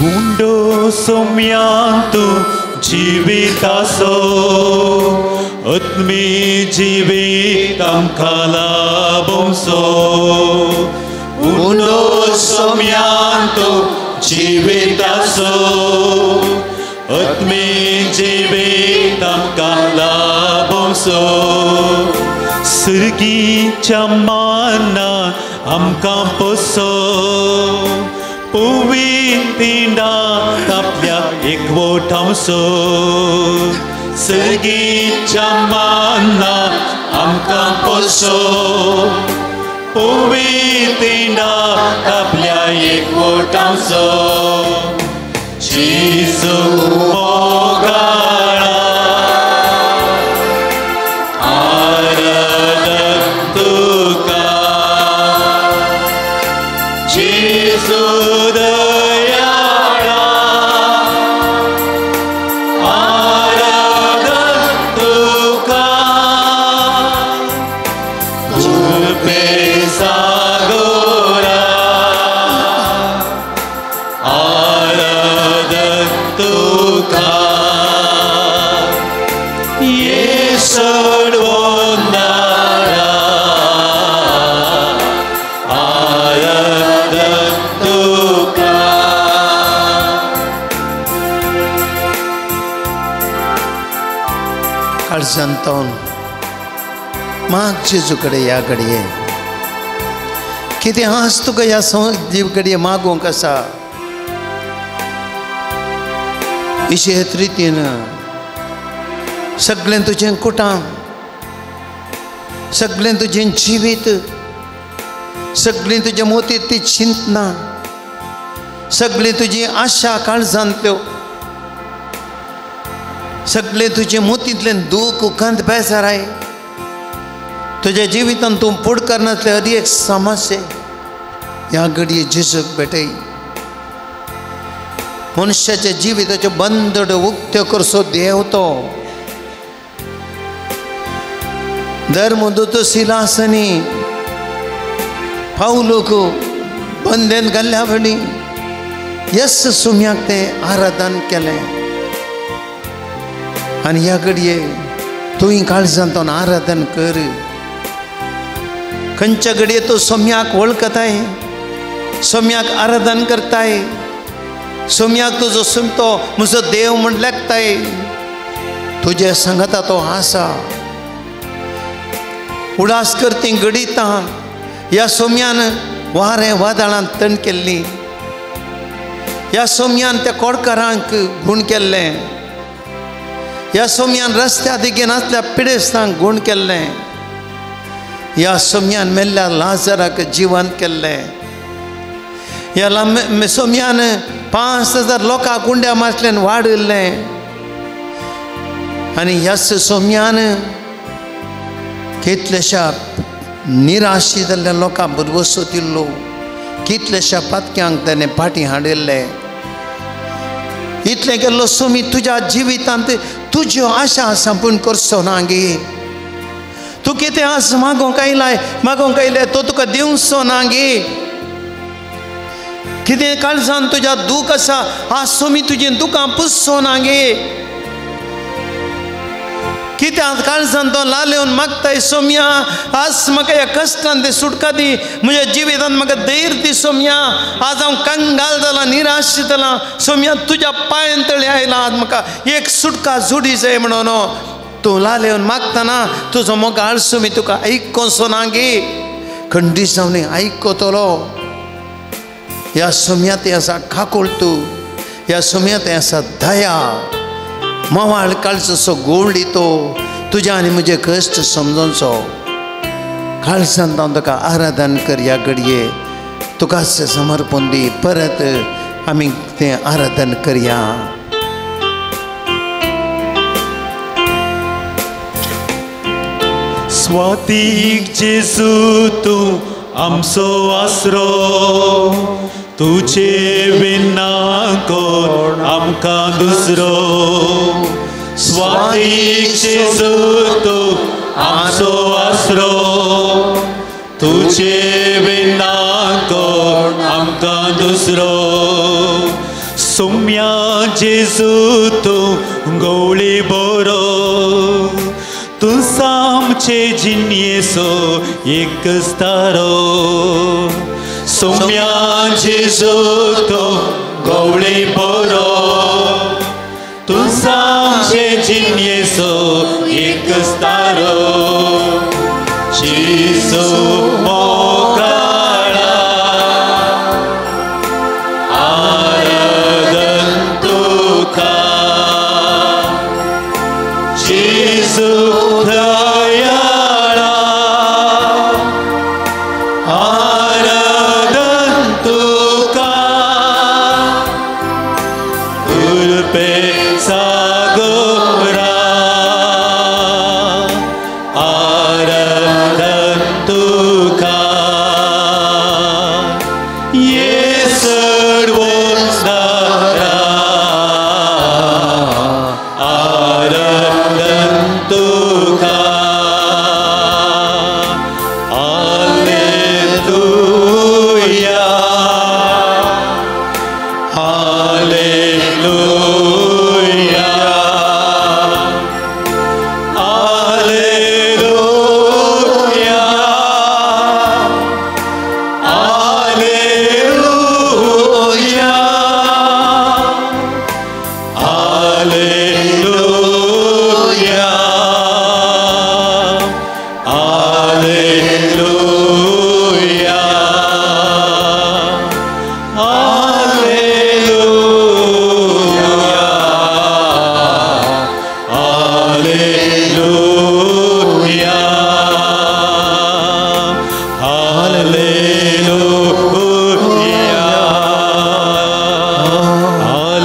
उंडो सोम्यांतु जिवितासो आत्मी जिवीत आमकां लाभोंसो उंडो सोम्यांतु जिवितासो आत्मी जिवीत आमकां लाभोंसो सर्गीच्या माना आमकां पोसो पुवी पिंडा आपल्या एकवटांसो सर्गीच्या माना आमकां पोसो पुवी पिंडा आपल्या एकवटांसो जेजू मोगाळा आराधन तुका जेजू दयाळा आराधन तुका कृपे सागोरा आराधन तुका येसडवंदारा आराधन तुका. काळजांतून माग जेजू कडेन ह्या घडये कितें आस तुका ह्या जीव घडये मागूंक आसा इशेत रितीन सगळें तुजें कुटाम सगळें तुजें जिवीत सगळीं तुज्या मोतींत ती चिंतना सगळीं तुजी आशा काळजांतल्यो सगळें तुजे मोतींतल्यान दूख उकांत बेजाराय तुज्या जिवितांत तूं पुडकार नासलें हर एक समस्या ह्या घडये जेजूक भेटय. मनशाच्या जिविताच्यो बंदड उक्त्यो करचो देव तो धर्मदूत सिलासनी पावलूक बंदेन घाल्ल्या वडी यस सुम्याक तें आराधन केलें आनी ह्या घडये तुवें काळजांत आराधन कर. खंयच्या घडये तूं सोम्याक वळखताय सोम्याक आराधन करताय सोम्याक तुजो सुमतो म्हजो देव म्हण लेखताय तुजे सांगता तो आसा उडास करती घडितां ह्या सोम्यान वारें वादळांत तण केल्ली ह्या सोम्यान त्या कोडकारांक गूण केल्लें ह्या सोम्यान रस्त्या देगेन आसल्या पिडेस्तांक गूण केल्लें ह्या सोम्यान मेल्ल्या लाजराक जिवंत केल्लें ह्या सोम्यान 5000 लोकांक उंड्या मासल्यान वाडयल्लें आनी ह्याच सोम्यान कितल्याश्या निराशी जाल्ल्या लोकांक भरवसो दिल्लो कितल्याश्या पातक्यांक ताणें फाटीं हाडिल्लें. इतलें केल्लो सोमी तुज्या जिवितांत तुज्यो आशा संपूर्ण करचो ना गे. तूं कितें आस मागोंक आयलाय मागोंक आयल्यार तो तुका दिवचो ना गे. कितें काळजान तुज्या दूख आसा आज सोमी तुजी दुकां पुसचो ना गे. कित्याक काळजान तो लालेवन मागताय सोम्या आज म्हाका ह्या कश्टान ते सुटका दी म्हज्या जिवितान म्हाका धैर्य दी सोम्या आज हांव कंगाल जालां निराश जालां सोम्या तुज्या पांयान तळी आयलां आज म्हाका एक सुटका जोडी जाय म्हणून तूं लालेवन मागतना तुजो मोगाळ सोमी तुका आयकोसो ना गे. खंडीत जावन आयकतलो ह्या सोम्या तें आसा काकूळ तूं ह्या सोम्या तें आसा दया मवाळ काळचो गोड तो तुज्या आनी म्हजे कश्ट समजोनचो काळजांत हांव तुका आराधन कर ह्या घडये तुकाच समर्पण दी परत आमी तें आराधन करया. स्वातीक जेजू तूं आमचो आसरो तुजे विना कोण आमकां दुसरो स्वातीक जेजू तूं आमचो आसरो तुजे विना कोण आमकां दुसरो जेजू तूं गवळी बरो तूं सामचे जिणयेचो एक तारो सोम्या जेजू तूं गवळी बरो तूं सामचे जिणयेचो एक तारो जेजू मोगाळा आराधन तुका जेजू दयाळा आराधन तुका कृपे सागोरा आराधन तुका ये सर्वोदारा आराधन तुका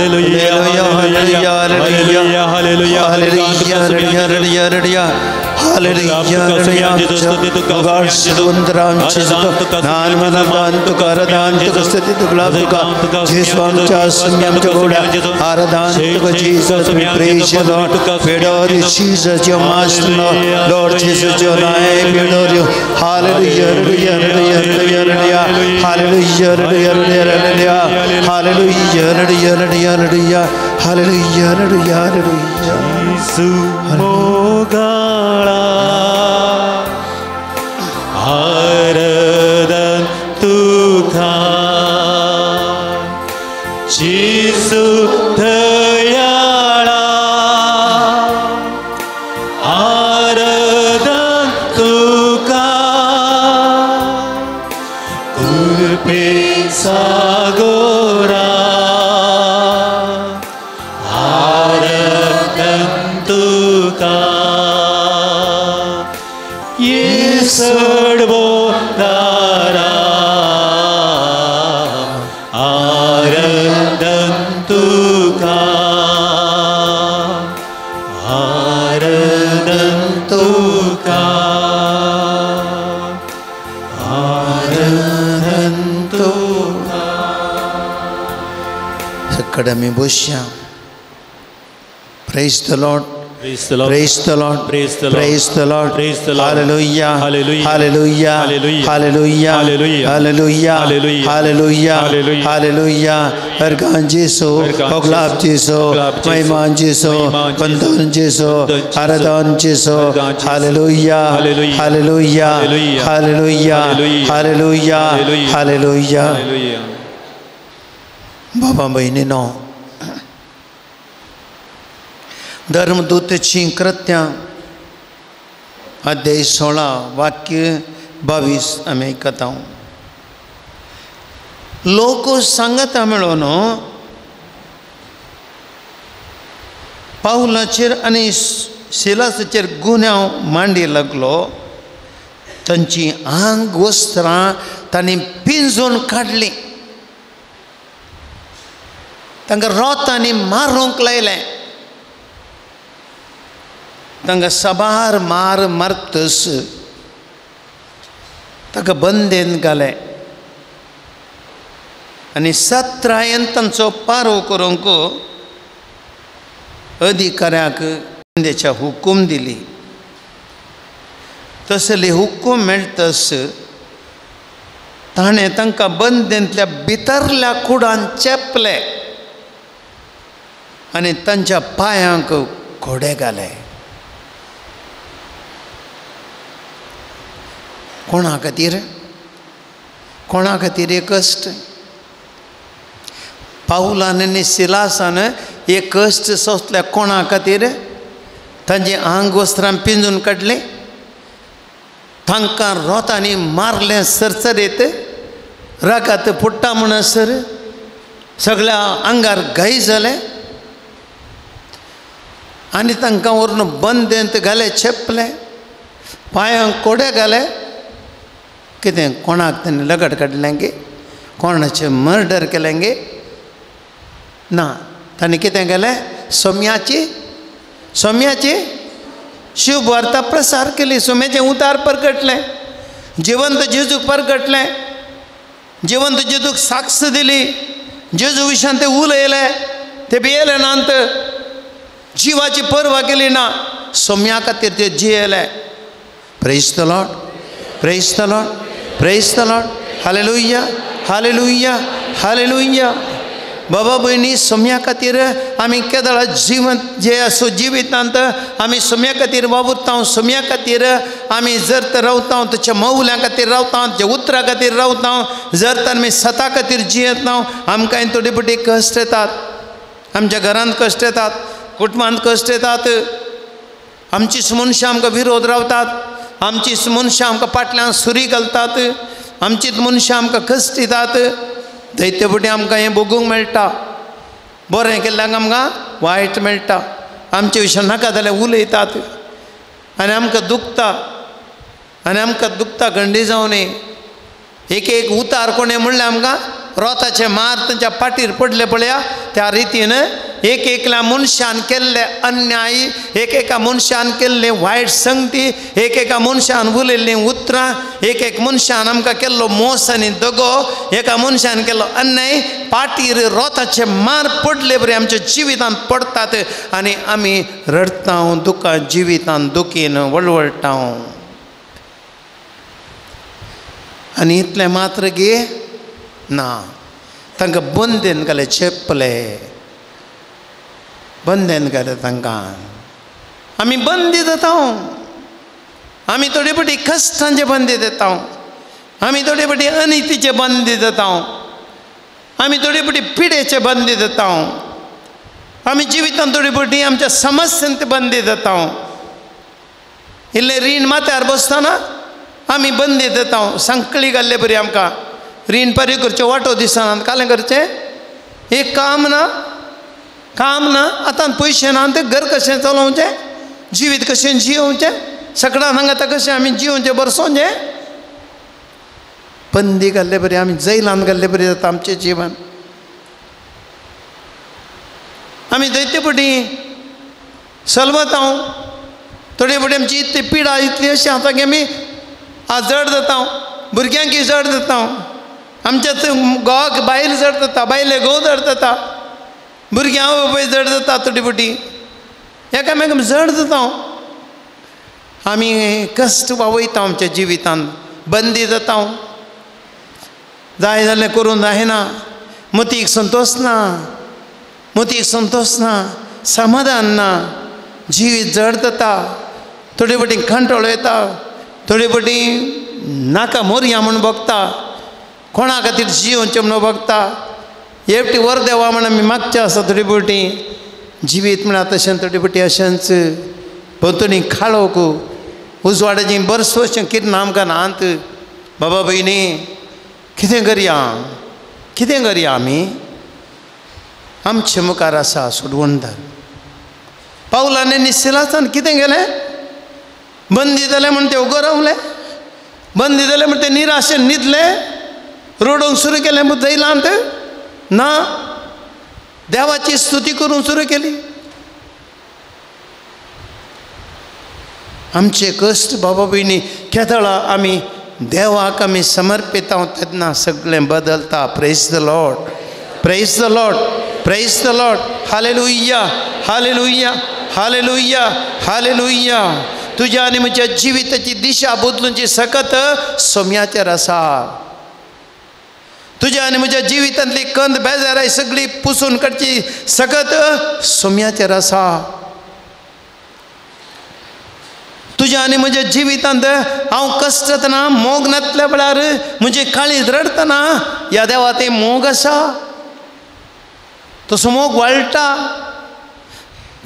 hallelujah hallelujah hallelujah hallelujah hallelujah hallelujah hallelujah hallelujah hallelujah hallelujah hallelujah hallelujah Jesus, your master, Lord Jesus, your name, we adore you. Hallelujah, hallelujah, hallelujah, hallelujah, hallelujah, hallelujah, hallelujah, hallelujah, hallelujah, hallelujah. जेजू मोगाळा आराधन तुका जेजू दयाळा आराधन तुका कृपे सागोरा आराधन तुका ये सर्वोदारा आराधन तुका आराधन तुका आराधन तुका. सगळे बसया. Praise the Lord. Praise the Lord. Praise the Lord. Praise the Lord. Praise the Lord. Praise the Lord. Hallelujah. Hallelujah. Hallelujah. Hallelujah. Hallelujah. Hallelujah. Hallelujah. Hallelujah. Hallelujah. Hallelujah. Hallelujah. Ergan Jesu. Ergan Oglab Jesu. Jesu. Oglab Jesu. Maiman Jesu. Maiman Jesu. Bandhan Jesu. Bandhan Jesu. Aradhan Jesu. Ergan Jesu. Hallelujah. Hallelujah. Hallelujah. Hallelujah. Hallelujah. Hallelujah. Hallelujah. Hallelujah. Hallelujah. Hallelujah. बाबा बहिणीनो, धर्मदूतची कृत्यां अध्याय 16 वाक्य 22 आमी आयकता. लोक सांगता मेळोन पावलाचेर आनी सिलासाचेर गुन्यांव मांडी लागलो. तांची आंग वस्त्रां तांणी पिंजून काडलीं, तांकां रोतांनी मारूंक लायलें, तांकां साबार मार मारतस ताका बंदेन घालें आनी सत्रायन तांचो पारो करूंक अधिकाऱ्याक बंदेच्या हुकूम दिली. तसले हुकूम मेळटस ताणें तांकां बंदेंतल्या भितरल्या कुडान चेपले. आनी तांच्या पांयांक घोडे घाले. कोणा खातीर? कोणा खातीर हे कश्ट? पावलान आनी सिलासान हे कश्ट सोंसले कोणा खातीर? तांची आंग वस्त्रां पिंजून काडली, तांकां रोतांनी मारलें सरसरीत, रगत फुट्टा म्हणसर सगळ्या आंगार घाय जाले आनी तांकां व्हरून बंदेंत घाले, चेपले, पांयांक कोडे घाले. कितें कोणाक ताणें लगट काडलें गे? कोणाचें मर्डर केलें गे? ना, ताणें कितें केलें? सोम्याची सोम्याची शुभ वार्ता प्रसार केली, सोम्याचें उतार परगटलें, जिवंत जेजूक परगटलें, जिवंत जेजूक साक्ष दिली, जेजू विशयान ते उलयले, ते भियेले नात, जिवाची पर्वा केली ना, सोम्या खातीर ते जियेले. Praise the Lord, praise the Lord, praise the Lord. Hallelujah, hallelujah, hallelujah. बाबा भयणी, सोम्या खातीर आमी केदळा जिवंत जे आसो जिवितांत आमी सोम्या खातीर वावुरता, सोम्या खातीर आमी जर तर रावता, ताच्या मौल्यां खातीर रावता, ताच्या उतरां खातीर रावता, जर तर आमी सता खातीर जियेता, आमकां थोडे फावटी कश्ट येतात, आमच्या घरांत कश्ट येतात, कुटुंबांत कश्ट येतात, आमचीच मनशां आमकां विरोध रावतात, आमचीच मनशां आमकां फाटल्यान सुरी घालतात, आमचीच मनशां आमकां कश्ट दितात. दैत्य फुडें आमकां हें भोगूंक मेळटा, बरें केल्ल्याक आमकां वायट मेळटा, आमचे विशय नाका जाल्यार उलयतात आनी आमकां दुखता, आनी आमकां दुखता गंडी जावनी. एक एक उतार कोणें म्हणलें आमकां रोताचे मार तांच्या पाटीर पडले पळया, त्या रितीन एक एकल्या मनशान केल्ले अन्याय, एक एका मनशान केल्ले वायट संगती, एक एका मनशान उलयल्लीं उतरां, एक एक मनशान आमकां केल्लो मोस आनी दगो, एका मनशान केल्लो अन्याय, पाटीर रोताचे मार पडले बरे आमच्या जिवितांत पडटात आनी आमी रडटा, दुकां जिवितांत दुखीन वळवळटा. आनी इतलें मात्र गे ना, तांकां बंदेन घाले, चेपले, बंदेन घाले तांकां. आमी बंदी जाता, आमी थोडे फावटी कश्टांचे बंदी जाता, आमी थोडे फावटी अनितीचे बंदी जाता, आमी थोडे फावटी पिडेचे बंदी जाता, आमी जिवितांत थोडे फावटी आमच्या समस्यांत बंदी जाता. इल्लें रीण माथ्यार बसतना आमी बंदी जाता, सांकळी घाल्ले बरी आमकां रीण परी करचें वांटो दिसना, कालें करचें एक काम ना, काम ना, आतां पयशे ना, तें घर कशें चलोवचें, जिवीत कशें जियोवचें, सगळ्यां हांगा आतां कशें आमी जियोवचें बरसोवचें. बंदी घाल्ले बरी आमी जैलान घाल्ले बरी जाता आमचें जिवन. आमी दैत्य फावटी सलवता, थोडे फावटी आमची इतली पिडा इतली अशी आसा की आमी आज जड जाता, भुरग्यांक जड जाता, आमच्या घोवाक बायल जड जाता, बायले घोव जड जाता, भुरग्यां आवय बापूय जड जाता, थोडी फावटी एकामेकांक जड जाता. आमी कश्ट वावयता आमच्या जिवितांत, बंदी जाता, जाय जाल्यार करूंक जायना, मतीक संतोश ना, मतीक संतोश ना, समाधान ना, जिवीत जड जाता, थोडे फावटी कंटाळो येता, थोडे फावटी नाका मोरया म्हूण भोगता, कोणा खातीर जियोवचें म्हूण भोगता, एकटी वर देवा म्हण आमी मागचें आसा. थोडी फावटी जिवीत म्हळ्यार तशें थोडी फावटी अशेंच भोंवतणी काळोख, उजवाडाचीं बरसोचें किरणां आमकां नात. बाबा भयणी, कितें करया, कितें करया आमी? आमचे मुखार आसा सोडवणदार. पावलान आनी सिलासान कितें केलें? बंदी जालें म्हण ते उगो रावले, बंदी जालें म्हण ते निराशेन न्हिदले, रडोवंक सुरू केलें जैलांत ना, देवाची स्तुती करूंक सुरू केली. आमचे कश्ट बाबा भयणी केदळा आमी देवाक आमी समर्पिता तेन्ना सगळें बदलता. Praise the Lord, praise the Lord, praise the Lord. Hallelujah, hallelujah, hallelujah, hallelujah. तुज्या आनी म्हज्या जिविताची दिशा बदलूंची सकत सोम्याचेर आसा. तुज्या आनी म्हज्या जिवितांतली कंद बेजाराय सगळी पुसून काडची सकत सोम्याचेर आसा. तुज्या आनी म्हज्या जिवितांत हांव कश्टतना मोग नातल्या वेळार म्हजे काळीज रडटना ह्या देवा ते मोग आसा. तसो मोग वाळटा,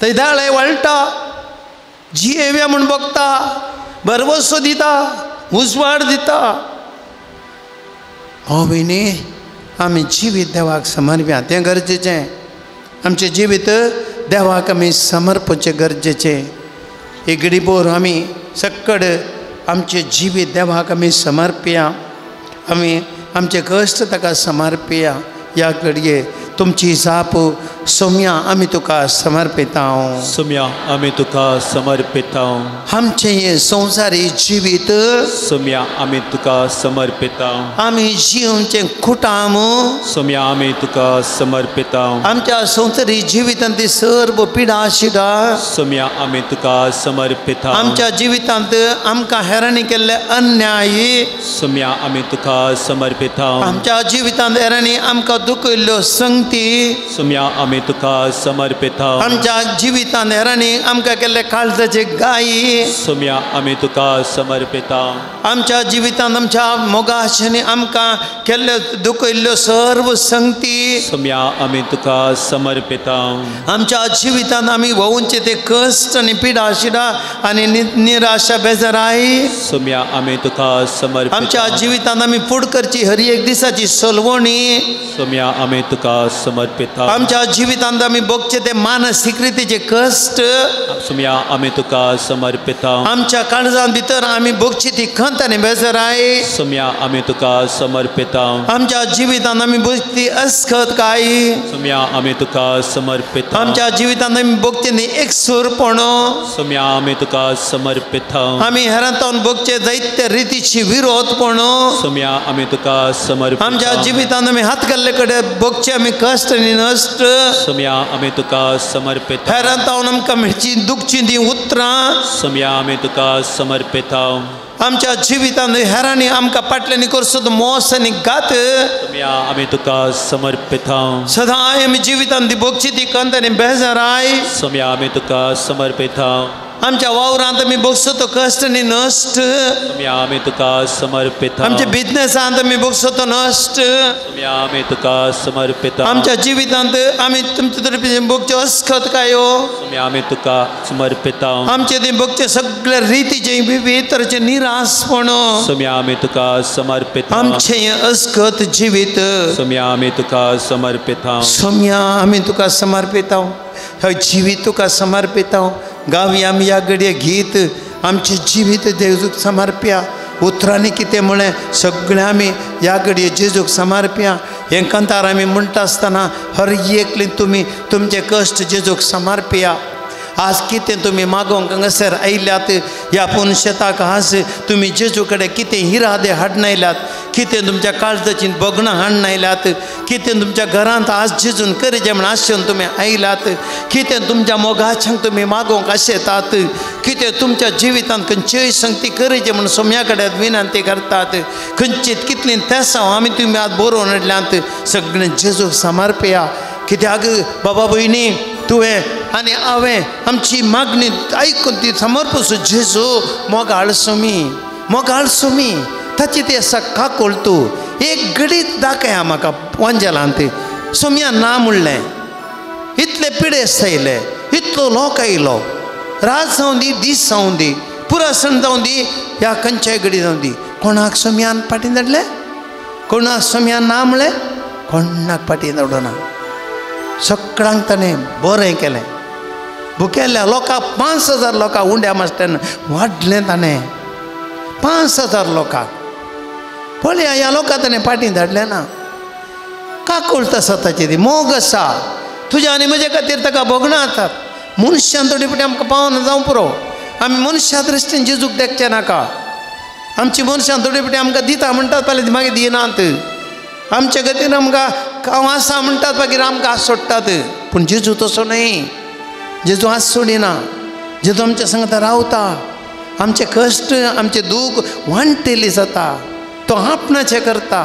थंय दाळे वाळटा, जियेव्या म्हूण बगता, भरवसो दिता, उजवाड दिता. हो भयणी आमी जिवीत देवाक समर्प्या तें गरजेचें. आमचें जिवीत देवाक आमी समर्पचें गरजेचें. एक गडीबोर आमी सक्कड आमचें जिवीत देवाक आमी समर्पया, आमी आमचे कश्ट ताका समर्पया. ह्या घडये तुमची जाप सोम्या आमी तुका समर्पिता. सोम्या आमी तुका समर्पिता. आमचें हें संवसारी जिवीत सोम्या आमी तुका समर्पिता. आमी जिवचें कुटाम सोम्या आमी तुका समर्पिता. आमच्या संवसारी जिवितांत ती सर्व पिडा शिडा सोम्या आमी तुका समर्पिता. आमच्या जिवितांत आमकां हेरांनी केल्ले अन्याय सोम्या आमी तुका समर्पिता. आमच्या जिवितांत हेरांनी आमकां दुखयल्ल्यो संगती सोम्या आमी तुका समर्पिता. आमच्या जिवितांत हेरांनी आमकां केल्ले काळजाचे गायी सोम्या आमी तुका समर्पिता. आमच्या जिवितांत आमच्या मोगाशांनी आमकां केल्ल्यो दुखयल्ल्यो सर्व संगती सोम्या आमी तुका समर्पिता. आमच्या जिवितांत आमी भोंवचे ते कश्ट आनी पिडा शिडा आनी निराशा बेजाराय सोम्या आमी तुका समर्पिता. आमच्या जिवितांत आमी फुड करची हर एक दिसाची सलवणी सोम्या आमी तुका समर्पिता. आमच्या जिवितांत आमी भोगचे ते मानसीक रितीचे कश्ट सोम्या आमी तुका समर्पिता. आमच्या काळजां भितर आमी भोगची ती खंत आनी बेजाराय सोम्या आमी तुका समर्पिता. आमच्या जिवितांत आमी भोगची ती अस्खत काय सोम्या आमी तुका समर्पिता. आमच्या जिवितांत आमी भोगचे ती एकसूरपण सोम्या आमी तुका समर्पिता. आमी हेरांतावन भोगचे जायते रितीची विरोधपण सोम्या आमी तुका समर्पिता. आमच्या जिवितांत आमी हात घाल्ले कडेन भोगचे आमी कश्ट आनी नश्ट सोम्या आमी तुका समर्पिता. हेरांतावन आमकां मेळची दुखची ती उतरां सोम्या आमी तुका समर्पिता. आमच्या जिवितांत हेरांनी आमकां फाटल्यानी करचो तो मोस आनी घात सोम्या आमी तुका समर्पिता. सदांय आमी जिवितांत ती भोगची ती कंत आनी बेजाराय सोम्या आमी तुका समर्पिता. आमच्या वावरांत आमी भोगसो तो कश्ट आनी नश्ट सोम्या आमी तुका समर्पिता. आमच्या बिजनेसांत आमी भोगसो तो नश्ट सोम्या आमी तुका समर्पिता. आमच्या जिवितांत आमी तुमचे तर्फे भोगच्यो अस्खत कायो सोम्या आमी तुका समर्पिता. आमचे ते भोगचे सगळे रितीचे विविध तरेचे निराशपण सोम्या आमी तुका समर्पिता. आमचें हें अस्खत जिवीत सोम्या आमी तुका समर्पिता. सोम्या आमी तुका समर्पिता. हे जिवीत तुका समर्पिता. गावया आमी ह्या घडये गीत आमचें जिवीत जेजूक समर्प्या. उतरांनी कितें म्हळें सगळें आमी ह्या घडये जेजूक समर्प्या. हें कांतार आमी म्हणटा आसतना हर एकली तुमी तुमचे कश्ट जेजूक समर्प्या. आज कितें तुमी मागोवंक हांगासर आयल्यात ह्या पुनशेताक आज तुमी जेजू कडेन कितें इरादे हाडून आयल्यात, कितें तुमच्या काळजाची भोगणां हाडून आयल्यात, कितें तुमच्या घरांत आज जेजून करचें म्हण आशेन तुमी आयल्यात, कितें तुमच्या मोगाच्यांक तुमी मागोवंक आशेतात, कितें तुमच्या जिवितांत खंयचीय संगती करचें म्हण सोम्या कडेन विनंती करतात, खंयची कितलीं तेसांव आमी तुमी आज बरोवन हाडल्यांत सगळें जेजूक समर्पया. कित्याक बाबा भयणी तुवें आनी हांवें आमची मागणी आयकून ती समर्पसो जेजू मोगाळ सोमी, मोगाळ सोमी ताची ती आसा काकोळ तूं एक घडीत दाखया म्हाका वांजेलांत सोम्या ना म्हणलें. इतले पिडेस्त आयले, इतलो लोक आयलो, रात जावं दी दीस जावं दी पुरासण जावं दी ह्या खंयच्याय घडी जावं दी, कोणाक सोम्यान फाटीं धाडलें, कोणाक सोम्यान ना म्हणलें, कोणाक फाटीं धाडना. सगळ्यांक ताणें बरें केलें. भुकेल्ल्या लोकांक 5000 लोकांक उंड्या मास्टरान वाडलें ताणें 5000 लोकांक. पळया ह्या लोकांक ताणें फाटीं धाडलें ना. काकुळट आसा ताची ती मोग आसा तुज्या आनी म्हजे खातीर ताका भोगणां आसात. मनशान थोडी फावटी आमकां पावना जावं पुरो, आमी मनशा दृश्टीन जेजूक देखचें नाका. आमची मनशां थोडी फावटी आमकां दिता म्हणटात पळय मागीर दिनात, आमच्या खातीर आमकां हांव आसा म्हणटात मागीर आमकां आस सोडटात. पूण जेजू तसो न्हय, जेजू आस सोडिना, जेजू आमच्या सांगता रावता, आमचे कश्ट आमचें दूख वांटेली जाता, तो आपणाचें करता.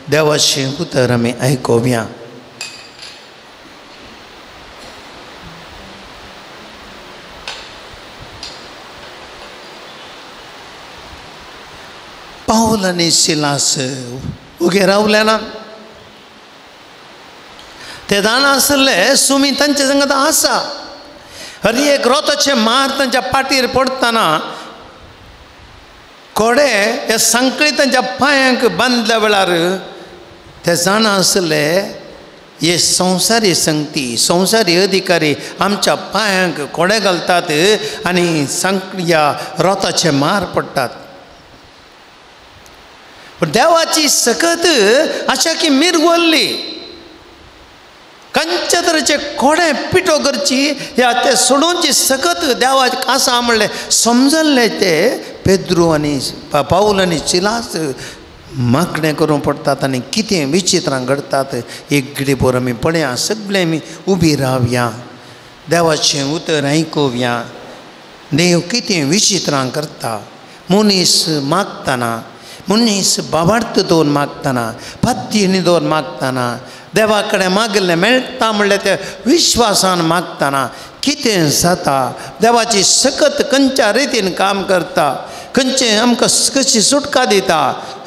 देवाचें उतर आमी आयकुया. पावल आनी सिलास उगे रावले ना. ते जाणा आसले सुमी तांचे संगत आसा. हर एक रोताचे मार तांच्या पाटीर पडटना कोडे हे सांकळी तांच्या पांयांक बांदल्या वेळार ते जाणा आसले हे संवसारी संगती संवसारी अधिकारी आमच्या पांयांक कोडे घालतात आनी सांकळी रोताचे मार पडटात. पूण देवाची सकत आशा की मिरवल्ली खंयच्या तरेचे कोडे पिठो करची ह्या ते सोडोवची सकत देवाक आसा म्हणलें समजल्लें ते पेद्रू आनी पावल आनी सिलास मागणें करूंक पडटात आनी कितें विचित्रां घडटात. एक घडी भर आमी पळया, सगळे आमी उबी रावया, देवाचें उतर आयकुया. देव कितें विचित्रां करता. मनीस मागतना, मनीस बाबार्थ दवर मागतना, पत्तीनी दवर मागतना, देवा कडेन मागिल्लें मेळटा म्हणलें ते विश्वासान मागतना कितें जाता, देवाची सकत खंयच्या रितीन काम करता, खंयचें आमकां कशी सुटका दिता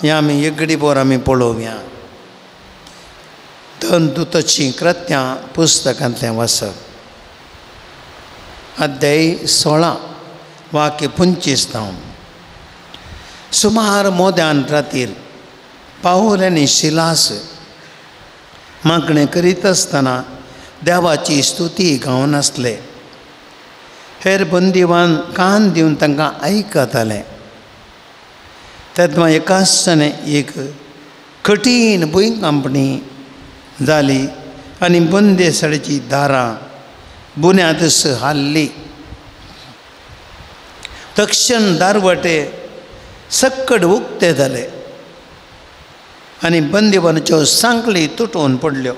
हें आमी एक घडी भर आमी पळोवया. दोन दुताचीं कृत्यां पुस्तकांतलें वाचप, अध्याय 16 वाक्य 25 धांव. सुमार मोद्यान रातीर पावल आनी सिलास मागणें करीत आसतना देवाची स्तुती गावन आसले. हेर बंदीवान कान दिवन तांकां आयकताले. तेन्ना एकाच एक कठीण भुंयकांपणी जाली आनी बंदेसाळेची दारां बुन्यादस हाल्ली. तक्षण दारवटे सक्कड उक्ते जाले आनी बंदीवानाच्यो सांकळी तुटून पडल्यो.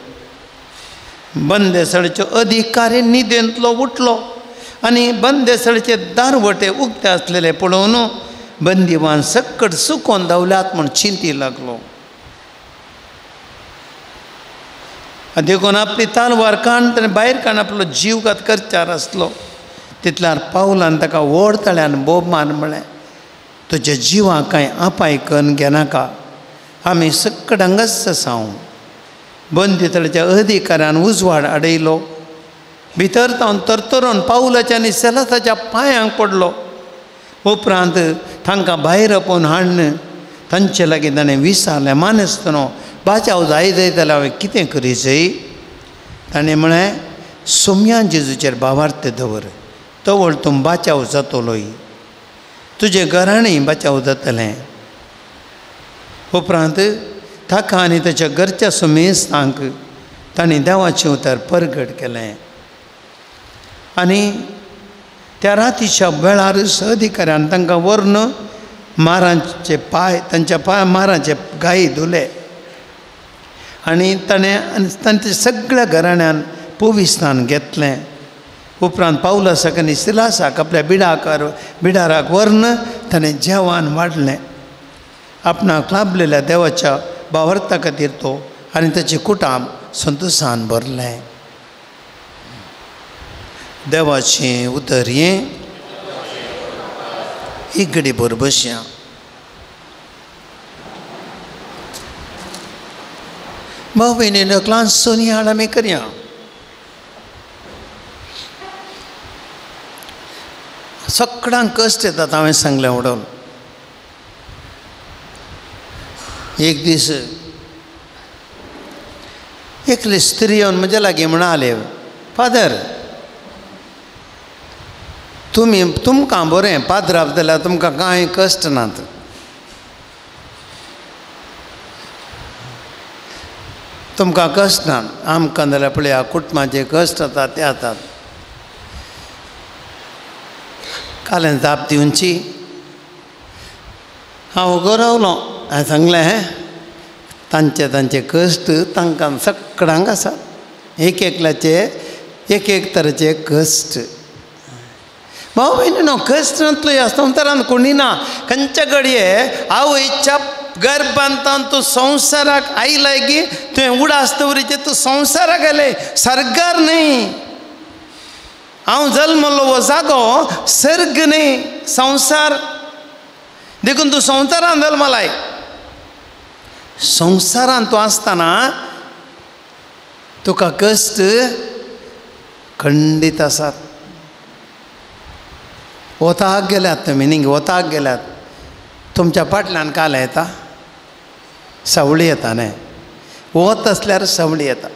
बंदेसाळेचो अधिकारी न्हिदेंतलो उठलो आनी बंदेसाळेचे दारवटे उक्ते आसलेले पळोवन बंदीवान सक्कड सुकोन धांवल्यात म्हूण चिंती लागलो. देखून आपली तालवार काण ताणें भायर काण आपलो जीवघात करच्यार आसलो. तितल्यार पावलान ताका व्हड ताळ्यान बोब मार म्हळें, तुज्या जिवाक कांय अपाय करून घेनाका, आमी सक्कड हांगाच आसा. बंदीतळच्या अधिकाऱ्यान उजवाड आडयलो. भितर तावन तरतरून पावलाच्या आनी सेलासाच्या पांयांक पडलो. उपरांत तांकां भायर आपोवन हाडून तांचे लागीं ताणें विचारलें, मानेस्तनो बाचाव जाय जाय जाल्यार हांवें कितें करी जाय? ताणें म्हळें, सोम्यान जेजूचेर भावार्थ दवर, तवळ तूं बाचाव जातलोय, तुजें घराणें बाचाव जातलें. उपरांत ताका आनी ताच्या घरच्या सुमेस्तांक ताणें देवाचें उतर परगट केलें. आनी त्या रातीच्या वेळार अधिकाऱ्यान तांकां व्हरून मारांचे पांय तांच्या पांय मारांचे गायी धुले आनी ताणें आनी तांच्या सगळ्या घराण्यान पविस्थान घेतलें. उपरांत पावलासाक आनी सिलासाक आपल्या बिडाराक व्हरून ताणें जेवण वाडलें. आपणाक लाभलेल्या देवाच्या भावार्था खातीर तो आनी ताचें कुटुंब संतोशान भरलें. देवाचें उतर हें. एक घडी भर बसया. भाव भयणीनो, क्लास सोनियाळ आमी करया. सगळ्यांक कश्ट येतात. हांवें सांगलें उडोवन. एक दीस एकली स्त्री येवन म्हज्या लागीं म्हणाले, फादर तुमी तुमकां बरें पाद्राप जाल्यार तुमकां कांय कश्ट नात. तुमकां कश्ट ना, आमकां जाल्यार पळया कुटुंबाचे कश्ट जातात ते जातात. कालें जाप दिवची. हांव गरवलो. हांवें सांगलें, तांचे तांचे कश्ट तांकां सगळ्यांक आसात, एक एकल्याचे एक एक तरेचे कश्ट. भाव भयणीनो, कश्ट नातलो ह्या संवसारांत कोणी ना. खंयच्या घडये आवयच्या गर्भांतान तूं संवसाराक आयलाय की तुवें उडास दवरीचे तूं संवसाराक आयलें, सर्गार न्हय. हांव जल्मलो हो जागो सर्ग न्हय, संवसार. देखून तूं संवसारान जल्मलाय. संवसारान तूं आसतना तुका कश्ट खंडीत आसात. वताक गेल्यात तुमी न्ही, वताक गेल्यात, तुमच्या फाटल्यान काल येता, सावळी येता न्हय. वत आसल्यार सावळी येता.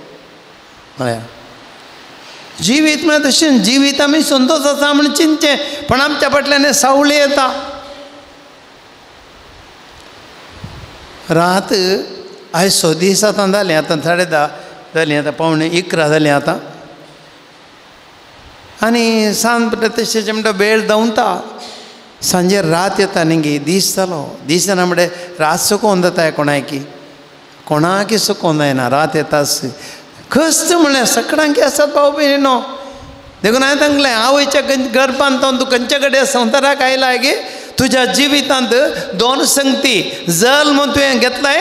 म्हळ्यार जिवीत म्हळ्यार तशें जिवीत आमी संतोश आसा म्हूण चिंतचें, पण आमच्या फाटल्यान सावळी येता. रात आयज 6 दीस आतां जालें, आतां 10:30 जालीं, आतां 10:45 जालीं आतां. आनी सांज तशें म्हणटा वेळ धांवता, सांजे रात येता न्ही गे, दीस जालो. दीस जाना म्हणल्यार रात सुकोवन जाता कोणाकी, कोणाकी सुकोवन जायना, रात येताच. कश्ट म्हणल्यार सगळ्यांकी आसात भाव भयणीनो. देखून हांवें सांगलें, आवयच्या गर्भांत तूं खंयच्या कडेन संवसाराक आयला गे, तुज्या जिवितांत 2 संगती, जल्म तुवें घेतलाय,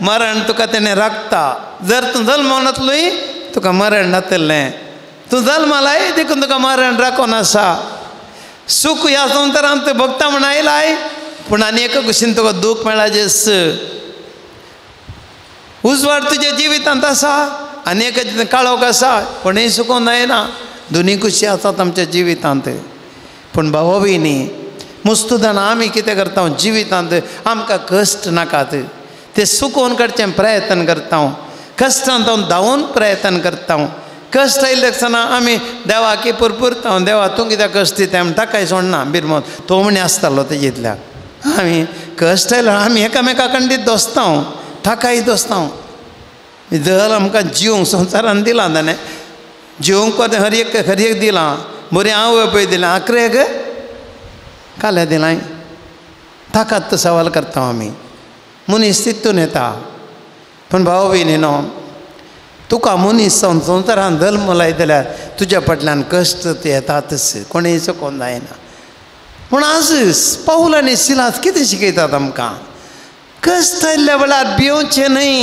मरण तुका तेणें राखता. जर तूं जल्म नातलोय तुका मरण नातलें, तूं जल्मालाय देखून तुका मरण राखून आसा. सूख ह्या संवसारांत तूं भोगता म्हूण आयलाय, पूण आनी एका कुशीन तुका दूख मेळाजेस. उजवाड तुज्या जिवितांत आसा आनी एका काळोख आसा, कोणूय सुकोवन जायना. दोनूय कुशी आसात आमच्या जिवितांत. पूण भाव भयणी, मुस्तू जाणां आमी कितें करता जिवितांत, आमकां कश्ट नाकात, ते सुकोवन काडचें प्रयत्न करता, कश्टांत हांव धांवून प्रयत्न करता. कश्ट आयिल्ले आसतना आमी देवाक पुरपुरता, देवा तूं कित्याक कश्ट दिता म्हण ताकाय सोडना बिरमोत, तो म्हणी आसतालो तेजेंतल्यान. आमी कश्ट आयल्यार आमी एकामेका खंडीत दोस्तां, ताकाय दोस्तां. दर आमकां जिवंक संवसारान दिलां ताणें, जिवंक हर एक हर एक दिलां, बरें आवय पळय दिलां, आकरेक काल्या दिलां, ताकात सवाल करता आमी. मनीस तितून येता. पूण भाव भयणीनो, तुका मनीस संवसारान जल्म लायत जाल्यार तुज्या फाटल्यान कश्ट येतातच, कोणूय चुकोवन जायना. पूण आज पावल आनी सिलास कितें शिकयतात आमकां? कश्ट आयिल्ल्या वेळार भिवचें न्हय,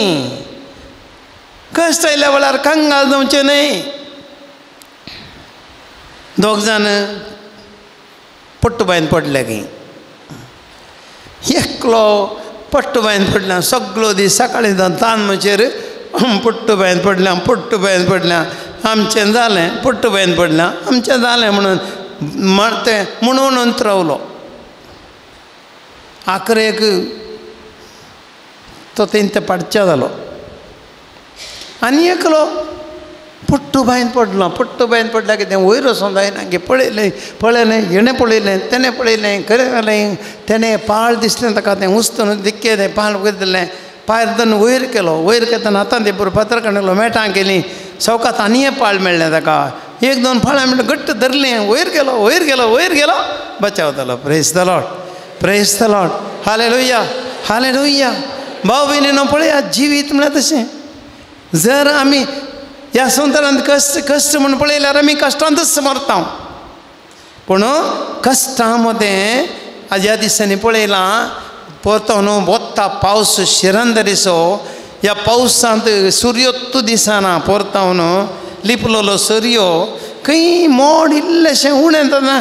कश्ट आयिल्ल्या वेळार कंगाल जावचें न्हय. 2 जाण पट्टूबायन पडले की, एकलो पट्टूबायन पडल्या सगळो दीस सकाळीं तान म्हजेर पट्टूबायन पडल्या, पट्टूबायन पडल्या, आमचें जालें, पट्टूबायन पडल्या, आमचें जालें म्हणून तें म्हणून रावलो. आखरेक तो तेंच्या पाडच्या जालो. आनी एकलो पट्टूबायन पडलो, पट्टूबायन पडल्या कितें वयर वचोंक जायना गे, पळयलें पळयलें, हेणें पळयलें, तेणें पळयलें, खरें जालें, तेणें पाळ दिसलें ताका, तें उस्तून दिक्कें तें पाळ वयर दिलें, पायर धरून वयर केलो, वयर केतना हातान तें फातर काडलो, मेटां केलीं, सवकात आनी पाळ मेळ्ळें ताका, 1 2 फाळां म्हणटा घट्ट धरलें, वयर गेलो, वयर गेलो, वयर गेलो, बचाव जालो. Praise the Lord, praise the Lord, hallelujah, hallelujah. भाव भयणीनो, पळया जिवीत म्हळ्यार तशें. जर आमी ह्या संवसारांत कश्ट कश्ट म्हूण पळयल्यार आमी कश्टांतच मरता. पूण कश्टां मदें आज ह्या दिसांनी पळयलां, परतो न्हू वता पावस शिरंदरीचो, ह्या पावसांत सुर्योत्तू दिसना, परतो न्हू लिपलोलो सुर्यो खंय मोड इल्लेशें उणें जाता,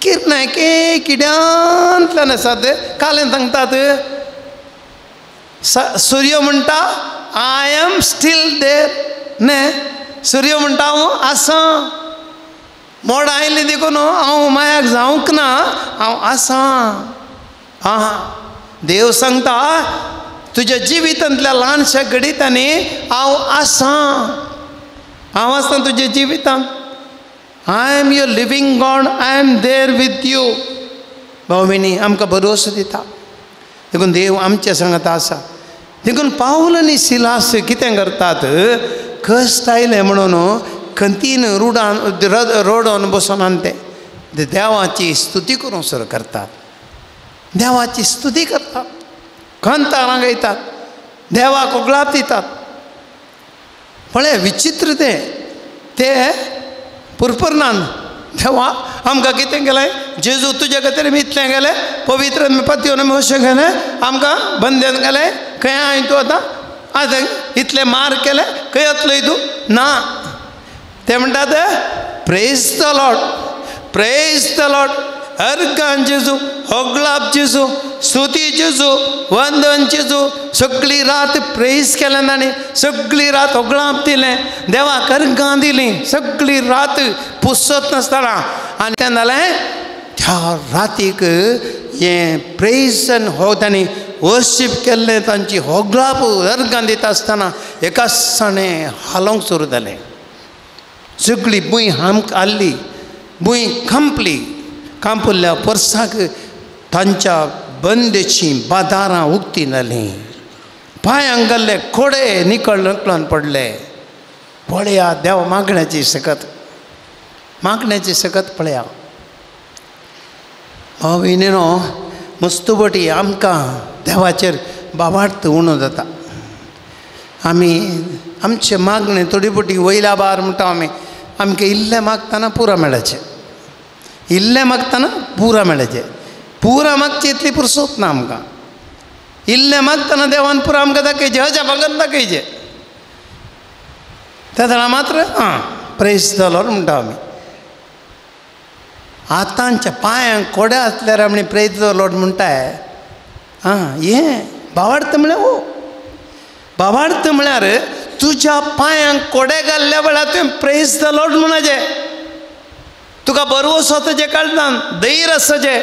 किरणां के किड्यांतल्यान आसात, कालें सांगतात सुर्यो म्हणटा I am still there न्हय, सुर्यो म्हणटा हांव आसा, मोड आयलें देखून हांव मायाक जावंक ना, हांव आसा. आं, देव सांगता तुज्या जिवितांतल्या ल्हानशा घडितांनी हांव आसा, हांव आसता तुज्या जिवितांत. I am your living God, I am there with you. भाव भयणी, आमकां भरोसो दिता. देखून देव आमच्या सांगता आसा. देखून पावल आनी सिलास कितें करतात, कश्ट आयलें म्हणून खंतीन रुडान रोडोन बसून आनी ते देवाची स्तुती करूंक सुरू करतात, देवाची स्तुती करतात, खंत रांगयतात, देवाक उगळाप दितात. पळय विचित्र तें, ते पुरपुरनान देवा आमकां कितें केलें, जेजू तुज्या खातीर आमी इतलें गेलें, पवित्र पत्योन आमी अशें गेलें, आमकां बंद्यान गेलें, खंय हांवें तूं आतां आतां इतलें मार केलें, खंय येतलोय तूं ना. ते म्हणटात praise the Lord, praise the Lord, organ जेजू, होगळाप जेजू, स्तुती जेजू, वंदन जेजू. सगळी रात प्रेज केलें ताणें, सगळी रात होगळाप दिलें देवाक, अर्गां दिलीं सगळी रात पुसत नासतना. आनी तें जालें त्या रातीक हें प्रेज आनी हो तांणी वर्शीप केल्लें, तांची होगळाप अर्गां दिता आसतना एका साणें हालोवंक सुरू जालें. सगळी भूंय हाम हाल्ली, भूंय कांपली. कांपुल्ल्या परसाक तांच्या बंदेची बादारां उक्ती जालीं, पांयांक गेल्ले खोडे निकळ निकळून पडले. पळया देव मागण्याची सकत, मागण्याची सकत पळया. भाव भयणीनो, मस्तुबटी आमकां देवाचेर बाबार्थ उणो जाता. आमी आमचें मागणें थोडी बोटी वयल्या बार म्हणटा आमी, आमकां इल्लें मागतना पुरो मेळाचें, इल्लें मागतना पुरा मेळाचें, पुरा मागची इतली पुरसोत ना आमकां. इल्लें मागतना देवान पुरा आमकां दाखयचें, हजा भागान दाखयचें. तेन्ना मात्र आं प्रेज the Lord म्हणटा आमी. आतांच्या पांयांक कोड्या आसल्यार आमी प्रेज the Lord म्हणटाय. आं हें भावार्थ म्हळ्यार हो, भावार्थ म्हळ्यार तुज्या पांयांक कोडे घाल्ल्या वेळार तुवें प्रेज the Lord म्हणचें. तुका बरवसो तुजें काळजान, धैर्य आसचें,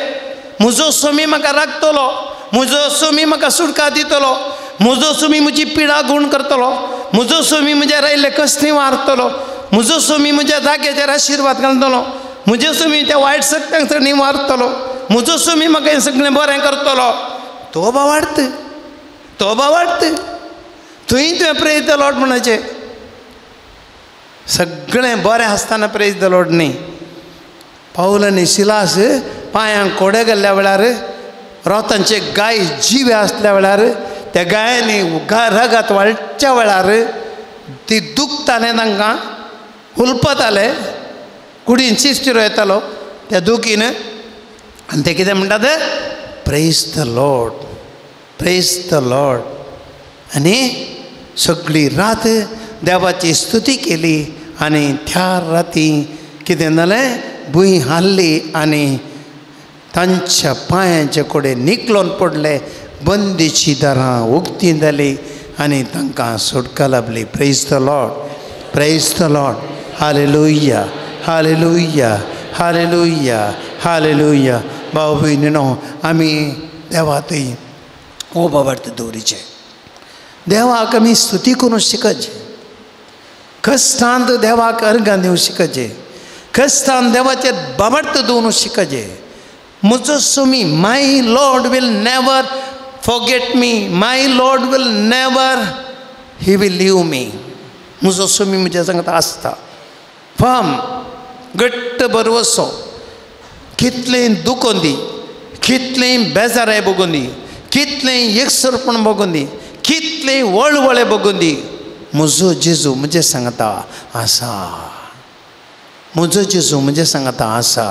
म्हजो स्वामी म्हाका राखतलो, म्हजो स्वामी म्हाका सुटका दितलो, म्हजो स्वामी म्हजी पिडा गूण करतलो, म्हजो स्वामी म्हज्या रायल्ले कसली वारतलो, म्हजो स्वामी म्हज्या जाग्याचेर आशिर्वाद घालतलो, म्हजो स्वामी त्या वायट सगळ्यांक सगळीं वारतलो, म्हजो स्वामी म्हाका हें सगळें बरें करतलो. तो भावार्थ, तो भावार्थ. थंय तुवें प्रेज the Lord म्हणचें. सगळें बरें आसतना प्रेज the Lord न्ही. पावल आनी सिलास पांयांक कोडे गेल्ल्या वेळार, रोतांचे गाय जिवे आसल्या वेळार, त्या गायांनी रगात वाळच्या वेळार ती दुखतालें तांकां, हुलपताले, कुडीन चिरचिरो येतालो त्या दुखीन. आनी ते कितें म्हणटात, praise the Lord, praise the Lord. आनी सगळी रात देवाची स्तुती केली. आनी त्या राती कितें जालें, भूंय हाल्ली आनी तांच्या पांयांचे कडेन निकलोन पडले, बंदीची दारां उक्ती जाली आनी तांकां सुटका लाबली. Praise the Lord, praise the Lord. Hallelujah, hallelujah, hallelujah, hallelujah. भाव भयणीनो, आमी देवा थंय हो बाबार्थ दवरिचें. देवाक आमी स्तुती करूंक शिकचे, कश्टांत देवाक अर्गां दिवंक शिकचे, कश्टान देवाचेर बाबार्थ दवरूंक शिकचे. म्हजो स्वामी, my Lord will never forget me, my Lord will never, he will leave me. म्हजो स्वामी म्हज्या सांगता आसता. फर्म घट्ट बरवसो, कितलें दुखोन दी, कितलें बेजाराय बगून दी, कितलें एकसरपण बगून दी, कितलें वळवळे बगून दी, म्हजो जेजू म्हजें सांगता आसा, म्हजो जेजू म्हजें सांगता आसा.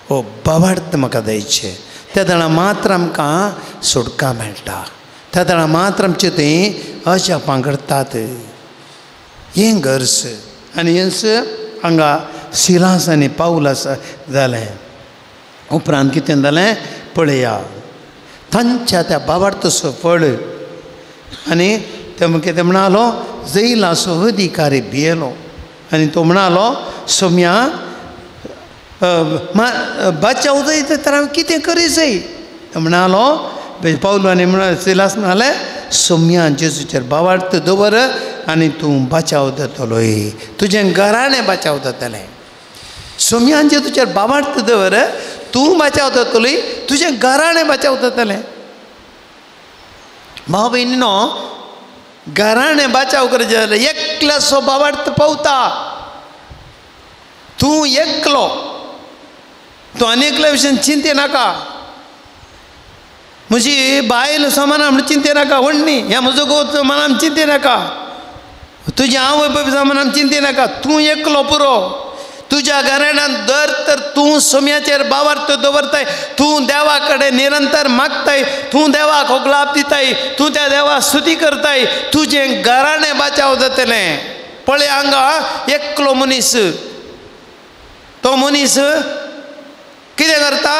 हो बाबार्थ म्हाका दयचें. त्या दळा मात्र आमकां सुटका मेळटा, त्या दळा मात्र आमचे थंय अजापां घडटात. हें गरज आनी हेंच हांगा सिलास आनी पावलास जालें. उपरांत कितें जालें पळया, तांच्या त्या बाबार्थाचो फळ. आनी ते कितें म्हणालो, जैलाचो अधिकारी भियेलो आनी तो म्हणालो, सोम्या बाचाव जाय तर हांवें कितें करी जाय. तो म्हणालो, पावलो आनी सिलास म्हणाले, सोम्या जेजूचेर बाबार्थ दवर आनी तूं बाचाव जातलोय, तुजें घराणें बाचाव जातलें. सोम्यान जेजूचेर बाबार्थ दवर, तूं बाचाव जातलोय, तुजें घराणें बाचाव जातलें. भाव भयणीनो, घराणें बाचाव करचें जाल्यार एकल्याचो बाबार्थ पावता. तूं एकलो, तूं आनी एकल्या विशयान चिंते नाका. म्हजी बायल समाना म्हण चिंते नाका, व्हडली ह्या म्हजो घोव समाना चिंते नाका, तुजी आवय बापूय समाना चिंते नाका. तूं एकलो पुरो. तुज्या घराण्यान दर तर तूं सोम्याचेर बावार्थ दवरताय, तूं देवा कडेन निरंतर मागताय, तूं देवाक होगलाप दिताय, तूं त्या देवा स्तुती करताय, तुजें घराणें बाचाव जातलें. पळय हांगा एकलो मनीस, तो मनीस कितें करता,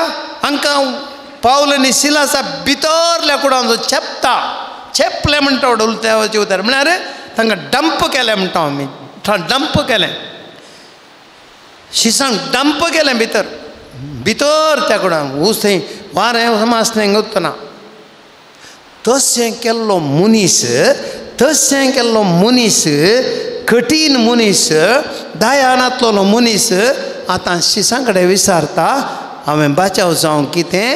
हांकां पावल आनी सिलासा भितरल्या कुडान चेपता, चेपलें म्हणटा देवाचें उतर, म्हळ्यार तांकां डंप केलें म्हणटा आमी, डंप केलें, शिसांक डंप केलें भितर भितर त्या कुडान, ऊस थंय वारें समाज थंय उरतना. तशें केल्लो मनीस, तशें केल्लो मनीस, कठीण मनीस, दयानातलो मनीस आतां शिसां कडेन विचारता, हांवें बाचाव जावं कितें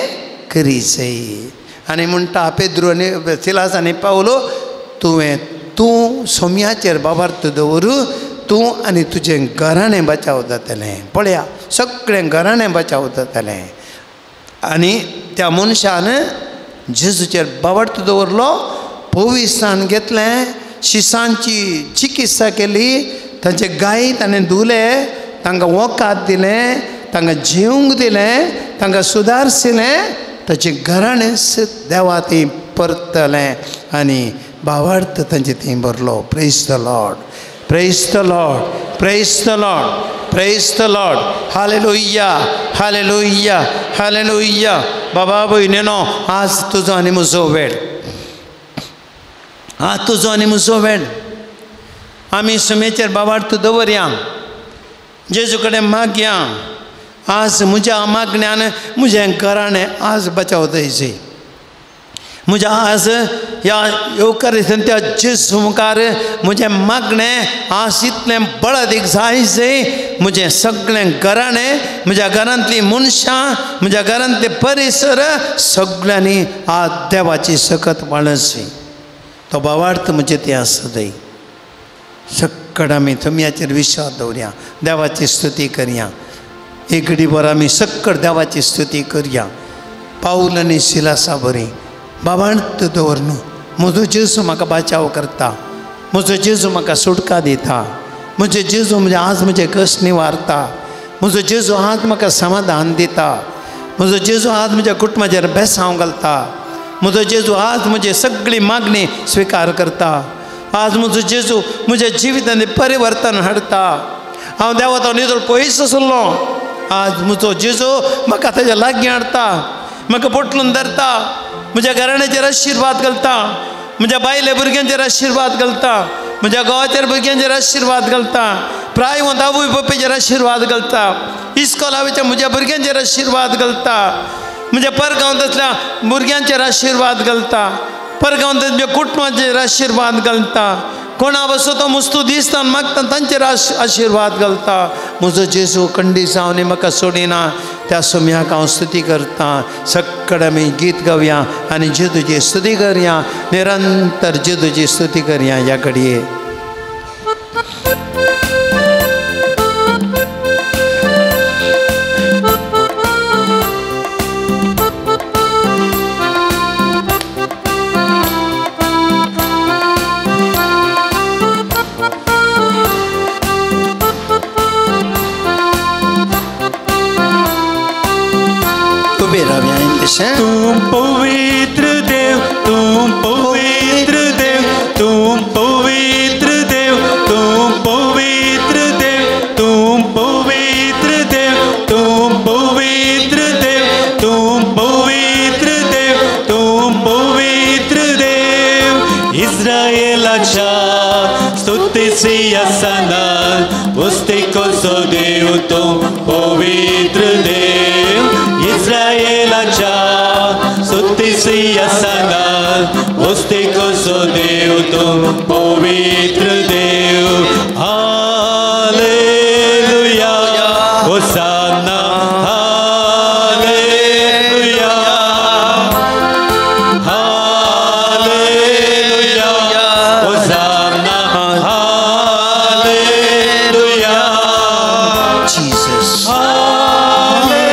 करी जाय. आनी म्हणटा पेद्रू आनी सिलास आनी पावलो, तुवें तूं सोम्याचेर बाबार्थ दवर, तूं आनी तुजें घराणें बचाव जातलें. पळया सगळें घराणें बचाव जातलें. आनी त्या मनशान जेजूचेर बाबार्थ दवरलो, पविसान घेतलें, शिसांची चिकित्सा केली, तांचे गाय ताणें धुले, तांकां वखद दिलें, तांकां जेवंक दिलें, तांकां सुदारशिलें, ताचें घराणें देवा थंय परतलें आनी भावार्थ तांचे थंय भरलो. Praise the Lord, praise the Lord, praise the Lord, praise the Lord. Hallelujah, hallelujah, hallelujah. बाबा भयणीनो, आज तुजो आनी म्हजो वेळ, आज तुजो आनी म्हजो वेळ. आमी सुमेचेर बाबार्थ दवरया, जेजू कडेन मागया. आज म्हज्या मागण्यान म्हजें घराणें आज बचाव जायचे. म्हज्या आज ह्या येवकार त्या जेजू मुखार म्हजें मागणें आज इतलें बळादीक जाय जाय, म्हजें सगळें घराणें, म्हज्या घरांतलीं मनशां, म्हज्या घरांतले परिसर सगळ्यांनी आज देवाची सकत वाळची. तो भावार्थ म्हजें तें आसा जाय. सक्कड आमी तुमयाचेर विश्वास दवरया, देवाची स्तुती करया. एक घडी भर आमी सक्कड देवाची स्तुती करया. पावल आनी सिलासा बरी बाबांत दवर न्हू, म्हजो जेजू म्हाका बाचाव करता, म्हजो जेजू म्हाका सुटका दिता, म्हजो जेजू म्हजें आज म्हजें कश्ट निवारता, म्हजो जेजू आज म्हाका समाधान दिता, म्हजो जेजू आज म्हज्या कुटुंबाचेर बेसांव घालता, म्हजो जेजू आज म्हजी सगळी मागणी स्विकार करता, आज म्हजो जेजू म्हज्या जिवितांत परिवर्तन हाडटा. हांव देवाचो नितळ पयस आसलो, आज म्हजो जेजू म्हाका ताज्या लागीं हाडटा, म्हाका पोटलून धरता, म्हज्या घराण्याचेर आशिर्वाद घालता, म्हज्या बायले भुरग्यांचेर आशिर्वाद घालता, म्हज्या घोवाचेर भुरग्यांचेर आशिर्वाद घालता, प्रायवंत आवय बापायचेर आशिर्वाद घालता, इस्कोलावेच्या म्हज्या भुरग्यांचेर आशिर्वाद घालता, म्हज्या परगांवांत आसल्या भुरग्यांचेर आशिर्वाद घालता, परगांवांत म्हज्या कुटुंबाचेर आशिर्वाद घालता, कोणा बसो तो मुस्तू दिसता मागता तांचेर आशिर्वाद घालता. म्हजो जेजू कंडी जावन म्हाका सोडिना, त्या सोम्याक हांव स्तुती करता. सक्कड आमी गीत गावया आनी जेजूची स्तुती करया, निरंतर जेजूची स्तुती करया. ह्या घडये तुम पवित्र देव, तुम पवित्र देव, तुम पवित्र देव, तुम पवित्र देव, तुम पवित्र देव, तुम पवित्र देव, तुम पवित्र देव, तुम पवित्र देव. इस्रायेलाच्या स्तुतीची आसनार पुस्तिकोचो देव तुम पवित्र देव. इस्रायेलाच्या स्तुतीची आसनार पुस्तिकोचो देव तुम पवित्र देव. Hallelujah, hosanna, hallelujah, hallelujah, hosanna, hallelujah. Jesus, hallelujah,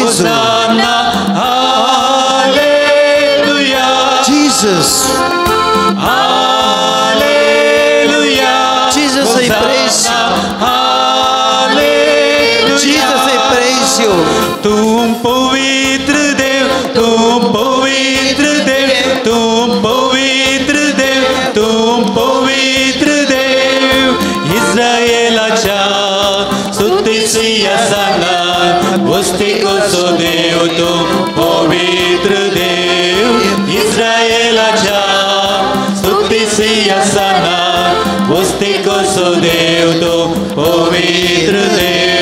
hosanna, hallelujah. Jesus, hallelujah. Jesus, I praise you. Hallelujah. कसो देव तूं पवित्र देव इस्रायलाच्या स्तुती सिंहासनार वस्ती कसो देव तूं पवित्र देव.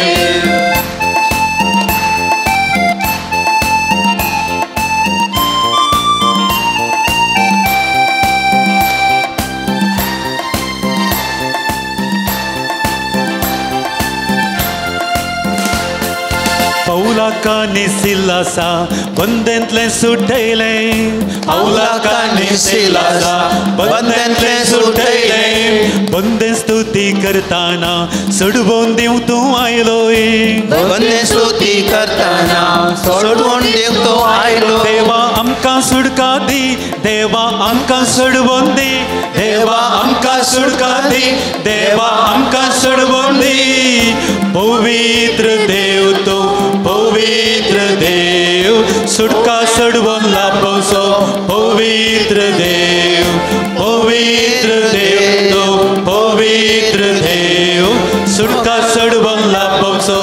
पावलाकांनी सिलासा बंदेंतलें सुटयलें, पावलाकांनी सिलासा बंदेंतलें सुटयलें, बंदें स्तुती करताना सोडवून दिवं तूं आयलोय, बंदें स्तुती करताना सोडवून दिवं तूं आयलो. देवा आमकां सुटका दी, देवा आमकां सोडवून दी, देवा आमकां सुटका दी, देवा आमकां सोडवून दी. पवित्र देव तूं पवित्र देव सुटका सोडवून लाभोसो पवित्र देव, पवित्र देव तूं पवित्र देव सुटका सोडवून लाभोसो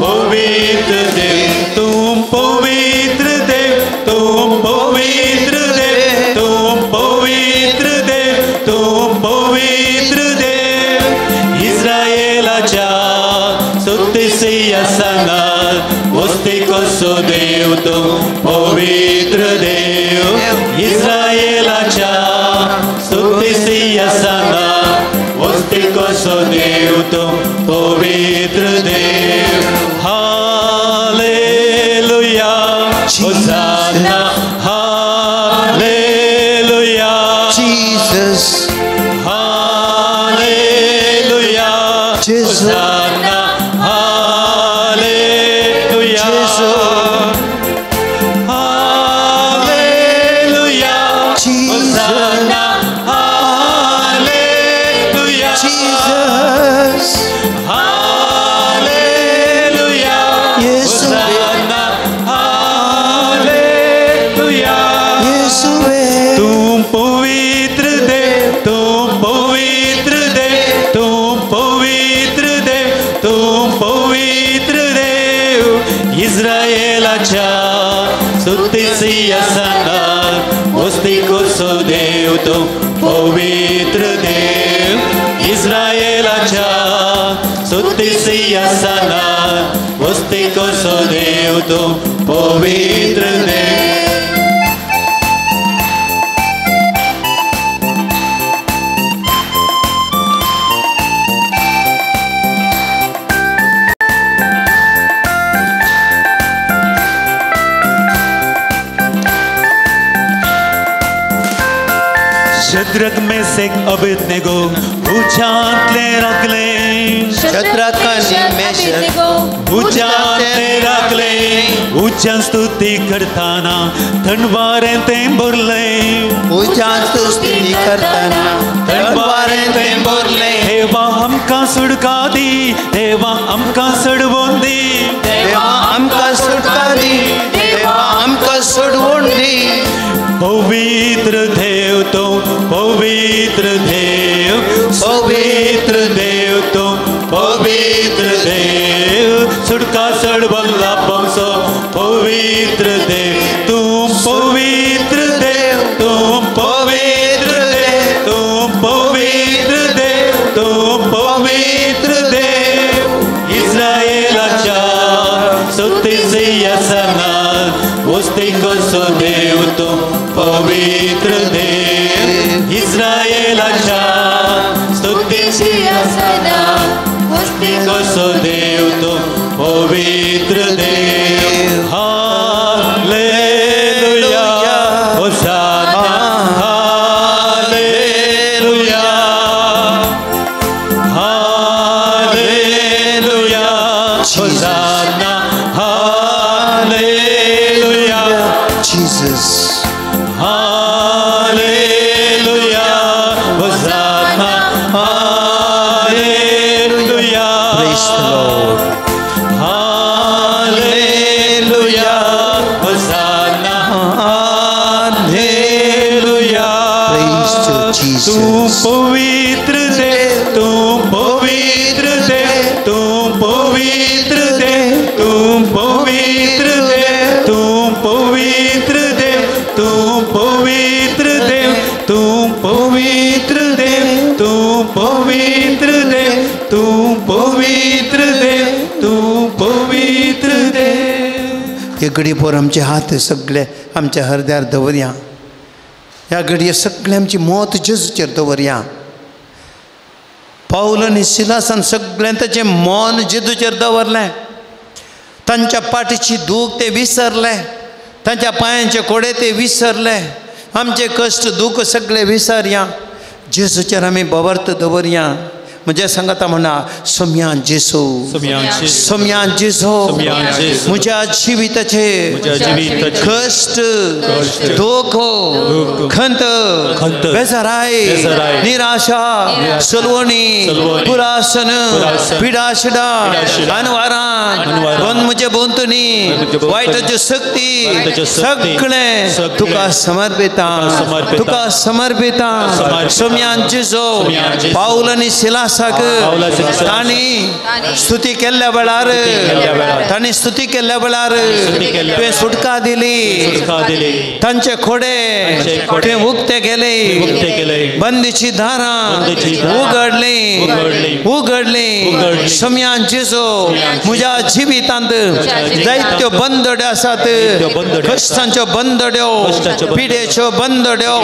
पवित्र देव तूं पवित्र देव तूं पवित्र देव तूं पवित्र देव तूं पवित्र देव इस्रायलाच्या स्तुती सिंहासनार वस्ती कसो देव तूं पवित्र देव इस्रायलाच्या स्तुती सिंहासनार वस्ती कसो देव तूं पवित्र देव. Hallelujah hosanna hallelujah Jesus hallelujah hosanna hallelujah hallelujah hosanna hallelujah Jesus hallelujah hosanna hallelujah. येशुवे तूं पवित्र देव तूं पवित्र देव तूं पवित्र देव तूं पवित्र देव इस्रायलाच्या स्तुती सिंहासनार वस्ती कसो देव तूं पवित्र देव इस्रायलाच्या स्तुती सिंहासनार वस्ती कसो देव तूं पवित्र देव. शद्रक मेसेक अबेदनेगो उज्यांतले राखले, शद्रक आनी मेशक उज्यांतले राखले, उज्यान स्तुती करताना थंड वारें तें भरलें, उज्यान स्तुती करताना थंड वारें तें भरलें. देवा आमकां सुटका दी, देवा आमकां सोडवून दी, देवा आमकां सुटका दी, देवा आमकां सोडवून दी. पवित्र देव तूं पवित्र देव पवित्र देव तूं पवित्र देव सुटका सोडवून लाभोसो पवित्र देव तूं पवित्र देव तूं पवित्र देव तूं पवित्र देव तूं पवित्र देव इस्रायलाच्या स्तुती सिंहासनार वस्ती कसो देव तूं पवित्र देव इस्रायलाच्या स्तुती सिंहासनार वस्ती कसो देव तूं पवित्र देव. Hallelujah hosanna hallelujah hallelujah hosanna hallelujah Jesus hallelujah hosanna hallelujah. Praise the Lord. Hallelujah hosanna hallelujah. Praise to Jesus. तूं पवित्र देव तूं पवित्र देव तूं पवित्र देव तूं पवित्र देव पवित्र देव, तूं पवित्र देव, तूं पवित्र देव. हे घडये पोर आमचे हात सगळे आमच्या हरद्यार दवरया. ह्या घडये सगळे आमची मौत जेजूचेर दवरया. पावल आनी सिलासान सगळें ताचें मन जेजूचेर दवरलें. तांच्या पाठीची दूख ते विसरले, तांच्या पांयांचे कोडे ते विसरले. आमचे कश्ट दूख सगळे विसरया, जेजूचेर आमी बवर्त दवरया. म्हज्या सांगता म्हणा, सोम्या जेसू, सोम्या जेजू, म्हज्या जिविताचे कश्ट दुख खंत बेजाराय निराशा सलवणी पुरासन पिडाशिडा अनवारान म्हजे भोंवतणी वायटाच्यो शक्ती सगळें तुका समर्पिता, तुका समर्पिता. सोम्या जेजू. पावल आनी सिलासाक तांणी स्तुती केल्ल्या वेळार, तांणी स्तुती केल्ल्या वेळार तुवें सुटका दिली. तांचे खोडे तुवें उक्ते केले, बंदीची दारां उगडली, उगडली. सोम्यान जेजू म्हज्या जिवितांत जायत्यो बंदड्यो आसात, कश्टांच्यो बंदड्यो, पिडेच्यो बंदड्यो,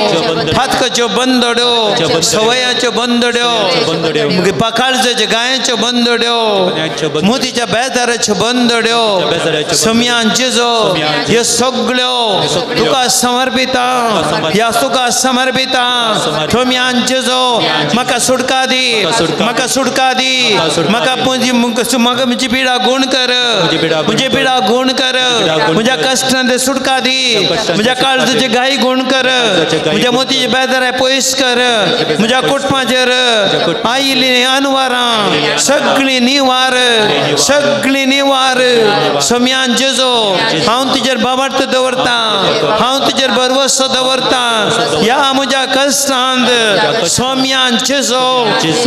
फातकाच्यो बंदड्यो, सवयाच्यो बंदड्यो, काळजाच्यो गायांच्यो बंदड्यो, मोतीच्या बेजाराच्यो बंदड्यो. सोम्यान जेजू ह्यो सगळ्यो तुका समर्पिता, ह्या तुका समर्पिता. सोम्यान जेजू म्हाका सुटका दी, म्हाका सुटका दी, म्हाका म्हाका म्हजी पिडा गुण कर, म्हजी पिडा गुण कर, म्हज्या कश्टांत सुटका दी, म्हज्या काळजाचे घाई गुण कर, म्हज्या मोतीचे बेजाराय पयस कर, म्हज्या कुटुंबाचेर आयिल्ली अनवारां सगळीं निवार, सगळीं निवार. सोम्यान जेजू हांव तुजेर बाबार्थ दवरतां, हांव तुजेर भरवसो दवरतां. ह्या म्हज्या कश्टांत सोम्यान जेजू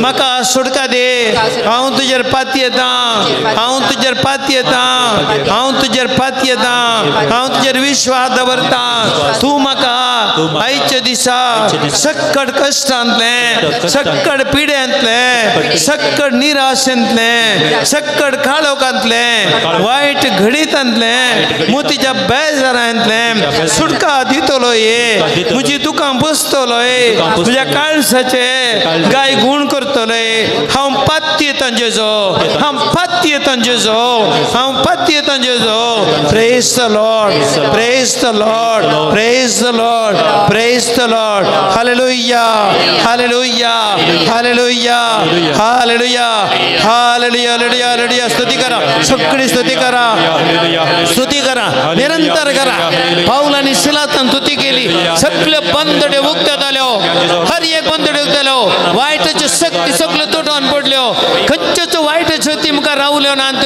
म्हाका सुटका दी. हांव तुजेर पातयेतां, हांव तुजेर पातयेतां, हांव तुजेर पातयेतां, हांव तुजेर विश्वास दवरतां. तूं म्हाका आयच्या दिसा सक्कड कश्टांतलें, सक्कड पिड्यांतलें, सक्कड निराशेंतलें, सक्कड काळोखांतलें, वायट घडीतांतलें, मोतीच्या बेजारांतलें सुटका दितलो. ये म्हजी दुकां पुसतलो, म्हज्या काळसाचे गाय गुण करतलो. हांव पातयेतां जेजू, हांव पातयेतां जेजू, हांव पातयेतां जेजू. Praise the Lord, praise the Lord, praise the Lord, praise the Lord. Hallelujah, hallelujah, hallelujah, hallelujah, hallelujah, hallelujah, hallelujah. स्तुती करा, सगळी स्तुती करा, स्तुती करा, निरंतर करा. पावल आनी सिलासान स्तुती केली, सगळे बंदडे उक्ते जाल्यो, हर एक बंदडे उक्ते जाल्यो. वायटाच्यो शक्ती सगळ्यो तुटोन पडल्यो, खंयच्योच वायट शक्ती मुखार रावल्यो नात.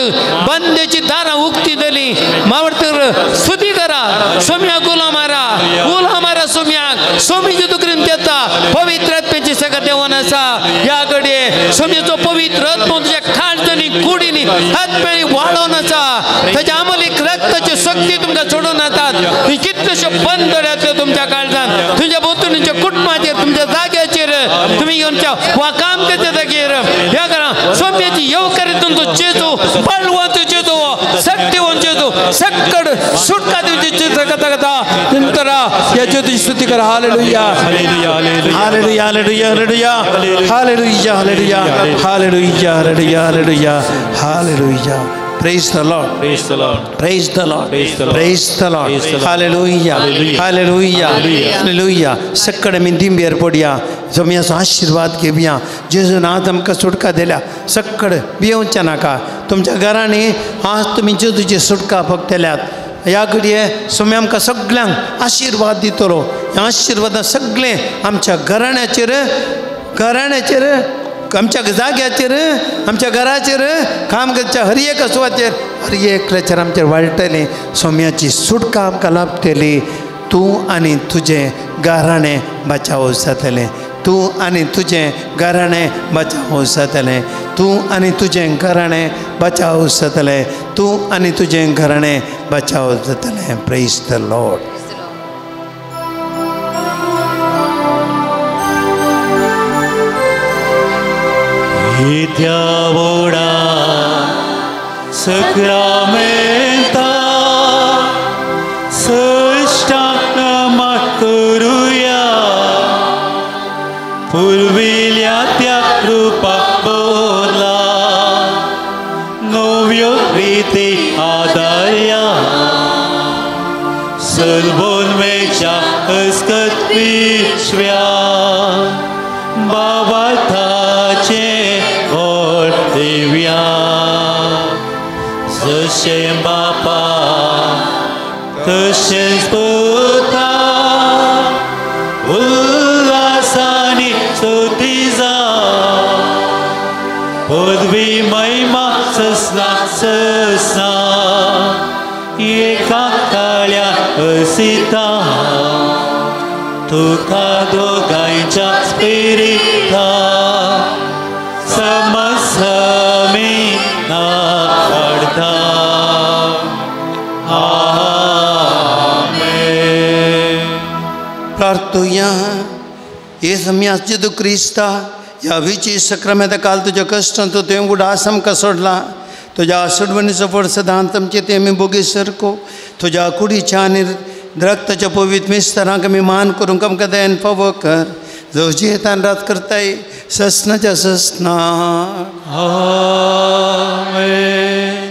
बंदेची दारां उक्ती जाली. मावडतर स्तुती करा. सोम्या गुलाम मारा, गुलाम मारा सोम्याक. सोमीची तुकरीन घेता पवित्र आत्म्याची सगळं देवान आसा. ह्या घडये सोम्याचो पवित्र आत्मो तुज्या काळजांनी कुडीनी आत्म्यानी वाडोवन आसा. ताच्या आमलीक रक्ताच्यो शक्ती तुमकां सोडून येतात. कितल्योश्यो बंदड्यो तुमच्या काळजान, तुमच्या भोंवतणीच्या कुटुंबाचेर, तुमच्या जाग्याचेर, तुमी येवच्या वा काम करच्या जागेर. ह्या घरा सोम्याची येवकारी तुमचो जेजू, बळवंत जेजू, शक्तिवंत जेजू, सक्कड सुटका दिवची जेजू कथा कथा नंतर या जेजूची स्तुती करा. Hallelujah, hallelujah, hallelujah, hallelujah, hallelujah, hallelujah, hallelujah, hallelujah, hallelujah. Praise the Lord. Praise the Lord. Praise the Lord. Praise the Lord. Hallelujah. Hallelujah. Hallelujah. सक्कड आमी दिंबेर पडया, जमयाचो आशिर्वाद घेवया. जेजून आज आमकां सुटका दिल्या. सक्कड भियोवचें नाका. तुमच्या घरांनी आज तुमी जेजूची सुटका भोगतल्यात. ह्या घडये सोम्या आमकां सगळ्यांक आशिर्वाद दितलो. ह्या आशिर्वादां सगळें आमच्या घराण्याचेर, घराण्याचेर, आमच्या जाग्याचेर, आमच्या घराचेर, काम करच्या हर एक सुवातेर, हर एकल्याचेर आमचेर वाडटलें. सोम्याची सुटका आमकां लाभतली. तूं आनी तुजें घराणें बचाव जातलें. तूं आनी तुजें घराणें बचाव जातलें. तूं आनी तुजें घराणें बचाव जातलें. तूं आनी तुजें घराणें बचाव जातलें. Praise the Lord. इत्या व्हडा सक्रामेंता सश्टाक नमन करुया पुर्विल्या त्या कृपा बदला नव्यो रिती आदारया सर्वोन्मेच्या अस्कत विश्व्या बाबाथाचे व्हड दिव्या जशें बापा तशेंच पुता उल्हासानी स्तुती जा पदवी महिमा ससना ससना एका काळ्या असिता तुका दोगांयच्या स्पिरिता समसमी नाडता. आमेन. प्रार्थुया. येसू जेजू क्रिस्ता ह्या विची सक्रामेंता काल तुज्या कश्टान तूं तुवें उडास आमकां सोडला. तुज्या सोडवणीचो फळ सदांच आमचे ते आमी भोगी सारको तुज्या कुडीच्या आनी रक्ताच्या पवित्र मिस्तरांक आमी मान करूंक आमकां दयान फावो कर. जो जियेतान रात करताय ससनाच्या ससना. आमेन.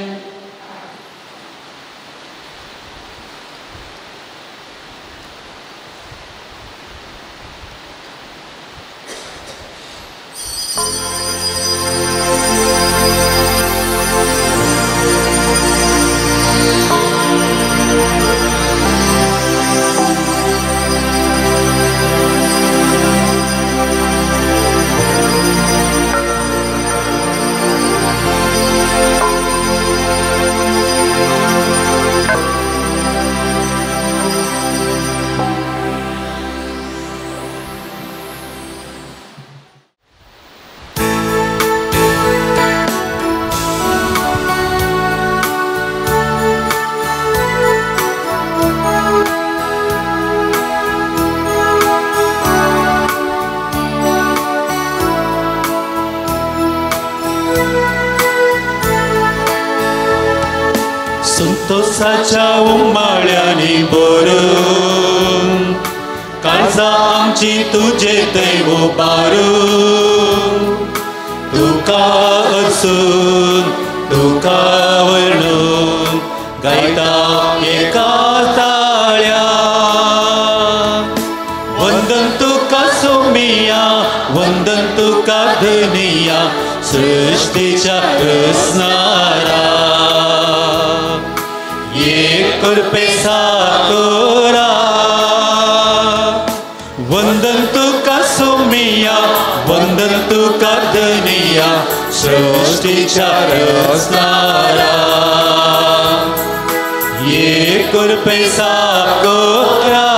संतोषाच्या उमाळ्यांनी भरून काळजां आमची तुजे थंय उबारून तुका असून तुका वर्णून गायता एका ताळ्या. वंदन तुका सोमिया वंदन तुका धनिया सृष्टीच्या रचणारा एक कृपे सातोरा. वंदन तुका सोमिया वंदन तुका धनिया सृष्टीच्या रचणारा एक कृपे सातोरा.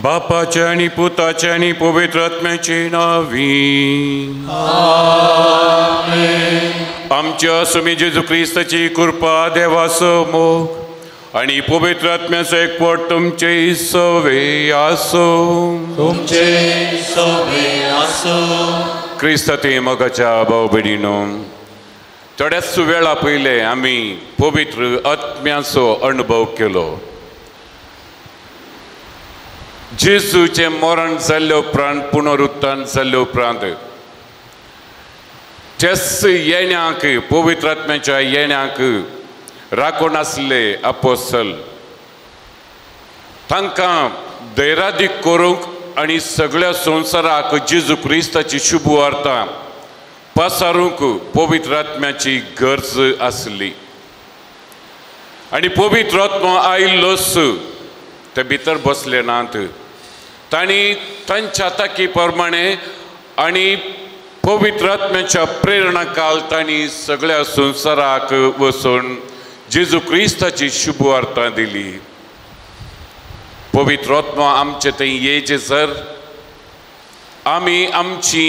बापाचे आनी पुताचे आनी पवित्र आत्म्याचे नांवी आमेन. आमच्या स्वामी जेजू क्रिस्ताची कृपा देवाचो मोग आनी पवित्र आत्म्याचो एकवट तुमचे सवे आसूं. तुमचे सवे आसूं. क्रिस्ताते मोगाच्या भाव भयणीनो, थोड्याच वेळा पयले आमी पवित्र आत्म्याचो अणभव केलो. जेजूचें मरण जाल्ले उपरांत पुनरुत्थान जाल्ले उपरांत तेच येण्याक पवित्र आत्म्याच्या येण्याक राखून आसले आपोसल तांकां धैर्यादीक करूंक आनी सगळ्या संवसाराक जेजू क्रिस्ताची शुभ वार्ता पसारूंक पवित्र आत्म्याची गरज आसली. आनी पवित्र आत्मो आयिल्लोच ते भितर बसले नात. तांणी तांच्या ताकी प्रमाणे आनी पवित्र आत्म्याच्या प्रेरणा काल तांणी सगळ्या संवसाराक वचून जेजू क्रिस्ताची शुभ वार्ता दिली. पवित्र आत्मो आमचे थंय येयचे सर आमी आमची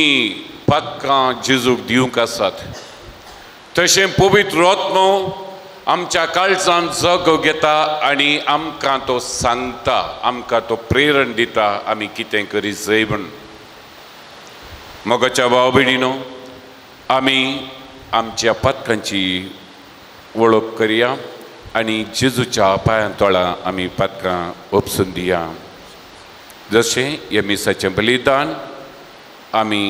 पातकां जेजूक दिवंक आसात. तशें पवित्र आत्मो आमच्या काळजान जागो घेता आनी आमकां तो सांगता, आमकां तो प्रेरण दिता आमी कितें करी जाय म्हूण. मोगाच्या भाव भयणीनो, आमी आमच्या पातकांची वळख करया आनी जेजूच्या पांयां तोळा आमी पातकां उपसून दिया. जशें हे मिसाचें बलिदान आमी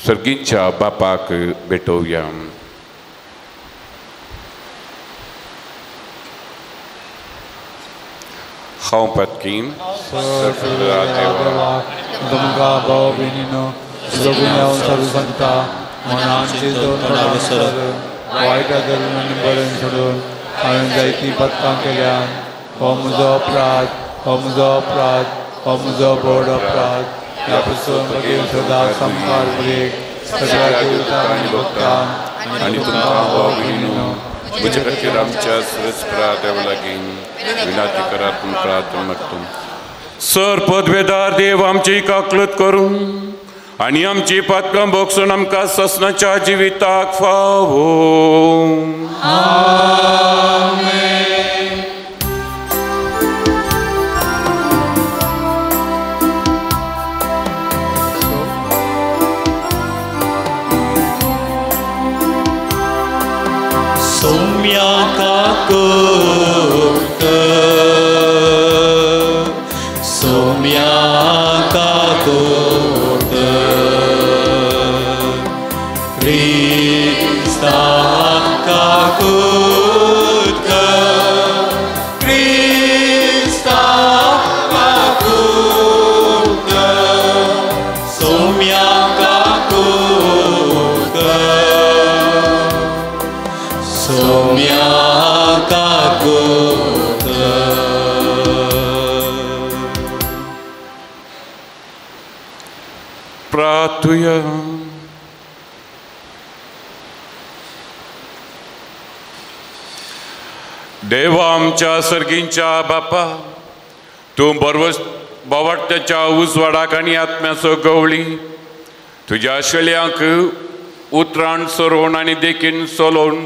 सर्गींच्या बापाक भेटोवया. हांव पातकीन तुमकां भाव भयणीनो सांगता वायट धरून आनी बरें सोडून हांवें जायतीं पथकां केल्यान. हो म्हजो अपराध, हो म्हजो अपराध, हो म्हजो व्हड अपराध. ह्या पसून भगीन सदां सामकार ब्रेक सगळ्या देवतांक आनी भक्तांक आनी तुमकां भाव भयणीनो म्हजे खातीर आमच्या सरस्परा देवा लागीं विनंती करात प्रार्थना मागता. सर पदवेदार देव आमची काकलत करूं आनी आमची पातकां भोगसून आमकां ससनाच्या जिविताक फावो. सोम्या काकोत, सोम्या काकोत, क्रिस्ता काकोत, क्रिस्ता काकोत, सोम्या काकोत, सोम्या काकोत. प्रार्थुया. देवा आमच्या सर्गींच्या बापा, तूं बोवाट्याच्या उजवाडाक आनी आत्म्याचो गवळी तुज्या शेळयांक उतरान सरोवन आनी देखीन सोलोवन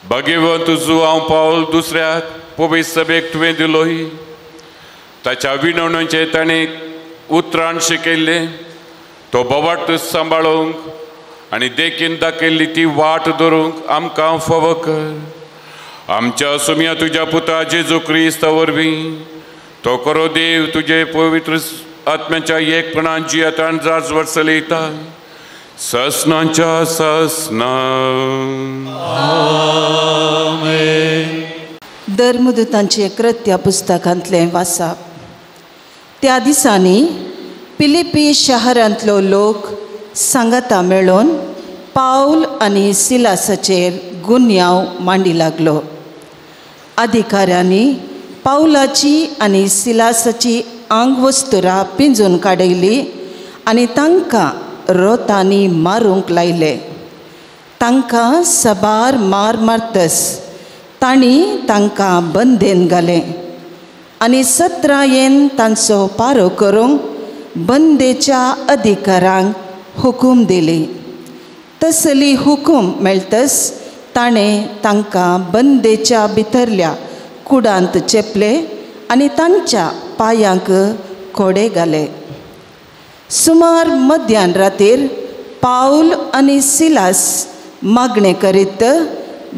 भगवंत तुजो हांव पावल दुसऱ्याक पवित्र सभेक तुवें दिलोय. ताच्या विनवणेचें ताणें उतरान शिकयल्लें तो बोवाट सांबाळूंक आनी देखीन दाखयल्ली ती वाट धरूंक आमकां फावो कर. आमच्या सुम्या तुज्या पुता जेजू क्रिस्ता वरवीं तो करो देव तुजे पवित्र आत्म्याच्या एकपणान जियेतान जाज वर्सलयता ससनाच्या ससना. धर्मदूतांचे कृत्य पुस्तकांतलें वाचप. त्या दिसांनी फिलिपी शहरांतलो लोक सांगाता मेळोवन पावल आनी सिलासाचेर गुन्यांव मांडी लागलो. अधिकाऱ्यांनी पावलाची आनी सिलासाची आंगवस्तुरां पिंजून काडयली आनी तांकां रोतांनी मारूंक लायले. तांकां सबार मार मारतस तांणी तांकां बंदेन घालें आनी सत्रायेन तांचो पारो करूंक बंदेच्या अधिकारांक हुकूम दिली. तसली हुकूम मेळटस ताणें तांकां बंदेच्या भितरल्या कुडांत चेपले आनी तांच्या पांयांक कोडे घाले. सुमार मध्यान रातीर पावल आनी सिलास मागणें करीत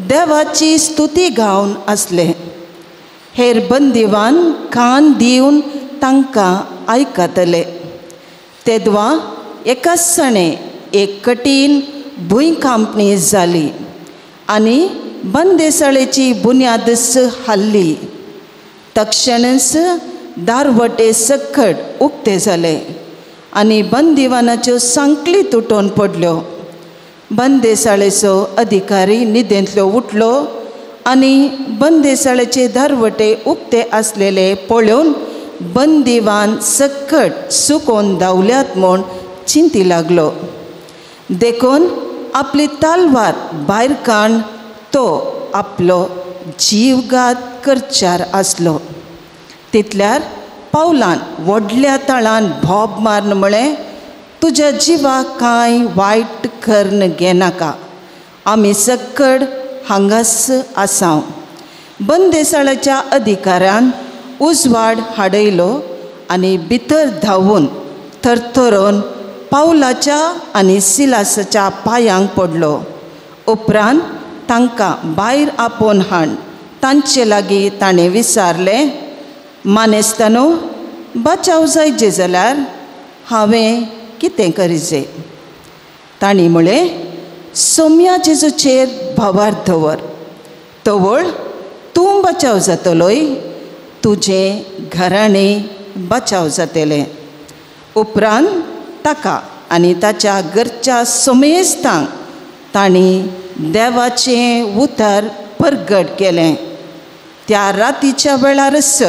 देवाची स्तुती गावन आसले. हेर बंदिवान कान दिवन तांकां आयकतले. तेदवा एकाच सणे एक कठीण भुंयकांपणी जाली आनी बंदेसाळेची बुन्यादच हाल्ली. तक्षणच दारवटे सकट उक्ते जाले आनी बंदिवानाच्यो सांकली तुटोवन पडल्यो. बंदेसाळेचो अधिकारी न्हिदेंतलो उठलो आनी बंदेसाळेचे दारवटे उक्ते आसलेले पळोवन बंदिवान सकट सुकोवन धांवल्यात म्हूण चिंती लागलो. देखून आपली तलवार भायर काडून तो आपलो जीवघात करच्यार आसलो. तितल्यार पावलान व्हडल्या ताळान भोब मारून म्हळें, तुज्या जिवाक कांय वायट करून घेनाका, आमी सकड हांगास आसाव. बंदेसाळाच्या अधिकाऱ्यान उजवाड हाडयलो आनी भितर धांवून थरथरोन पावलाच्या आनी सिलासाच्या पांयांक पडलो. उपरांत तांकां भायर आपोवन हाड तांचे लागीं ताणें विचारलें, मानेस्तानो, बचाव जायचे जाल्यार हांवें कितें करीजे? तांणी म्हळें, सोम्या जेजूचेर भावार्थ दवर, तवळ तूं बचाव जातलोय, तुजें घराणें बचाव जातलें. उपरांत ताका आनी ताच्या घरच्या समेस्तांक तांणी देवाचें उतर परगट केलें. त्या रातीच्या वेळारच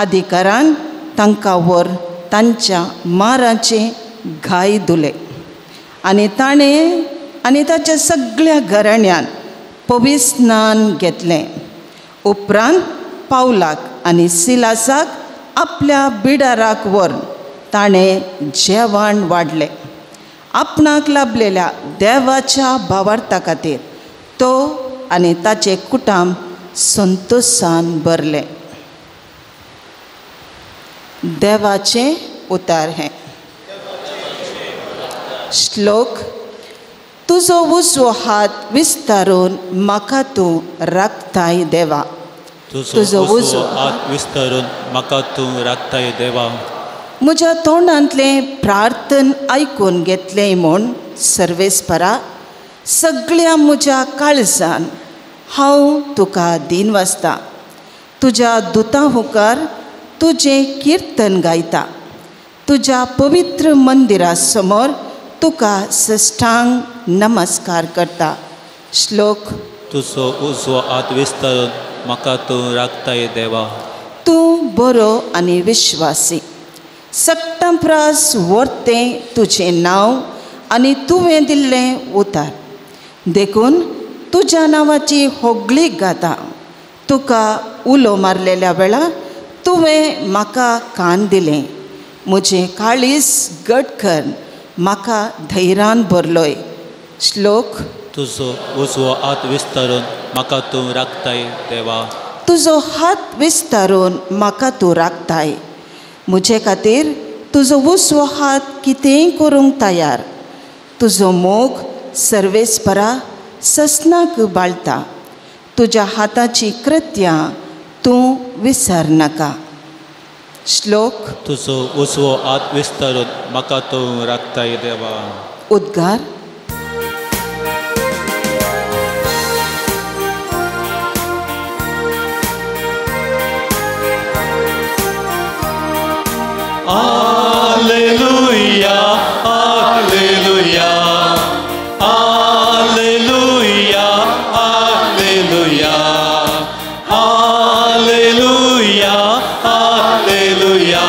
अधिकारान तांकां व्हर तांच्या माराचे घाय धुले आनी ताणें आनी ताच्या सगळ्या घराण्यान पवित्र स्नान घेतलें. उपरांत पावलाक आनी सिलासाक आपल्या बिडाराक व्हर ताणें जेवण वाडलें. आपणाक लाभलेल्या देवाच्या भावार्था खातीर तो आनी ताचें कुटुंब संतोशान भरलें. देवाचें उतार हें. श्लोक. तुजो उजवो हात विस्तारून म्हाका तूं राखताय देवा. तुजो उजवो हात विस्तारून म्हाका तूं राखताय देवा. म्हज्या तोंडांतलें प्रार्थन आयकून घेतलें म्हूण सर्वेस्परा सगळ्या म्हज्या काळजान हांव तुका दीन वाचता. तुज्या दुतां मुखार तुजें किर्तन गायता. तुज्या पवित्र मंदिरा समोर तुका सष्टांग नमस्कार करता. श्लोक. तुजो उजवो हात विस्तारून म्हाका तूं राखताय देवा. तूं बरो आनी विश्वासी, सगटां प्रास व्हरतें तुजें नांव आनी तुवें दिल्लें उतार, देखून तुज्या नांवाची होगळीक गाता. तुका उलो मारलेल्या वेळार तुवें म्हाका कान दिलें. म्हजें काळीज घट कर म्हाका धैर्यान भरलोय. श्लोक. तुजो उजवो हात विस्तारून म्हाका तूं राखताय देवा. तुजो हात विस्तारून म्हाका तूं राखताय. म्हजे खातीर तुजो उजवो हात कितेंय करूंक तयार. तुजो मोग सर्वेस्परा ससनाक बाळता. तुज्या हाताची कृत्यां तूं विसरनाका. श्लोक. तुजो उजवो हात विस्तारून म्हाका तूं राखताय देवा. उद्गार. Alleluia, alleluia, alleluia, alleluia, alleluia, alleluia,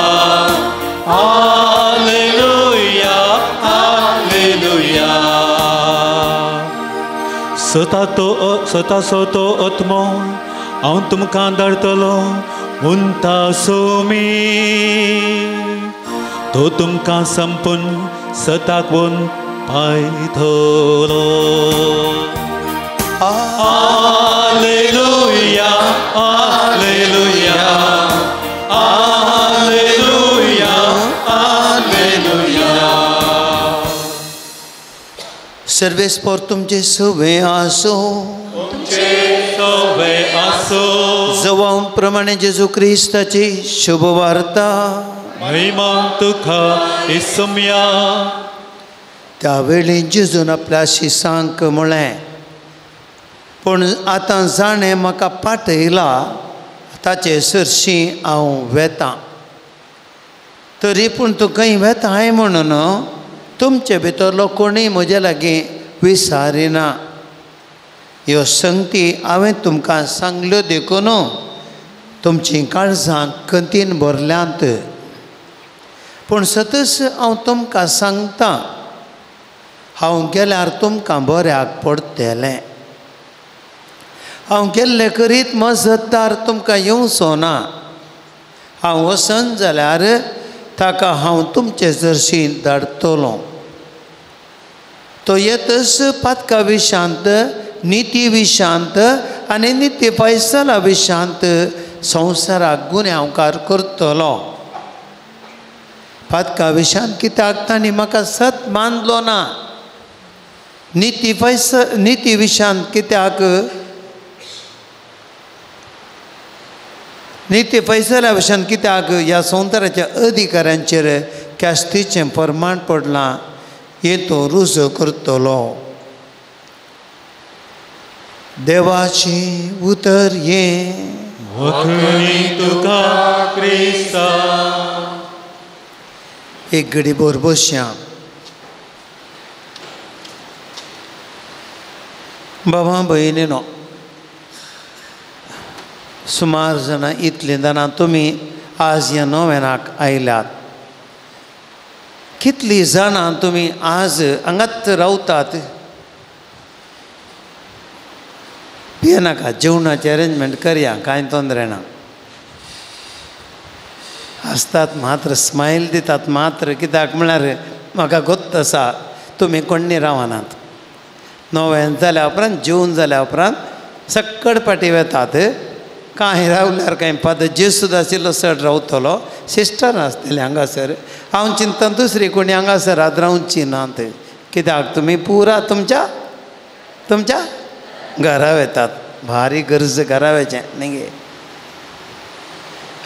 alleluia, alleluia. सता सोतो आत्मो हांव तुमकां धाडटलो उंता सोमी, तो तुमकां संपून सताक वोन पायतलो. Alleluia, alleluia, alleluia, alleluia. सर्वेस्पर तुमचे सवे आसो. तुमचे सवे आसो. जवां प्रमाणे जेजू क्रिस्ताची शुभवार्ता. महिमा तुका इसम्या. त्यावेळी जेजून आपल्या शिसांक म्हळें, पूण आतां जाणें म्हाका पाठयला ताचे सरशीं हांव वेतां. तरी पूण तूं खंय वेताय म्हणून तुमचे भितरलो कोणूय म्हजे लागीं विसारिना. ह्यो संगती हांवें तुमकां सांगल्यो देखून तुमचीं काळजां खंतीन भरल्यांत. पूण सतच हांव तुमकां सांगतां, हांव गेल्यार तुमकां बऱ्याक पडटलें. हांव गेल्ले करीत मजतदार तुमकां येवचो ना. हांव वचन जाल्यार ताका हांव तुमचे जरशी धाडटलो. तो येतच पातका विशांत, निती विशांत आनी निती फैसला विशांत संवसाराक गुन्यांवकार करतलो. पातका विशान कित्याक तांणी म्हाका सत मानलो ना. निती फैस निती विशान कित्याक निती फैसल्या विशान कित्याक ह्या संवसाराच्या अधिकाऱ्यांचेर ख्यास्तीचें प्रमाण पडलां हें तो रुजो करतलो. देवाचें उतर हें. तुका क्रिस्ता. एक घडी भर बसया. बाबा भयणीनो, सुमार जाणां इतलीं जाणां तुमी आज ह्या नोवेनाक आयल्यात. कितलीं जाणां तुमी आज हांगाच रावतात. भियेनाका, जेवणाचें अरेंजमेंट करया, कांय तोंदरे ना. आसतात मात्र, स्मायल दितात मात्र, कित्याक म्हळ्यार म्हाका गोत्त आसा तुमी कोण्णी रावनात. नोवेन जाल्या उपरांत जेवन जाल्या उपरांत सक्कड पाटी वेतात. कांय रावल्यार कांय फादर जेसूद आशिल्लो चड रावतलो, सिस्टर आसतली हांगासर. हांव चिंतता दुसरी कोणी हांगासर आतां रावची नात, कित्याक तुमी पुरा तुमच्या तुमच्या घरा वेतात. भारी गरज घरा वेचें न्ही गे.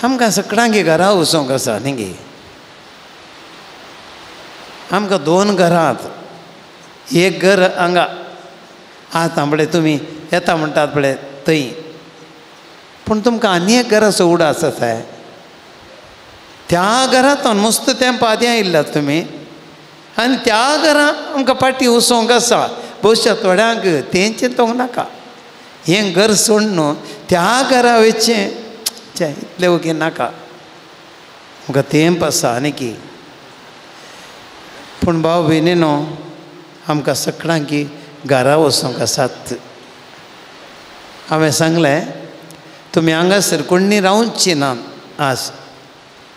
आमकां सगळ्यांक घरा वचोंक आसा न्ही गे. आमकां दोन घरांत, एक घर हांगा आतां पळय तुमी येता म्हणटात पळय थंय, पूण तुमकां आनी एक घराचो उडास आसा. त्या घरांत मस्त तेंप आदीं आयिल्ल्यात तुमी आनी त्या घरां आमकां फाटीं वचोंक आसा. भोवशा थोड्यांक तें चिंतोंक नाका, हें घर सोडून त्या घरा वयचें इतलें ओगी नाका, आमकां तेंप आसा आनी की. पूण भाव भयणीनो, आमकां सगळ्यांक घरा वचोंक आसात. हांवें सांगलें तुमी हांगासर कोण्णी रावची ना आज,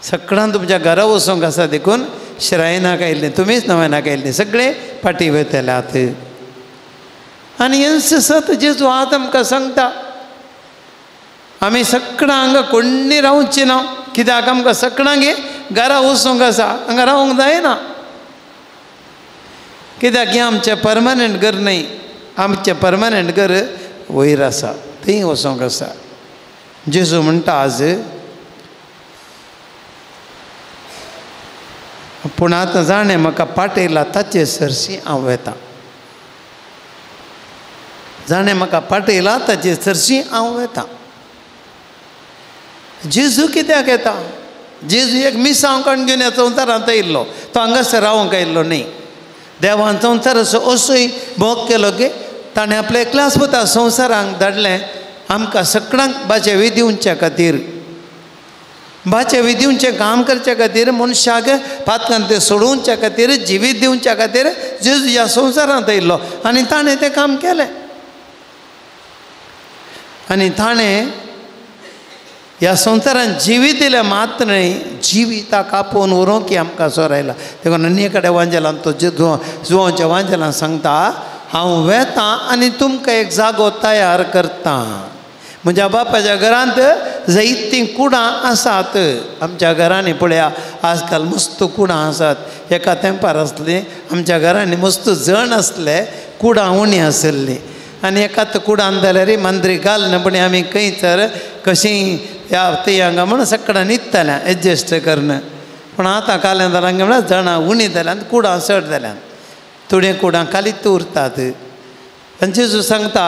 सगळ्यां तुमच्या घरा वचोंक आसा. देखून श्रायनाक आयिल्लीं, तुमीच नव्यानाक आयिल्लीं, सगळे फाटीं वयतले आतां. आनी हेंच सत जेजू आतां आमकां सांगता, आमी सगळ्यां हांगा कोण्णी रावची ना, कित्याक आमकां सगळ्यांक घरा वचोंक आसा, हांगा रावंक जायना. कित्याक हें आमचें परमनंट घर न्हय, आमचें परमनंट घर वयर आसा, थंय वचोंक आसा. जेजू म्हणटा आज, पूण आतां जाणें म्हाका पाटयला ताचे सरशी हांव वेता. जाणें म्हाका पाटयला ताचे सरशी हांव वेता. जेजू कित्याक येता? जेजू एक मिसांव काडून घेवन ह्या संवसारांत आयिल्लो, तो हांगासर रावंक आयिल्लो न्हय. देवान संवसाराचो असोय भोग केलो की ताणें आपले एकल्याच पुता संवसारांक धाडलें आमकां सगळ्यांक बाचे विदिवच्या खातीर, बाचे विदिवचें काम करच्या खातीर, मनशाक पातकान तें सोडोवच्या खातीर, जिवीत दिवच्या खातीर जेजू ह्या संवसारांत आयिल्लो आनी ताणें तें काम केलें. आनी ताणें ह्या संवसारांत जिवीत दिलें मात्र न्हय, जिविताक आपोवन व्हरूंक आमकां सोरायला. देखून आनी कडेन वांजेलान तो जुवांच्या वांजेलान सांगता, हांव वेतां आनी तुमकां एक जागो तयार करता. म्हज्या बापाच्या घरांत जायतीं कुडां आसात. आमच्या घरांनी पळया आजकाल मस्त कुडां आसात. एका तेंपार आसलीं आमच्या घरांनी मस्त जण आसले, कुडां उणी आशिल्लीं. आनी एकाच कुडान जाल्यार मांद्री घाल पण आमी खंय तर कशीं ह्या थंय हांगा म्हण सगळ्यां न्हिदतालें एडजस्ट करून. पूण आतां काल्यान जाल्यार म्हळ्यार जाणां उणी जाल्यान कुडां चड जाल्यान, थोडीं कुडां खालीच उरतात. आनी जेजू सांगता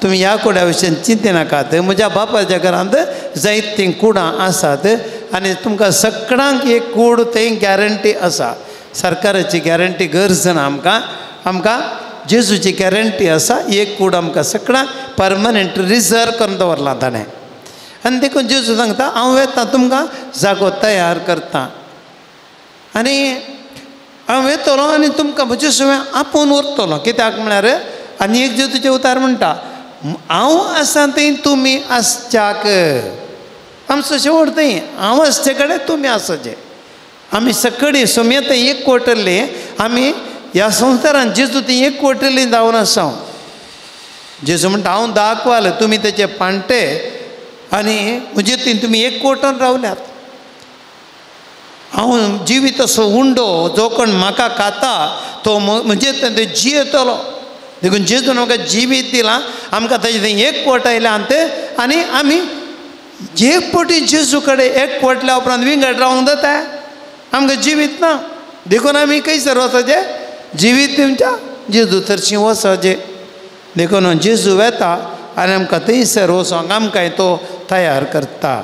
तुमी ह्या कुड्या विशीं चिंतिनाकात, म्हज्या बापाच्या घरांत जायतीं कुडां आसात आनी तुमकां सगळ्यांक एक कूड थंय गॅरंटी आसा. सरकाराची गॅरंटी गरज ना आमकां, आमकां जेजूची गॅरंटी आसा. एक कूड आमकां सगळ्यांक परमनंट रिजर्व करून दवरलां ताणें. आनी देखून जेजू सांगता हांव वेता तुमकां जागो तयार करता आनी हांव वेतलो आनी तुमकां म्हजे सगळें आपोवन व्हरतलो. कित्याक म्हळ्यार आनी एक जेजूचें उतार म्हणटा, हांव आसा थंय तुमी आसच्याक. आमचो शेवट थंय हांव आसचे कडेन तुमी आसचे. आमी सगळीं सोम्या थंय एक कोटरली, आमी ह्या संवसारान जेजू थंय एक कोटरली जावन आसा. जेजू म्हणटा हांव दाखवाल तुमी तेचे पांटे आनी म्हजे थंय तुमी एक कोटन रावल्यात. हांव जिवीत असो उंडो जो कोण म्हाका खाता तो म्हणजे ते जियेतलो. देखून जेजून आमकां जिवीत दिलां, आमकां ताजें थंय एक कोट आयलें आनी तें आनी आमी एक पटी जेजू कडेन एक कोटल्या उपरांत विंगड रावंक जाता, आमकां जिवीत ना. देखून आमी खंयसर वचचें? जिवीत दिवच्या जेजू थरशीं वचचें. देखून जेजू वेता आनी आमकां थंयसर वचोंक आमकां तो तयार करता.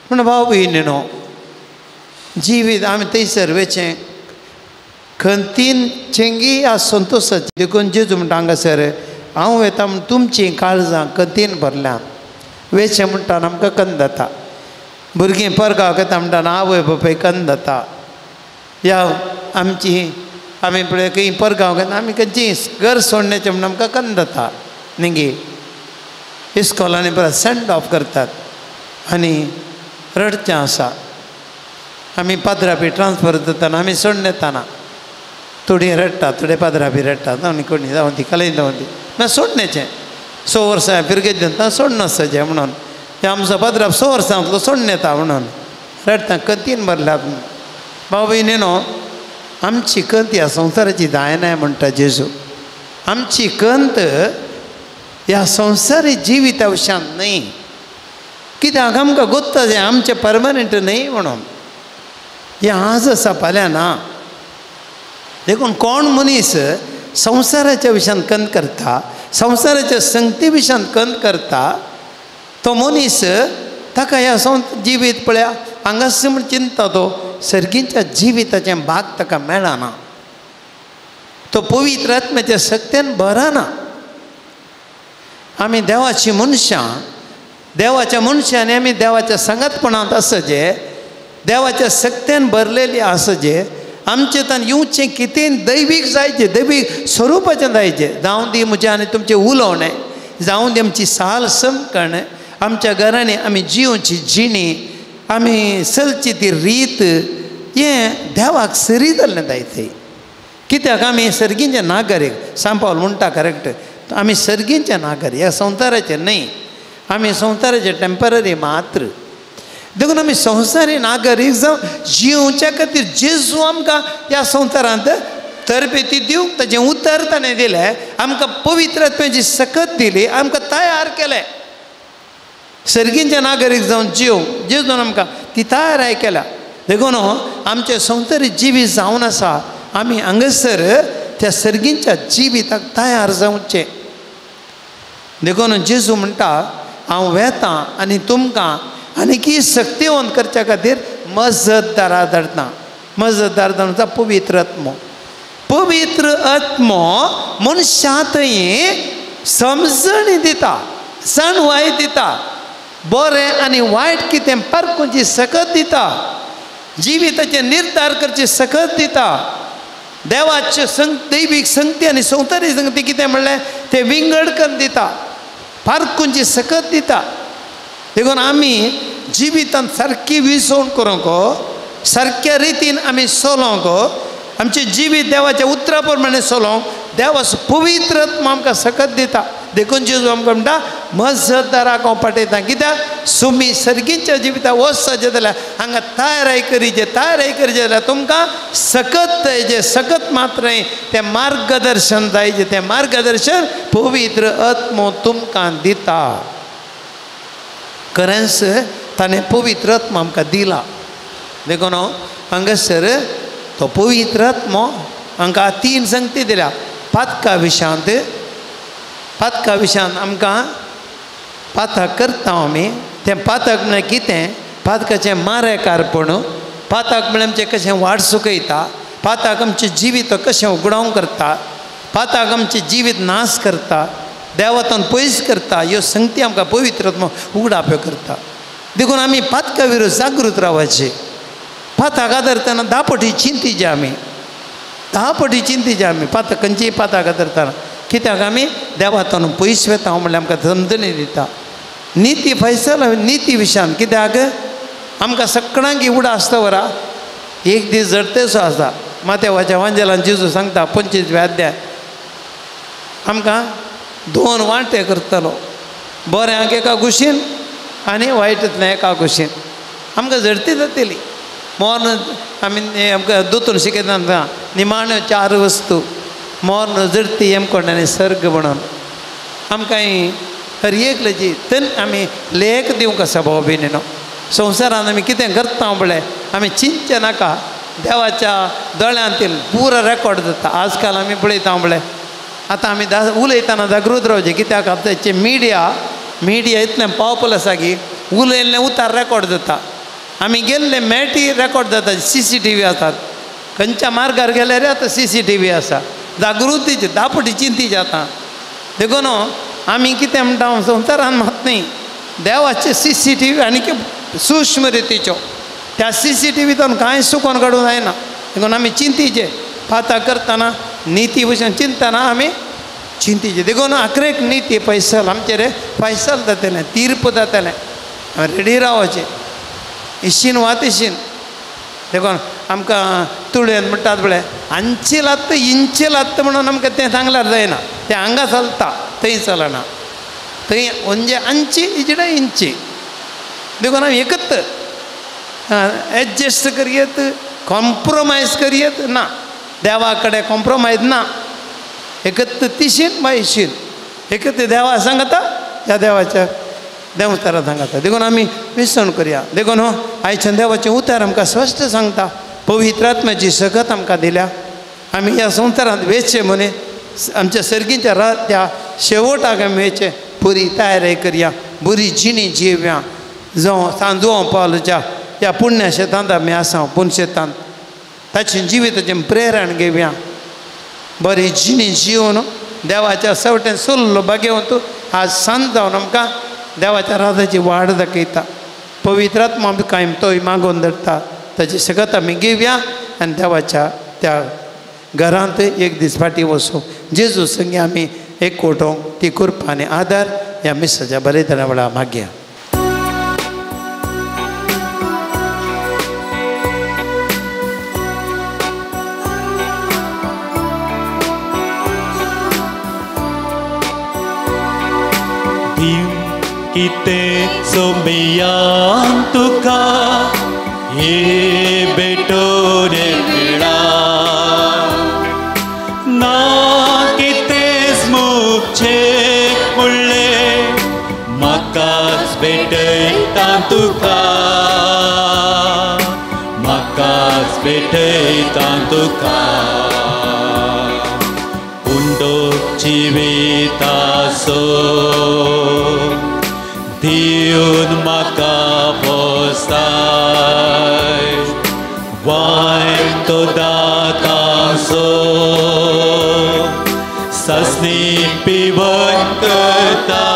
पूण भाव भयणीनो, जिवीत आमी थंयसर वेचें खंतीन चेंगी आज संतोशाची. देखून जेजू म्हणटा हांगासर हांव वेता म्हण तुमचीं काळजां खंतीन भरल्यात. वेचें म्हणटा आमकां कंद जाता. भुरगीं परगांव येता म्हणटा आवय बापाय कंद जाता. या आमची आमी पळय खंय परगांव घेता आमी खंयची घर सोडण्याचें म्हण आमकां कंद जाता. न्ही इस्कॉलांनी परत सेंड ऑफ करतात आनी रडचें आसा. आमी पाद्रा बी ट्रान्सफर जाताना आमी सोडून येताना थोडीं रडटात, थोडे पाद्रा बी रडटात, आनी कोणी जावं ती कलय जावं ती मागीर सोडण्याचें. 6 वर्सां पिरगेज जाता सोडून आसचें म्हणून हे आमचो पाद्रा 6 वर्सां सोडून येता म्हणून रडटा कंतीन भरल्यात. भाव भयणीनो, आमची कंत ह्या संवसाराची जायना म्हणटा जेजू. आमची कंत ह्या संवसारी जिविता विशयांत न्हय, कित्याक आमकां गोत्ता जें आमचें परमनंट न्हय म्हणून हें आज आसा फाल्यां ना. देखून कोण मनीस संवसाराच्या विशयांत कंत करता, संवसाराच्या संगती विशयांत कंत करता, तो मनीस ताका ह्या जिवीत पळया हांगासर म्हण चिंता तो सर्गीच्या जिविताचें भाग ताका मेळना, तो पवित्र आत्म्याच्या शक्तेन भरना. आमी देवाची मनशां, देवाच्या मनशांनी आमी देवाच्या सांगातपणांत आसचें, देवाच्या शक्तेन भरलेली आसचें. आमचे तान येवचें कितें दैवीक जायचें, दैवीक स्वरुपाचें जायचें. जावं दी म्हजें आनी तुमचें उलोवणें, जावं दी आमची साल समकण, आमच्या घरांनी आमी जिवची जिणी, आमी चलची ती रीत, हें देवाक सरी जाल्लें जायते. कित्याक आमी सर्गींचे नागरीक. सांपावल म्हणटा करेक्ट, आमी सर्गींचे नागरीक, ह्या संवसाराचे न्हय. आमी संवसाराचे टेंपररी मात्र. देखून आमी संवसारी नागरीक जावं जिवच्या खातीर जेजू आमकां ह्या संवसारांत तरबेती दिवंक ताजें उतर ताणें दिलें, आमकां पवित्र आत्म्याची सकत दिली, आमकां तयार केलें सर्गींचे नागरीक जावन जीव. जेजून आमकां ती तयाराय केल्या. देखून आमचें संवसारी जिवीत जावन आसा, आमी हांगासर त्या सर्गींच्या जिविताक तयार जावचें. देखून जेजू म्हणटा हांव वेतां आनी तुमकां आनीकी शक्तिवंत करच्या खातीर मजतदारा धाडटा. मजतदार जावन पवित्र आत्मो. पवित्र आत्मो मनशा थंय समजणी दिता, जाणवाय दिता, बरें आनी वायट कितें पारखुची सकत दिता, जिविताचे निर्धार करची सकत दिता. देवाचे दैवीक संगती आनी संवसारी संगती कितें म्हणलें तें विंगड करून दिता, पारखुची सकत दिता. देखून आमी जिवितांत सारकी विसवण करूंक, सारक्या रितीन आमी चलोवंक, आमचें जिवीत देवाच्या उतरा प्रमाणे चलोवंक देवाचो पवित्र आत्मा आमकां सकत दिता. देखून जेजू आमकां म्हणटा मजतदाराक हांव पाठयता. कित्याक सुमी सर्गींच्या जिविता वचपाचें जाल्यार हांगा तयाराय करीचे, तयाराय करीचे जाल्यार तुमकां सकत जायचें, सकत मात्र न्हय तें मार्गदर्शन जायचें, तें मार्गदर्शन पवित्र आत्मो तुमकां दिता. खरेंच ताणें पवित्र आत्मा आमकां दिला. देखून हांगासर तो पवित्र आत्मो हांकां 3 संगती दिल्या. पातका विशयांत, पातका विशयांत आमकां पातक करता आमी, तें पातक म्हळ्यार कितें? पातकाचें मारेकारपण, पातक म्हळ्यार आमचें कशें वाट चुकयता, पातक आमचें जिवीत कशें उगडावंक करता, पातक आमचें जिवीत नाश करता, देवातून पयस करता. ह्यो संगती आमकां पवित्र आत्मो उगडाप्यो करता. देखून आमी पातका विरोध जागृत रावपाचें. पाताक आदरतना 10 पटी चिंतीचे आमी, 10 पटी चिंतीचे आमी पातक, खंयचीय पाताक आदरतना. कित्याक आमी देवातून पयस वेता म्हणल्यार आमकां समजणी दिता. निती फैसल निती विशयान कित्याक आमकां सगळ्यांक उडा आसता वरा एक दीस जडतेसो आसता. माथ्यावाच्या वांजेलान जेजू सांगता 25व्या अध्याय आमकां 2 वांटे करतलो, बऱ्यांक एका कुशीन आनी वायटतलें एका कुशीन. आमकां झडती जातली. मोर्न आमी आमकां दोतोर शिकयता निमाण्यो चार वस्तू मोर्न जडती हेमकोंड आनी सर्ग म्हणून आमकां हर एकल्याची तेन आमी लेख दिवंक आसा भाव भयणीनो. संवसारान आमी कितें करता पळय आमी चिंतचें नाका. देवाच्या दोळ्यांतील पुरो रेकॉर्ड जाता. आजकाल आमी पळयता पळय आतां आमी उलयतना जागृत रावचें कित्याक आतांचे मिडिया मिडिया इतलें पावरफूल आसा की उलयल्लें उतार रेकॉर्ड जाता. आमी गेल्ले मेटी रेकॉर्ड जाता. CCTV आसात खंयच्या मार्गार गेल्यार आतां CCTV आसा. जागृतीची दापटी चिंतीची आतां देखून आमी कितें म्हणटा संवसारान मात न्ही देवाचे CCTV आनी सूक्ष्म रितीच्यो त्या CCTVतून कांय चुकोन काडूंक जायना. देखून आमी चिंतीचे पाता करतना निती भशेन चिंतना आमी चिंतीचे. देखून आखरेक निती फैसल आमचेर फैसल जातलें तीर्प जातलें. रेडी रावचें इशीन वात इशीन. देखून आमकां तुळेन म्हणटात पळय हांचे लात इंचे लात म्हणून आमकां तें सांगल्यार जायना. तें हांगा चलता थंय चलना. थंय म्हणजे आंची इजडे इंची. देखून आमी एकत एडजस्ट करयत कॉम्प्रोमायज करयत ना. देवा कडेन कॉम्प्रोमायज ना. एकत तिशीन वा इशीन एकत देवा सांगता ह्या देवाच्या देंवचारा सांगता. देखून आमी विसवण करया. देखून हो आयच्यान देवाचें उतर आमकां स्पश्ट सांगता. पवित्र आत्म्याची सकत आमकां दिल्या. आमी ह्या संवसारांत वेचचें म्हणे आमच्या सर्गीच्या त्या शेवटाक आमी वेचें बरी तयारी करया बरी जिणी जिवया. जावं सांजो पावलाच्या ह्या पुण्य शेतांत आमी आसा पुण्य शेतांत ताचें जिविताचें प्रेरण घेवया. बरी जिणी जिवन देवाच्या सवटेन सोल्लो बागेवंत आज सांज जावन आमकां देवाच्या राजाची वाड दाखयता. पवित्र आत्मा आमकां तोय मागोवन धरता. ताची सकत आमी घेवया आनी देवाच्या त्या घरांत एक दीस फाटीं वचूं. जेजू संगी आमी एक कोटोंक ती कृपा आनी आदार ह्या मिसाच्या बरें वेळार मागया. कितें सोमियान तुका हे बेटोने वेळा ना कितेंच मुखचे म्हणलें म्हाकाच भेटयता तुका म्हाकाच भेटयता तुका उंडो जिविताचो दिवन म्हाका पोसाय वायन तो दातासो ससनी पिवन करताय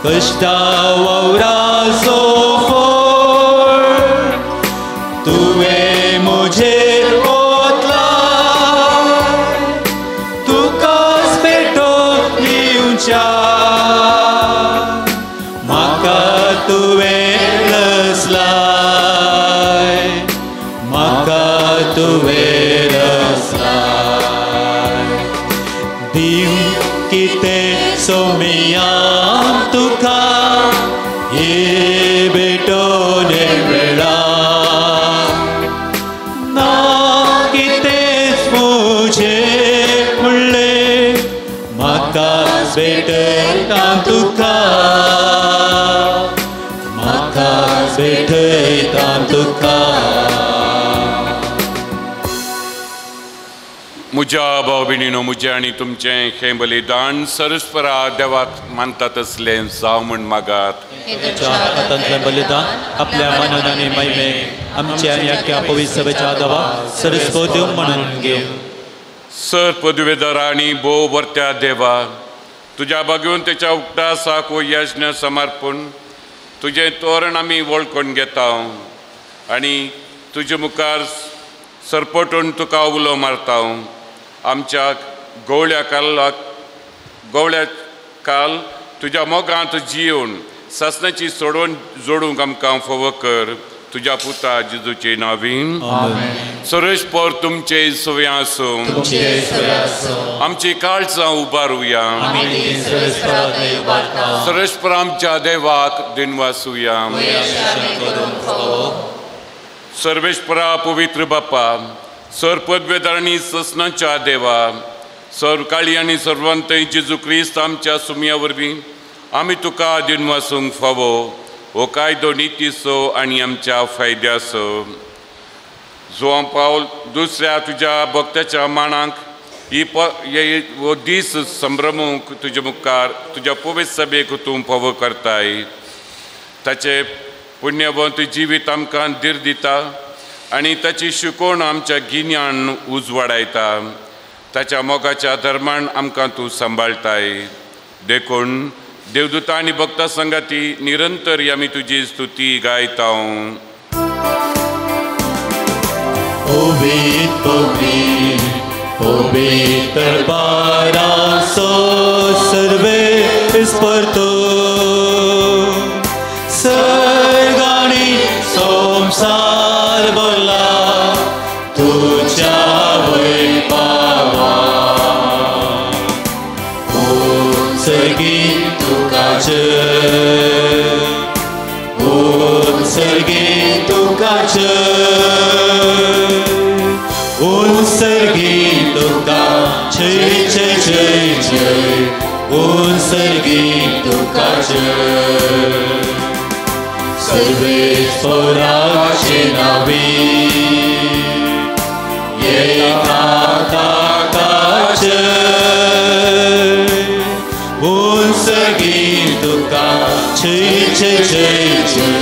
कश्टा वावराचो फोड तुवें म्हजेर ओतलाय तुकाच पेटोवन दिवच्या सोमियान तुका हे बेटोने वेळा ना कितेंच म्हजें म्हणलें म्हाकाच भेटयता तुका म्हाकाच भेटयता तुका. म्हज्या भाव भयणीनो म्हजें आनी तुमचें हें बलिदान सरस्परा देवाक मानता तसलें जावं म्हूण मागात. हातांतलें बलिदान आपल्या मनान आनी महिमेक आमच्या आनी आख्या पवित्र सभेच्या देवा सरस्पत देव म्हणून घेवं. सर पदवेदारा आनी भोव बरत्या देवा तुज्या बागेवन तेच्या उगडासाक हो यज्ञ समर्पण तुजें तोरण आमी वळखून घेता आनी तुजे मुखार सरपटून तुका उलो मारता. आमच्या गवळ्या काल तुज्या मोगांत जिवन सासणाची सोडोवन जोडूंक आमकां फावो कर. तुज्या पुता जेजूचे नांवीन सर्वेस्पर तुमचे सवे आसूं. आमची काळजां उबारुया. सर्वेस्पर आमच्या देवाक दिनवासुया. सर्वेस्परा पवित्र बापा, सर पदवेदार आनी ससनाच्या देवा, सर काळी आनी सर्वंत जेजू क्रिस्त आमच्या सुमया वरवीं आमी तुका दिनवासूंक फावो हो कायदो नितीचो आनी आमच्या फायद्याचो. जुवां पावल दुसऱ्या तुज्या भक्ताच्या माणाक ही हो दीस संभ्रमूंक तुजे मुखार तुज्या पवित्र सभेक तूं फावो करताय. ताचें पुण्यवंत जिवीत आमकां धीर दिता आनी ताची शिकवण आमच्या गिन्यान उजवाडायता. ताच्या मोगाच्या धर्मान आमकां तूं सांबाळटाय. देखून देवदूता आनी भक्ता संगाती निरंतर आमी तुजी स्तुती गायता. संसार बोला तुझ्या वैभवा उत्सर्गी तुका जय, उत्सर्गी तुका जय, उत्सर्गी तुका जय जय जय जय, उत्सर्गी तुका जय. सर्वेस्पराचे नावे येता ताकाचे उत्सर्गी तुका जय जय जय जय,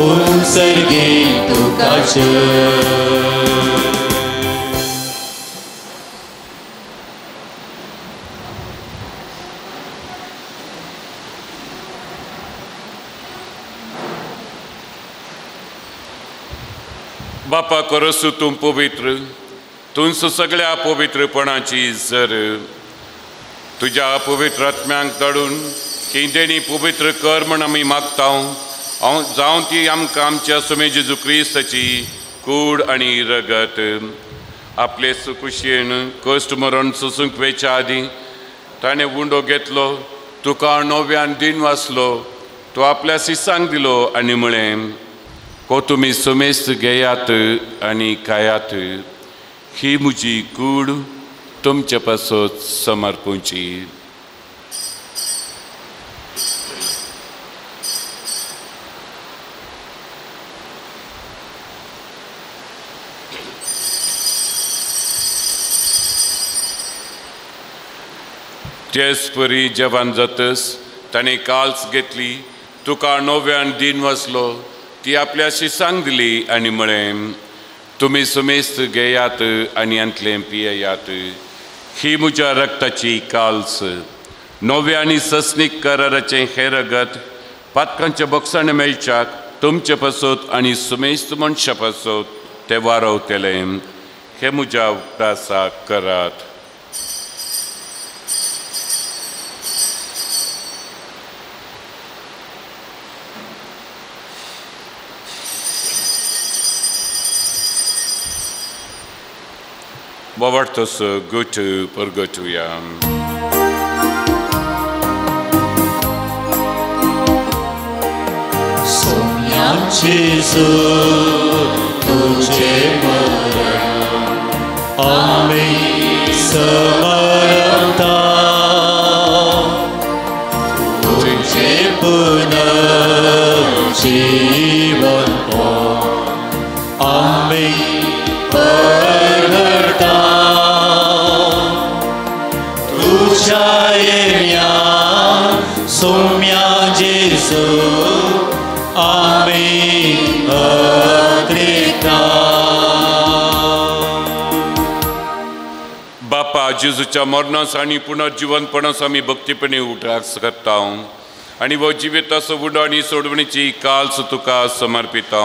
उत्सर्गी तुका जय. बापा करसू तूं पवित्र, तूंच सगळ्या पवित्रपणाची जर तुज्या पवित्र आत्म्यांक धाडून कितेंय पवित्र कर म्हण आमी मागता. हांव जावं ती आमकां आमच्या सुमे जेजू क्रिस्ताची कूड आनी रगत आपले सुकुशेन कश्ट मरण सोसूंक वेच्या आदीं ताणें उंडो घेतलो, तुका नव्यान दिन वाचलो, तो आपल्या शिसांक दिलो आनी म्हळें, हो तुमी सुमेस्त घेयात आनी खायात, ही म्हजी कूड तुमचे पासत समर्पूची. तेच परी जेवण जातस ताणें काल्स घेतली, तुका नव्यान दिन वाचलो, ती आपल्या शिसांक दिली आनी म्हळें, तुमी सुमेस्त घेयात आनी हांतलें पियेयात, ही म्हज्या रक्ताची काल्स, नव्या आनी सस्नीक कराराचें हें रगत पातकांच्या बोक्साणें मेळच्याक तुमचे पासत आनी सुमेस्त मनशा पासत तें वारवतलें. हें म्हज्या उगडासाक करात. Bavartos gutu purgatuya. Somya Jesu tujhe maran ame samarta tujhe punar jeevan ame परगटा तुझ्या येण्या सोम्या जेजू आमी अद्रिता. बापा जेजूच्या मरणास आनी पुनर्जीवनपणास आमी भक्तीपणे उठास करता आनी हो जिविताचो उडो आनी सोडवणीची काल्स तुका समर्पिता.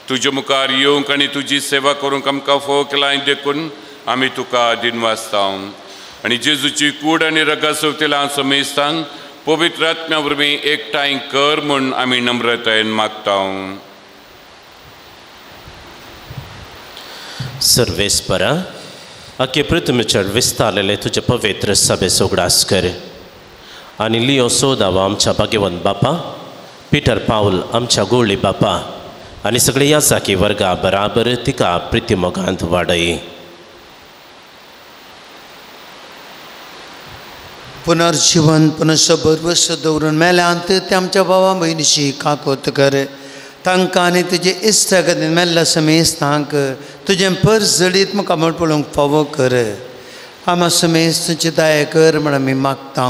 तुजे मुखार येवंक आनी तुजी सेवा करूंक आमकां फोव केलां देखून आमी तुका दिनवासता. आनी जेजूची कूड आनी रगा सोवतेला समेस्तांक पवित्र आत्म्या वरवीं एकठांय कर म्हूण आमी नम्रतायेन मागता. सर्वेस्परा आखे पृथ्वीचेर विस्तारलेले तुजे पवित्र सभेचो उगडास कर आनी लियो सोदावा आमच्या भाग्यवंत बापा, पिटर पावल आमच्या गोळी बापा आनी सगळे याजाकी वर्गा बराबर तिका प्रितीमोगांत वाडय. पुनर्जीवन पुनर्सबर्वस दवरून मेल्यांत ते आमच्या बाबा भयणीची काकोत कर. तांकां आनी तुजे इश्टागतीन मेल्ल्या समेस्तांक तुजें पर्स जडीत म्हाका म्हण पळोवंक फावो कर. आमा समेस्त तुजी दया कर म्हण आमी मागता.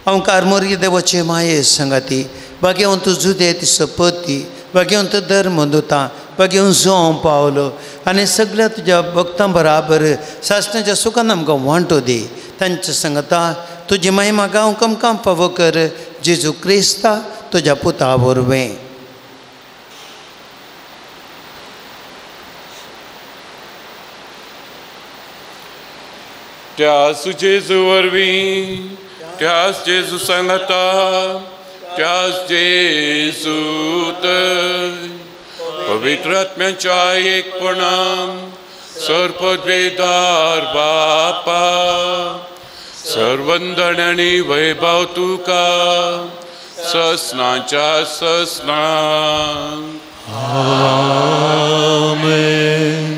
हांव कारमोरी देवाचे माये संगाती भाग्यवंत जुदे ती सपती भाग्यवंत धर्म दुता भाग्यवंत जो पावलो आनी सगळ्या तुज्या भक्तां बराबर सासणाच्या सुखान आमकां वांटो दी. तांच्या संगता तुजी महिमा गांवक आमकां फावो कर जेजू क्रिस्ता तुज्या पुता वरवीं. त्यास जेजू वरवीं, त्यास जेजू सांगता, त्यास जेजूत पवित्र आत्म्याच्या एकपणान सर्पद्वेदार बापा सर्वंदन आनी वैभव तुका ससनाच्या ससना. आमेन.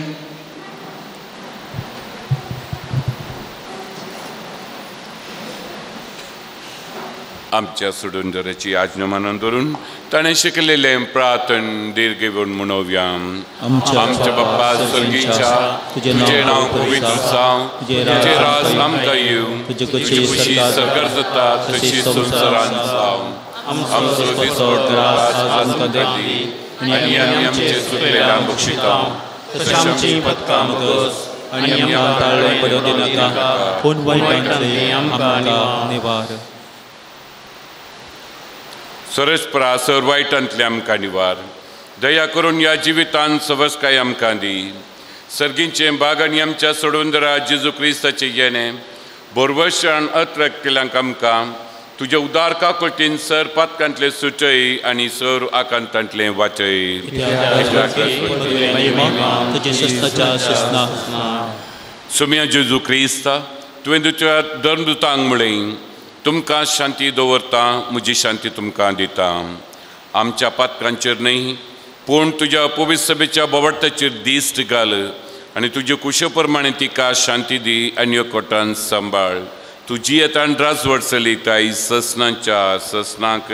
आमच्या सोडून आज्ञा मानून धरून ताणें शिकलेलें प्रार्थन दीर्घ घेवन म्हणोवया. आमच्या बाप्पा स्वर्गीच्या, तुजें नांव पवित्र जावं, तुजें राज आमकां येवं, तुजी खुशी सरकार जाता तशी संवसारांत जावं. आमचो दिसपडटो रास आज आमकां दी आनी आमी आमचे चुकलेल्या बक्षिता तशें आमची पथकां मगस आनी आमकां ताळें पडूं दिनाका, पूण वायटांतलें आमकां निवार. सरस्परा सर वायटांतले आमकां निवार. दया करून ह्या जिवितान सवसकाय आमकां दी. सर्गींचें बाग आनी आमच्या सोडवंदरा जेजू क्रिस्ताचें येणें बोरवशान अत्रकतेल्यांक आमकां तुज्या उदार काकुळटीन सर पातकांतलें सुटय आनी सर आकांतांतलें वाचय. सुम्या जेजू क्रिस्ता, तुवें तुज्या धर्मदुतांक म्हळें, तुमकां शांती दवरता, म्हजी शांती तुमकां दिता. आमच्या पातकांचेर न्हय पूण तुज्या पवित्र सभेच्या बोवाट्याचेर दिश्ट घाल आनी तुजे कुशे प्रमाणे तिका शांती दी आनी एकवटान सांबाळ. तुजी येतान राजवट चलयताय ससनाच्या ससनाक.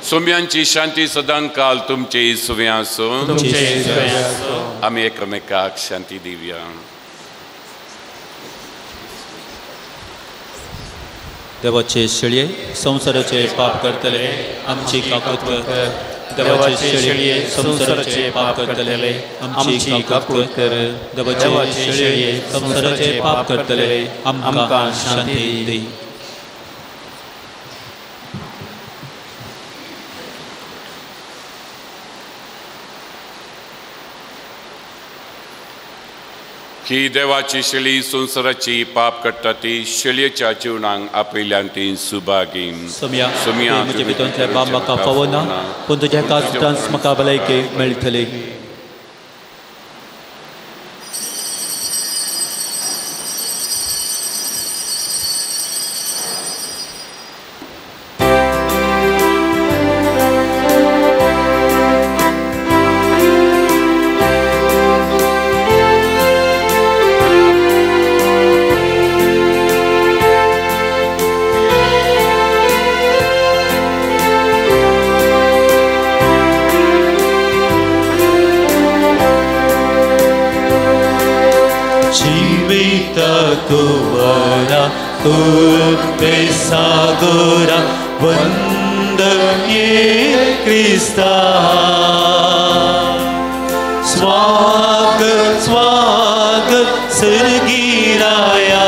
सोम्यांची शांती सदां काल तुमचे सुव्या आसूं. आमी एकामेकाक शांती दिवया. देवाचे शेळये संवसाराचे पाप करतले आमची काकूत कर. देवाचे शेळये संवसाराचे पाप करतले आमची काकूत कर. देवाचे शेळये संवसाराचे पाप करतले आमकां शांती दी. ही देवाची शेळी संवसाराची पाप करता ती शेळयेच्या जिवनाक आपयल्यान ती सुभागी. सोम्या म्हज्या भितरल्या बाप म्हाका फावो ना, पूण तुज्या एकाच उपरांत म्हाका भलायकी मेळटली. Sagora वंदये क्रिस्ता. स्वागत स्वागत सर्गीराया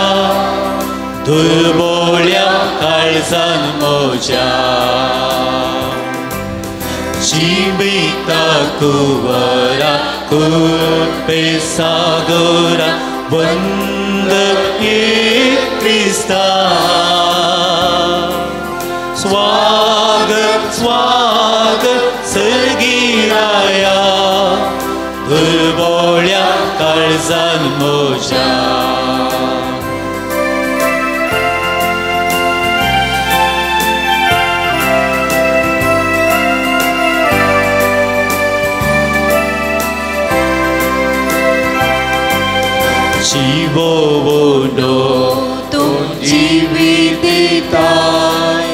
दुर्बोळ्या काळजान मोज्या. जिविता कुवरा कुपे सागोरा वंदये क्रिस्ता. स्वागत स्वागत सर्गीराया दुर्बोळ्या काळ काळजान म्हज्या. शिवोनो तूं जिवीत दिताय,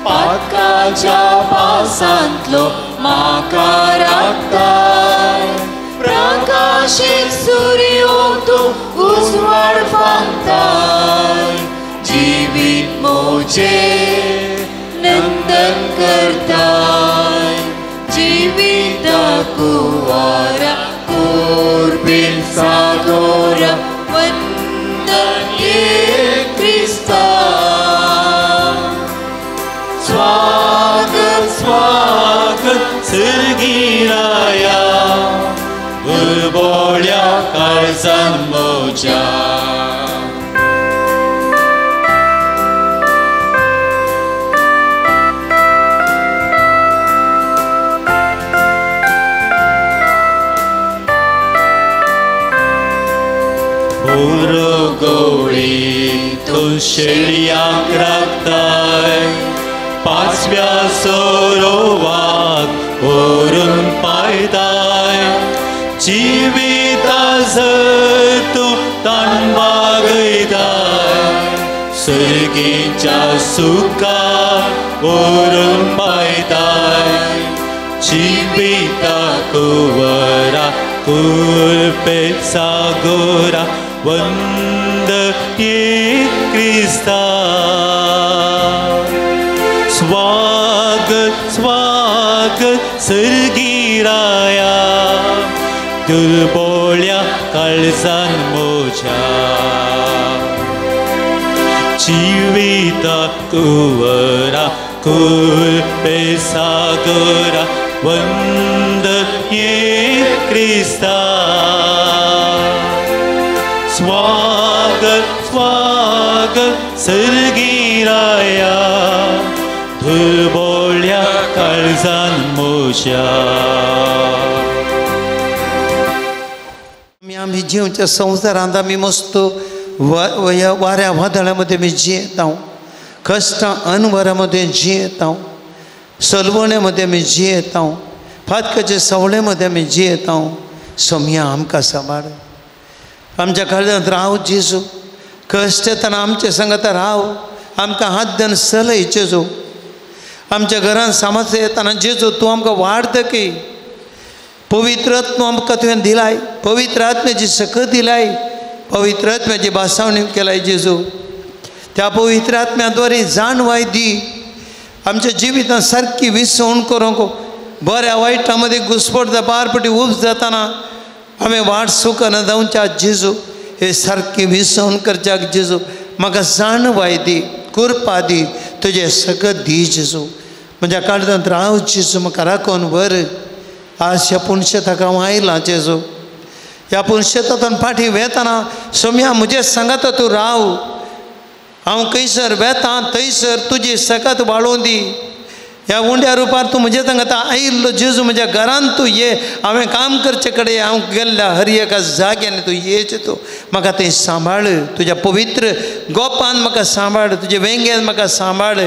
पातकाच्या पासांतलो म्हाका राखताय. प्रकाशीत सुर्यो तूं उजवाड फांकताय, जिवीत म्हजें नंदन करताय. जिविता कुवारा कुर्बील सागोरा वंदन ये क्रिस्ता. स्वागत स्वागत सर्गीराया, दुर्बोळ्या काळजान म्हज्या. गोळी तूं शेळयांक राखताय, पाचव्या सरोवाक व्हरून पायताय. जिविता जर तूं ताण बागयताय, सर्गीच्या सुखाक व्हरून पायताय. जिविता कुंवरा कुर्बे सागोरा वंद ये क्रिस्ता. स्वागत स्वागत सर्गीराया, दुर्बोळ्या काळजान म्हज्या. जिविता कुंवरा कुर्बे सागोरा वंद ये क्रिस्ता. स्वागत स्वागत सर्गीराया, दुर्बोळ्या काळजान म्हज्या. आमी जिवच्या संवसारांत आमी मस्त वाऱ्या वादळामध्ये आमी जियेता, कश्टां अनवरामध्ये जियेता, सलवण्यामध्ये आमी जियेता, फातकाचे सवळेमध्ये आमी जियेता. सोमया आमकां सांबाळ, आमच्या काळजांत राव जेजू. कश्ट येतना आमचे संगता राव, आमकां हात दिवन सलय जेजू. आमच्या घरान समज येतना जेजू तूं आमकां वाड दकी. पवित्र आत्मा आमकां तुवें दिलाय, पवित्र आत्म्याची सकत दिलाय, पवित्र आत्म्याची भासावणी केलाय जेजू. त्या पवित्र आत्म्या द्वारे जाणवाय दी, आमच्या जिवितांत सारकी विसवण करूंक. बऱ्या वायटा मदीं घुसपट पारपटी उब जातना आमी वाट सुकना जावच्या जेजू. हे सारकी विसवण करच्याक जेजू म्हाका जाणवाय दी, कृपा दी, तुजें सकत दी जेजू. म्हज्या काळजांत राव जेजू, म्हाका राखून व्हर. आज ह्या पुनशेताक हांव आयलां जेजू. ह्या पुनशेतांतल्यान फाटीं वेतना सोम्या म्हजे सांगाता तूं राव. हांव खंयसर वेता थंयसर तुजी सकत वाळोवन दी. ह्या उंड्या रुपार तूं म्हजे सांगाता आयिल्लो जेजू, म्हज्या घरान तूं ये. हांवें काम करचे कडेन हांव गेल्ल्या हर एका जाग्यान तूं ये जेजू. म्हाका थंय सांबाळ, तुज्या पवित्र गोपान म्हाका सांबाळ, तुज्या वेंगेन म्हाका सांबाळ.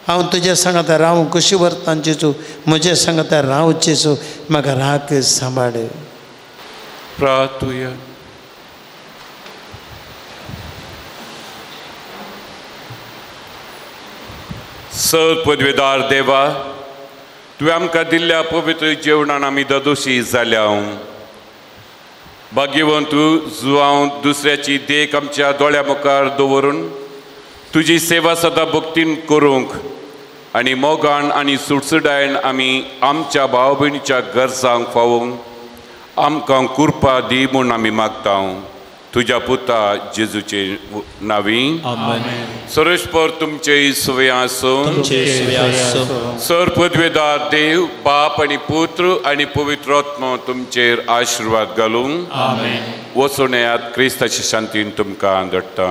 हांव तुज्या सांगाता राव कशी व्हरता जेजू, म्हज्या सांगाता राव जेजू, म्हाका राख सांबाळ. प्रार्थुया. सर पदवेदार देवा, तुवें आमकां दिल्ल्या पवित्र जेवणान आमी ददोशी जाल्या. भाग्यवंत जुआंव दुसऱ्याची देख आमच्या दोळ्या मुखार दवरून तुजी सेवा सदां भक्तीन करूंक आनी मोगान आनी सुटसुटायेन आमी आमच्या भाव भयणीच्या गरजांक फावोवंक आमकां कृपा दी म्हूण आमी मागता तुज्या पुता जेजूचे नांवी. सर्वेस्पर तुमचे सुवे आसूं. सर पदवेदार देव बाप आनी पुत्र आनी पवित्र आत्मो तुमचेर आशिर्वाद घालूं. वचून येयात, क्रिस्ताचे शांतीन तुमकां दडटा.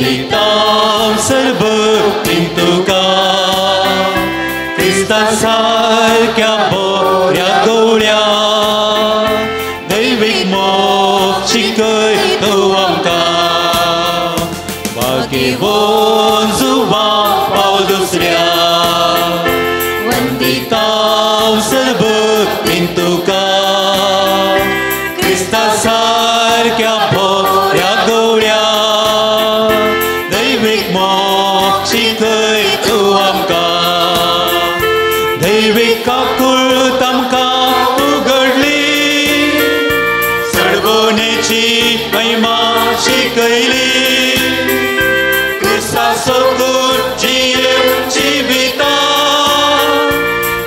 वंदितां सर्वतीं तुका क्रिस्ता सारक्या बऱ्या गवळ्या दैवीक मोग शिकय तूं आमकां भाग्यवंत जुवां पावल दुसऱ्या वंदितां सर्वतीं तुका क्रिस्ता सारक्या बऱ्या गवळ्या दैवीक मोग शिकय तूं आमकां दैवीक काकूळत आमकां उगडली सडगोणेची महिमा शिकयली क्रिस्ता सोगून जियेवची जिविता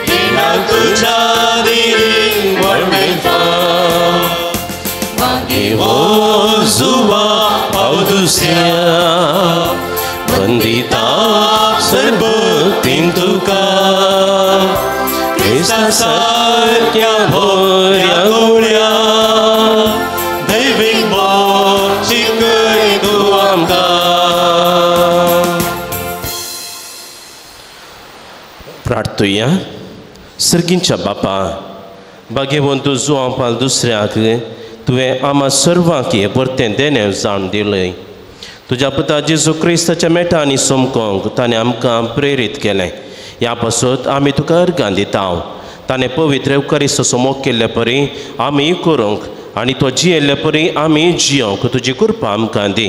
दिना तुज्या दिली वर्णिता भाग्यवंत जुवां पावल दुसऱ्या वंदिता सर्वतीं तुका क्रिस्ता सारक्या बऱ्या गवळ्या दैवीक मोग शिकय तूं आमकां. प्रार्थुया. सर्गींच्या बापा भाग्यवंत जुवां पाल दुसऱ्याक तुवें आमा सर्वांक हें परतें देणें जावन दिलें. तुज्या पुता जेजू क्रिस्ताच्या मेटांनी समकोंक ताणें आमकां प्रेरीत केलें. ह्या पासत आमी तुका अर्गां दिता. ताणें पवित्र एवकारिस्त मोग केल्ले परी आमी करूंक आनी तो जियेल्ले परी आमी जियोंक तुजी कृपा आमकां दी.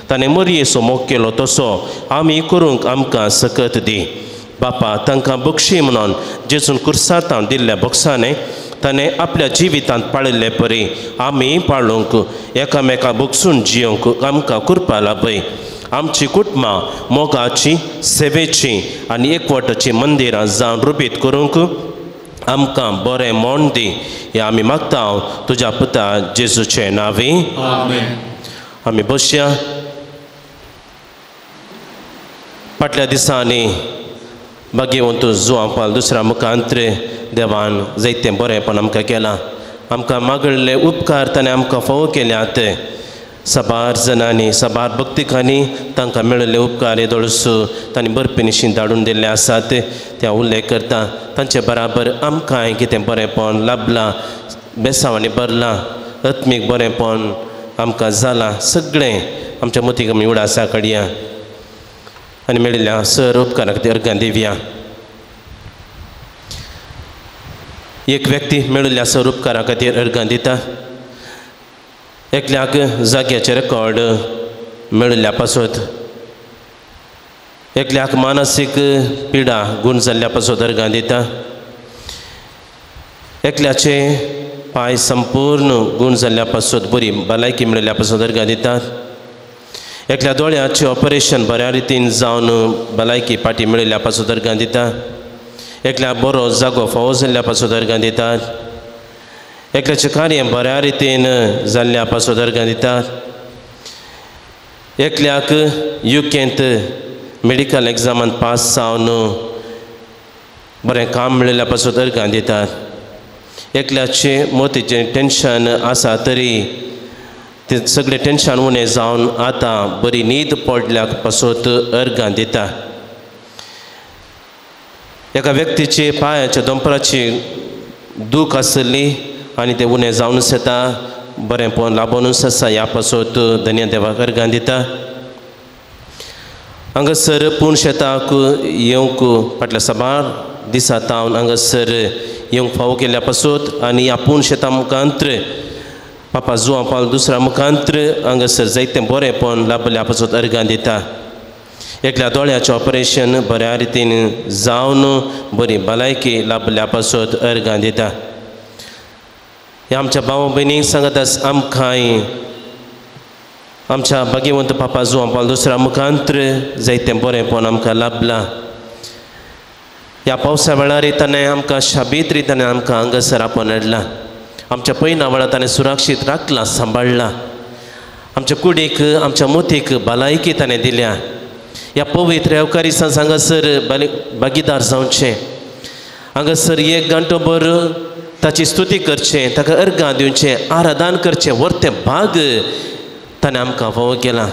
ताणें मरयेचो मोग केलो तसो आमी करूंक आमकां सकत दी. बापा तांकां बक्षी म्हणून जेजून कुर्सांत दिल्ल्या बक्षांनी ताणें आपल्या जिवितांत पाळिल्ले परी आमी पाळूंक एकामेका बक्षून जियोंक आमकां कृपा लाभय. आमची कुटुंबां मोगाची सेवेची आनी एकवटाची मंदिरां जावन रुबीत करूंक आमकां बरें मोण दी. हें आमी मागता तुज्या पुता जेजूचे नांवी. आमेन. आमी बसया. फाटल्या दिसांनी भाग्यवंत जुवां पाल दुसऱ्या मुखांतरे देवान जायतें बरेंपण आमकां केलां. आमकां मागल्ले उपकार ताणें आमकां फावो केल्यात. साबार जणांनी साबार भक्तिकांनी तांकां मेळिल्ले उपकार हे दोळसो तांणी बरपी धाडून दिल्ले आसात. ते उल्लेख करता तांचे बराबर आमकांय कितें बरेंपण लाभलां, बेसांवांनी भरलां, आत्मीक बरेंपण आमकां जालां. सगळें आमच्या मतीक आमी उडासा काडया आनी मेळिल्ल्या सर उपकारा खातीर अर्गां दिवया. एक व्यक्ती मेळिल्ल्या सर उपकारा खातीर अर्गां दिता. एकल्याक जाग्याचें रेकॉर्ड मेळिल्ल्या पासत, एकल्याक मानसीक पिडा गूण जाल्ल्या पासत अर्गां दिता. एकल्याचे पांय संपूर्ण गूण जाल्ल्या पासत बरी भलायकी मेळिल्ल्या पासत अर्गां दितात. एकल्या दोळ्याचें ऑपरेशन बऱ्या रितीन जावन भलायकी पाटी मेळिल्ल्या पासत अर्गां दिता. एकल्या बरो जागो फावो जाल्ल्या पासत अर्गां दितात. एकल्याचें कार्य बऱ्या रितीन जाल्ल्या पासत अर्गां दितात. एकल्याक युकेंत मेडिकल एग्जामान पास जावन बरें काम मेळिल्ल्या पासत अर्गां दितात. एकल्याचें मोतीचें टेंशन आसा तरी तें सगळें टेंशन उणें जावन आतां बरी न्हीद पडल्या पासत अर्गां दिता. एका व्यक्तीचे पांयाच्या दोंपराची दूख आसली आनी तें उणें जावनूच येता, बरेंपण लाबोनूच आसा. ह्या पासत धन्य देवाक अर्गां दिता. हांगासर पूण शेताक येवंक फाटल्या साबार दिसा तावन हांगासर येवंक फावो केल्ल्या पासत आनी ह्या पूण शेता मुखांत्र पापा जुवां पावल दुसऱ्या मुखांत्र हांगासर जायतें बरेंपण लाबल्या पासत अर्गां दिता. एकल्या दोळ्याचें ऑपरेशन बऱ्या रितीन जावन बरी भलायकी लाबल्या पासत अर्गां दिता. ह्या आमच्या भाव भयणींक सांगत आस आमकांय आमच्या भाग्यवंत पापा जुवां पावल दुसऱ्या मुखांत्र जायतें बरेंपण आमकां लाबलां. ह्या पावसा वेळार ताणें आमकां शाबीत रितीन आमकां हांगासर आपोवन हाडलां. आमच्या पयना वेळार ताणें सुरक्षीत राखलां, सांबाळ्ळां. आमच्या कुडीक आमच्या मोतीक भलायकी ताणें दिल्या. ह्या पवित्र एवकारिस्तान हांगासर भागीदार जावचें, हांगासर एक घंटो भर ताची स्तुती करचें, ताका अर्गां दिवचें, आराधन करचें, वर्तें भाग ताणें आमकां फावो केलां.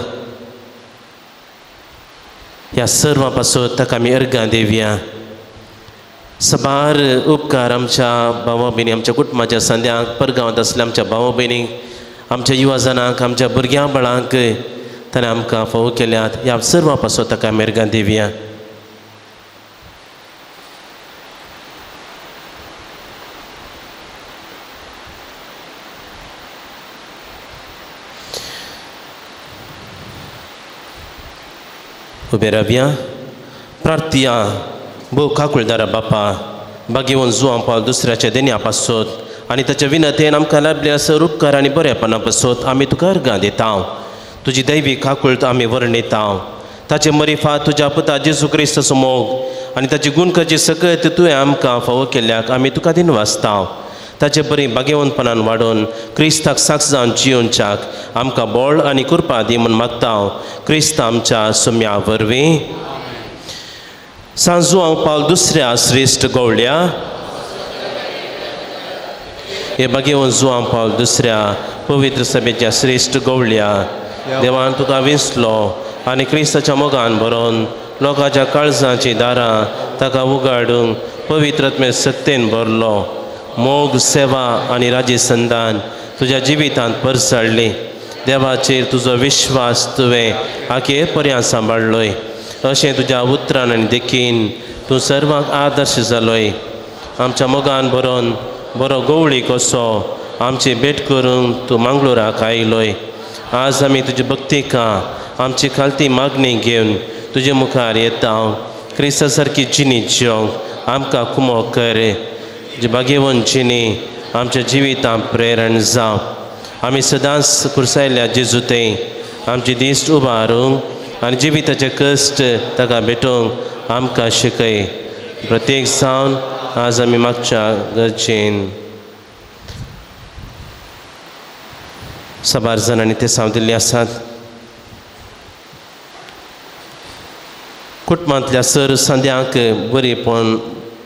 ह्या सर्वां पासून ताका आमी अर्गां दिवया. सबार उपकार आमच्या भावा भयणी, आमच्या कुटुंबाच्या संद्यांक, परगांवांत आसल्या आमच्या भावा भयणींक, आमच्या युवा जाणांक, आमच्या भुरग्यां बाळांक ताणें आमकां फावो केल्यात. ह्या सर्वां पासून ताका आमी अर्गां दिवया. उबे रावया. प्रार्थया. भोव काकुळदारा बापा, बागेवन जुवां पावल दुसऱ्याच्या देण्या पासत आनी ताच्या विनंतेन आमकां लाभले आसा उपकार आनी बरेपणा पासत आमी तुका अर्गां दिता. तुजी दैवी काकुळट आमी वर्णिता. ताचे मरिफा तुज्या पुता जेजू क्रिस्ताचो मोग आनी ताची गुणकाची सकत तुवें आमकां फावो केल्ल्याक आमी तुका दिनवासता. ताचे बरी बागेवनपणान वाडोवन क्रिस्ताक साक्ष जावन जियोवच्याक आमकां बळ आनी कृपा दी म्हूण मागता. क्रिस्त आमच्या सुम्या वरवीं. सांजू हांव पावल दुसऱ्या श्रेश्ठ गवळ्या हे बागेवन जुवां पावल दुसऱ्या पवित्र सभेच्या श्रेश्ठ गवळ्या देवान तुका विंचलो आनी क्रिस्ताच्या मोगान भरोन लोकांच्या काळजाचीं दारां ताका उगाडूंक पवित्रत्मे सक्तेन भरलो. मोग, सेवा आनी राजीसंदान तुज्या जिवितांत परसळ्ळी. देवाचेर तुजो विश्वास तुवें आखे पर्यांत सांबाळ्ळोय. अशें तुज्या उतरान आनी देखीन तूं सर्वांक आदर्श जालोय. आमच्या मोगान भरोन बरो गवळी कसो आमची भेट करूंक तूं मंगळुराक आयलोय. आज आमी तुजी भक्तिका आमची खालती मागणी घेवन तुजे मुखार येता. क्रिस्ता सारकी जिणी जिवंक आमकां कुमोक कर. तुजी भाग्यवंत जिणी आमच्या जिवितांत प्रेरण जावं. आमी सदांच कुर्सायल्ल्या जेजू थंय आमची दिश्ट उबारूंक आनी जिविताचे कश्ट ताका भेटोवंक आमकां शिकय. प्रत्येक जावन आज आमी मागच्या गरजेन साबार जाणांनी ते सांव दिल्ले आसात. कुटुंबांतल्या सर संद्यांक बरेपण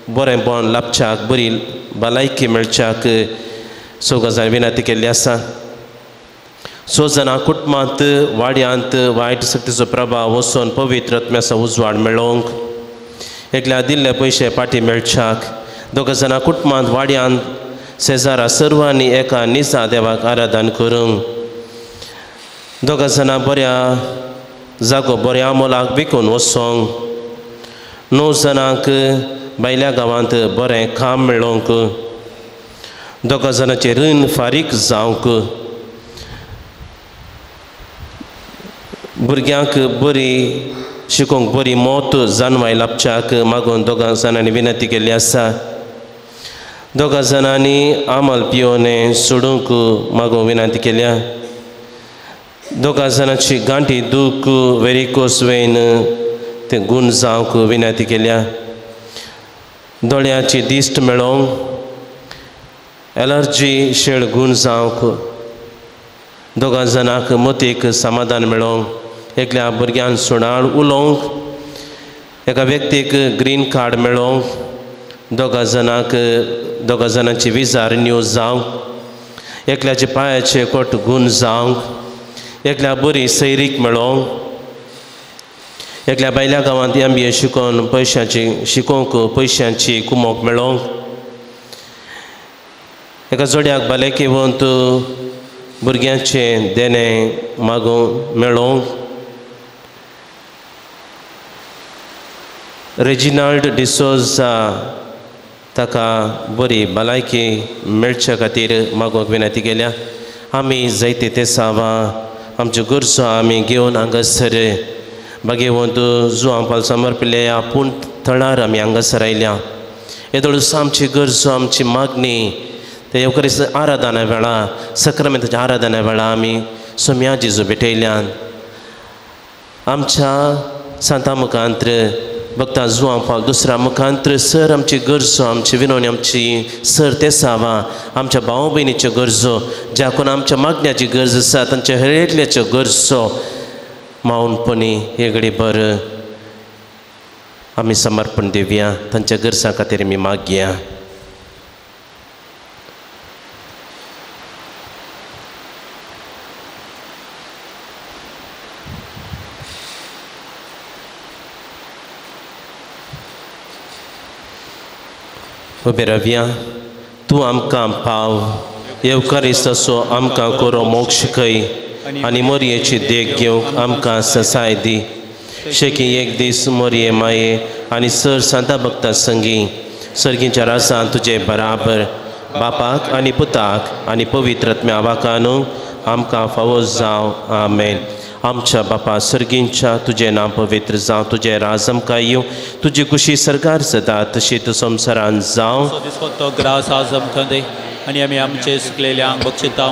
बरेंपण लाभच्याक, बरी भलायकी मेळच्याक सगळ्या जाण विनंती केल्ली आसा. स जाणां कुटुंबांत वाड्यांत वायट शक्तीचो प्रभाव वचून पवित्र आत्म्याचो उजवाड मेळोवंक, एकल्या दिल्ले पयशे पाटी मेळच्याक, दोग जाणां कुटुंबांत वाड्यांत शेजारा सर्वांनी एका निजा देवाक आराधन करूंक, दोग जाणां बऱ्या जागो बऱ्या मोलाक विकून वचोंक, 9 जाणांक भायल्या गांवांत बरें काम मेळोवंक, दोग जाणांचें रीण फारीक जावंक, भुरग्यांक बरी शिकोवंक बरी मोत जानवाय लाभच्याक मागून दोगां जाणांनी विनंती केल्ली आसा. दोगां जाणांनी आमल पियोने सोडूंक मागून विनंती केल्या. दोगां जाणांची गांठी दूख वेरिकोस वेन ते गूण जावंक विनंती केल्या. दोळ्याची दिश्ट मेळोवंक, एलर्जी शेळ गूण जावंक, दोगां जाणांक मतीक समाधान मेळोवंक, एकल्या भुरग्यान सुणाळ उलोवंक, एका व्यक्तीक ग्रीन कार्ड मेळोवंक, दोगां जाणांक दोगां जाणांची विजा रिन्यू जावंक, एकल्याचे पांयाचे कोट गूण जावंक, एकल्या बरी सैरीक मेळोवंक, एकल्या भायल्या गांवांत MBA शिकोवन पयशांची शिकोवंक पयशांची कुमोक मेळोवंक, एका जोड्याक भलायकेवंत भुरग्यांचें देणें मागूंक मेळोवंक, रेजिनाल्ड डिसोजा ताका बरी भलायकी मेळच्या खातीर मागूंक विनंती केल्या. आमी जायते ते सावा आमच्यो गरजो आमी घेवन हांगासर बागेवंत जुवां पाल समर्पिल्ल्या ह्या पूण थळार आमी हांगासर आयल्या. येदोळूच आमची गरजो आमची मागणी ते येवकरीस आराधना वेळा सक्रामेंताच्या आराधना वेळा आमी सोम्या जेजू भेटयल्यान. आमच्या सांता मुखांत्र भक्ता जुवां पावल दुसऱ्या मुखांत्र सर आमची गरजो आमची विनवणी आमची सर ते सावा आमच्या भाव भयणीच्यो गरजो ज्या कोण आमच्या मागण्याची गरज आसा तांच्या हरेकल्याच्यो गरजो मावनपणी हे घडी भर आमी समर्पण दिवया. तांच्या गरजां खातीर आमी मागया. उबे रावया. तूं आमकां पाव येवकारिस्ताचो आमकां कोरो मोक्ष शिकय आनी मोरयेची देख घेवंक आमकां ससाय दी. शेकी एक दीस मोरये माये आनी सर सांता भक्ता संगी सर्गीच्या रासान तुजे बराबर बापाक आनी पुताक आनी पवित्र आत्म्या वाकानू आमकां फावो जावं. आमेन. आमच्या बापा सर्गींच्या तुजें नांव पवित्र जावं, तुजें राज आमकां येवं, तुजी कुशी सरकार जाता तशी तूं संवसारान जावं. दिसपट्टो ग्रास आज आमकां दी आनी आमी आमचे सुकलेल्यांक बक्षिता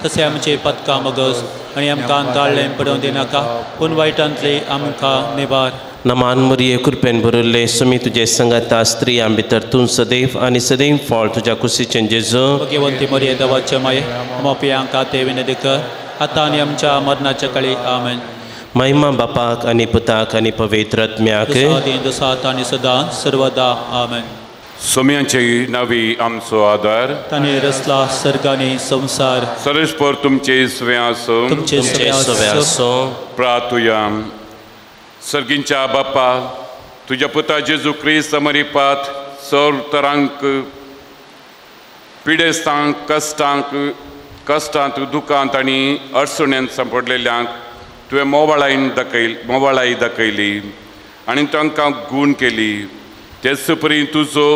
तशें आमचे पदकां मगस आनी आमकां ताळ्ळें पडोवं दिनाका पूण वायटांतले आमकां निवार. नमान मरिये कृपेन भरिल्ले सुमी तुजे संगता स्त्रियां भितर तूं सदैव आनी सदैव फळ तुज्या कुशीचें जेजू. भगवंती मरिये देवाचे माये मोपयांक आते विनंती कर आतां आनी आमच्या मरणाच्या काळी. आमेन. महिमा बापाक आनी पुताक आनी पवित्र आत्म्याक दुसात आनी सदां सर्वदा. आमेन. सोम्याचे नवी आमचो आदार ताणें रचला सर्गानी संवसार. सरस्पर तुमचे सवे आसूं. तुमचे सवे आसूं. प्रार्थुया. सर्गींच्या बापा तुज्या पुता जेजू क्रिस्त मरिपात सर्व तरांक पिडेस्तांक कश्टांक कश्टांत दुखांत आनी अडचण्यांत सांपडलेल्यांक तुवें मोवाळायन मोवाळाय दाखयली आनी तांकां गूण केली. तेच परी तुजो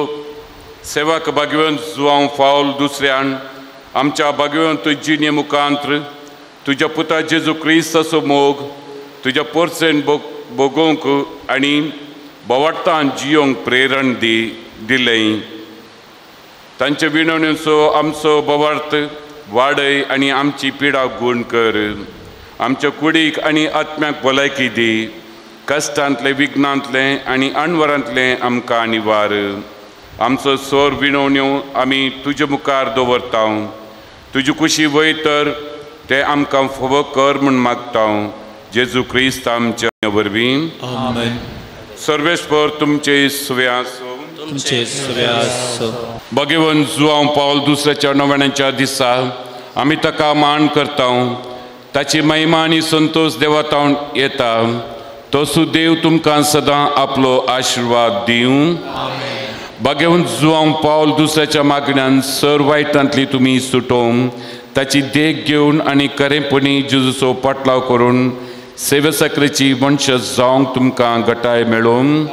सेवक भाग्यवंत जुवांव फावल दुसऱ्यान आमच्या भाग्यवंत जिणे मुखांत्र तुज्या पुता जेजू क्रिस्ताचो मोग तुज्या पोरसेन भोगोवंक आनी बोवाट्टान जियोंक प्रेरण दिलें. तांचे विनवणेचो आमचो बोवार्थ वाडय आनी आमची पिडा गूण कर. आमच्या कुडीक आनी आत्म्याक भलायकी दी. कश्टांतलें विघ्नांतलें आनी अणवरांतलें आमकां निवार. आमचो सोर विनवण्यो आमी तुजे मुखार दवरता. तुजी कुशी वय तर तें आमकां फावो कर म्हूण मागता. जेजू क्रिस्त आमच्या वरवीं. आमेन. सर्वेस्पर तुमचे सुवे आसूं. तुमचे सुवे आसूं. भगवंत जुवांव पावल दुसऱ्याच्या नव्याच्या दिसा आमी ताका मान करता. ताची महिमा आनी संतोश देवातावन येता. तो सुदेव तुमकां सदां आपलो आशिर्वाद दिवं. भगवंत जुवांव पावल दुसऱ्याच्या मागण्यान सर वायटांतली तुमी सुटोवंक ताची देख घेवन आनी खरेंपणी जेजूचो पाटलाव करून सेवेसाकरेची मनशां जावंक तुमकां गटाय मेळोवं.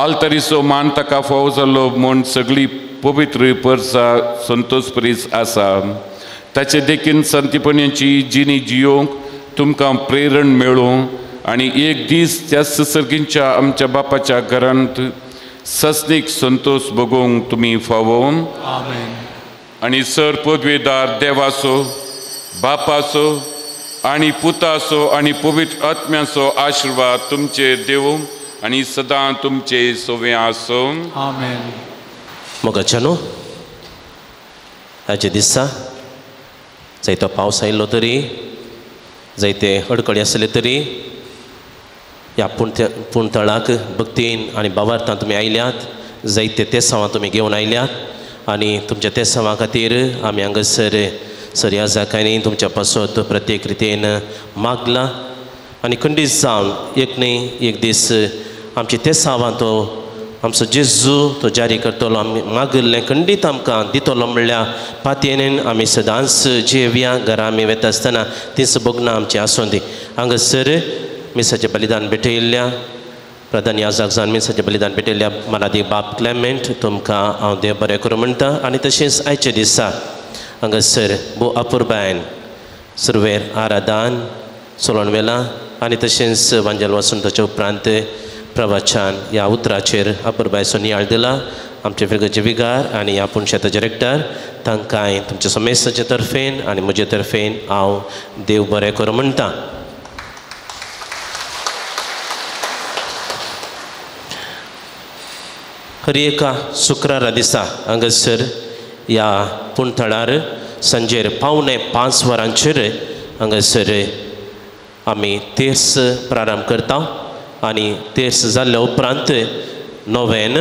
आल्तरीचो मान ताका फावो जाल्लो म्हूण सगळी पवित्र परसा संतोष परीस आसा. ताचे देखीन संतीपणाची जिणी जियोवंक तुमकां प्रेरण मेळूं आनी एक दीस त्या सर्गींच्या आमच्या बापाच्या घरांत सस्नीक संतोष भोगोवंक तुमी फावो. आनी सर पदवेदार देवाचो बापाचो आनी पुताचो आनी पवित्र आत्म्याचो आशिर्वाद तुमचे देव आनी सदां तुमचे सोवे आसूं. आमेन. मोगाच्यानो आयच्या दिसा जायतो पावस आयलो तरी जायते अडकळी आसले तरी ह्या पूण तळाक भक्तीन आनी भावार्थान तुमी आयल्यात. जायते तेसांवां तुमी घेवन आयल्यात आनी तुमच्या तेसांवां खातीर आमी हांगासर सरया जाकांनी तुमच्या पासत प्रत्येक रितीन मागला आनी खंडीत जावन एक न्हय एक दीस आमचे तेसांवां तो आमचो जेजू तो जारी करतलो. आमी मागिल्लें खंडीत आमकां दितलो म्हणल्यार पातयेन आमी सदांच जेवया. घरा आमी वता आसतना तीच भोगणां आमचीं आसूं दी. हांगासर मिसाचें बलिदान भेटयल्ल्या प्रधान याजक जावन मिसाचें बलिदान भेटयल्ल्या मनादी बाप क्लेमेंट तुमकां हांव देव बरें करूं म्हणटा. आनी तशेंच आयच्या दिसा हांगासर भोव अपुरबायन सुरवेर आराधान चलोवन वेला आनी तशेंच वांजेल वाचून ताच्या उपरांत प्रवचन ह्या उतराचेर अपुरबायचो नियाळ दिला. आमचे फिरगचे विगार आनी ह्या पुणशेताचे रेक्टर तांकांय तुमच्या समेस्ताचे तर्फेन आनी म्हजे तर्फेन हांव देव बरें करूं म्हणटा. हर एका शुक्रारा दिसा हांगासर ह्या पुणथळार सांजेर 4:45 वरांचेर हांगासर आमी तेर्स प्रारंभ करता आनी तेर्स जाल्ल्या उपरांत नोवेन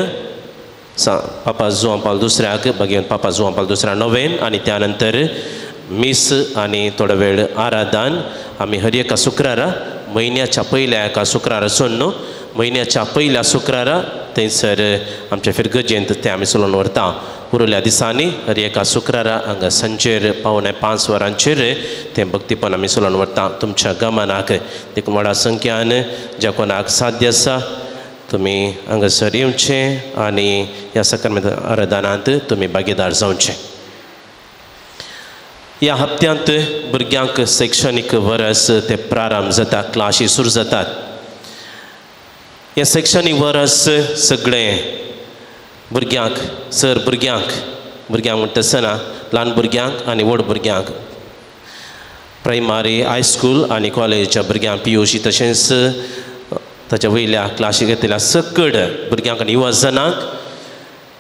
पापा जुवां पावल दुसऱ्याक भगवंत पापा जुवां पावल दुसऱ्या नोवेन आनी त्या नंतर मीस आनी थोडो वेळ आराधन. आमी हर एका शुक्रारा म्हयन्याच्या पयल्या एका शुक्रारा सोडून न्हू म्हयन्याच्या पयल्या शुक्रारा थंयसर आमच्या फिरगजेंत तें आमी चलोवन व्हरता. उरल्या दिसांनी हर एका शुक्रारा हांगा सांजेर 4:45 वरांचेर तें भक्तीपण आमी चलोवन व्हरता तुमच्या गमनाक. देखून व्हडा संख्यान ज्या कोणाक साध्य आसा तुमी हांगासर येवचें आनी ह्या सक्रमेंत आराधनांत तुमी भागीदार जावचें. ह्या हप्त्यांत भुरग्यांक शैक्षणीक वरस ते प्रारंभ जाता, क्लासी सुरू जातात. हें शैक्षणीक वरस सगळें भुरग्यांक, सर भुरग्यांक, भुरग्यांक म्हणटा आसतना ल्हान भुरग्यांक आनी व्हड भुरग्यांक, प्रायमरी, हायस्कूल आनी कॉलेजीच्या भुरग्यांक, PUC तशेंच ताच्या वयल्या क्लासी घेतल्या सकड भुरग्यांक आनी युवा जणांक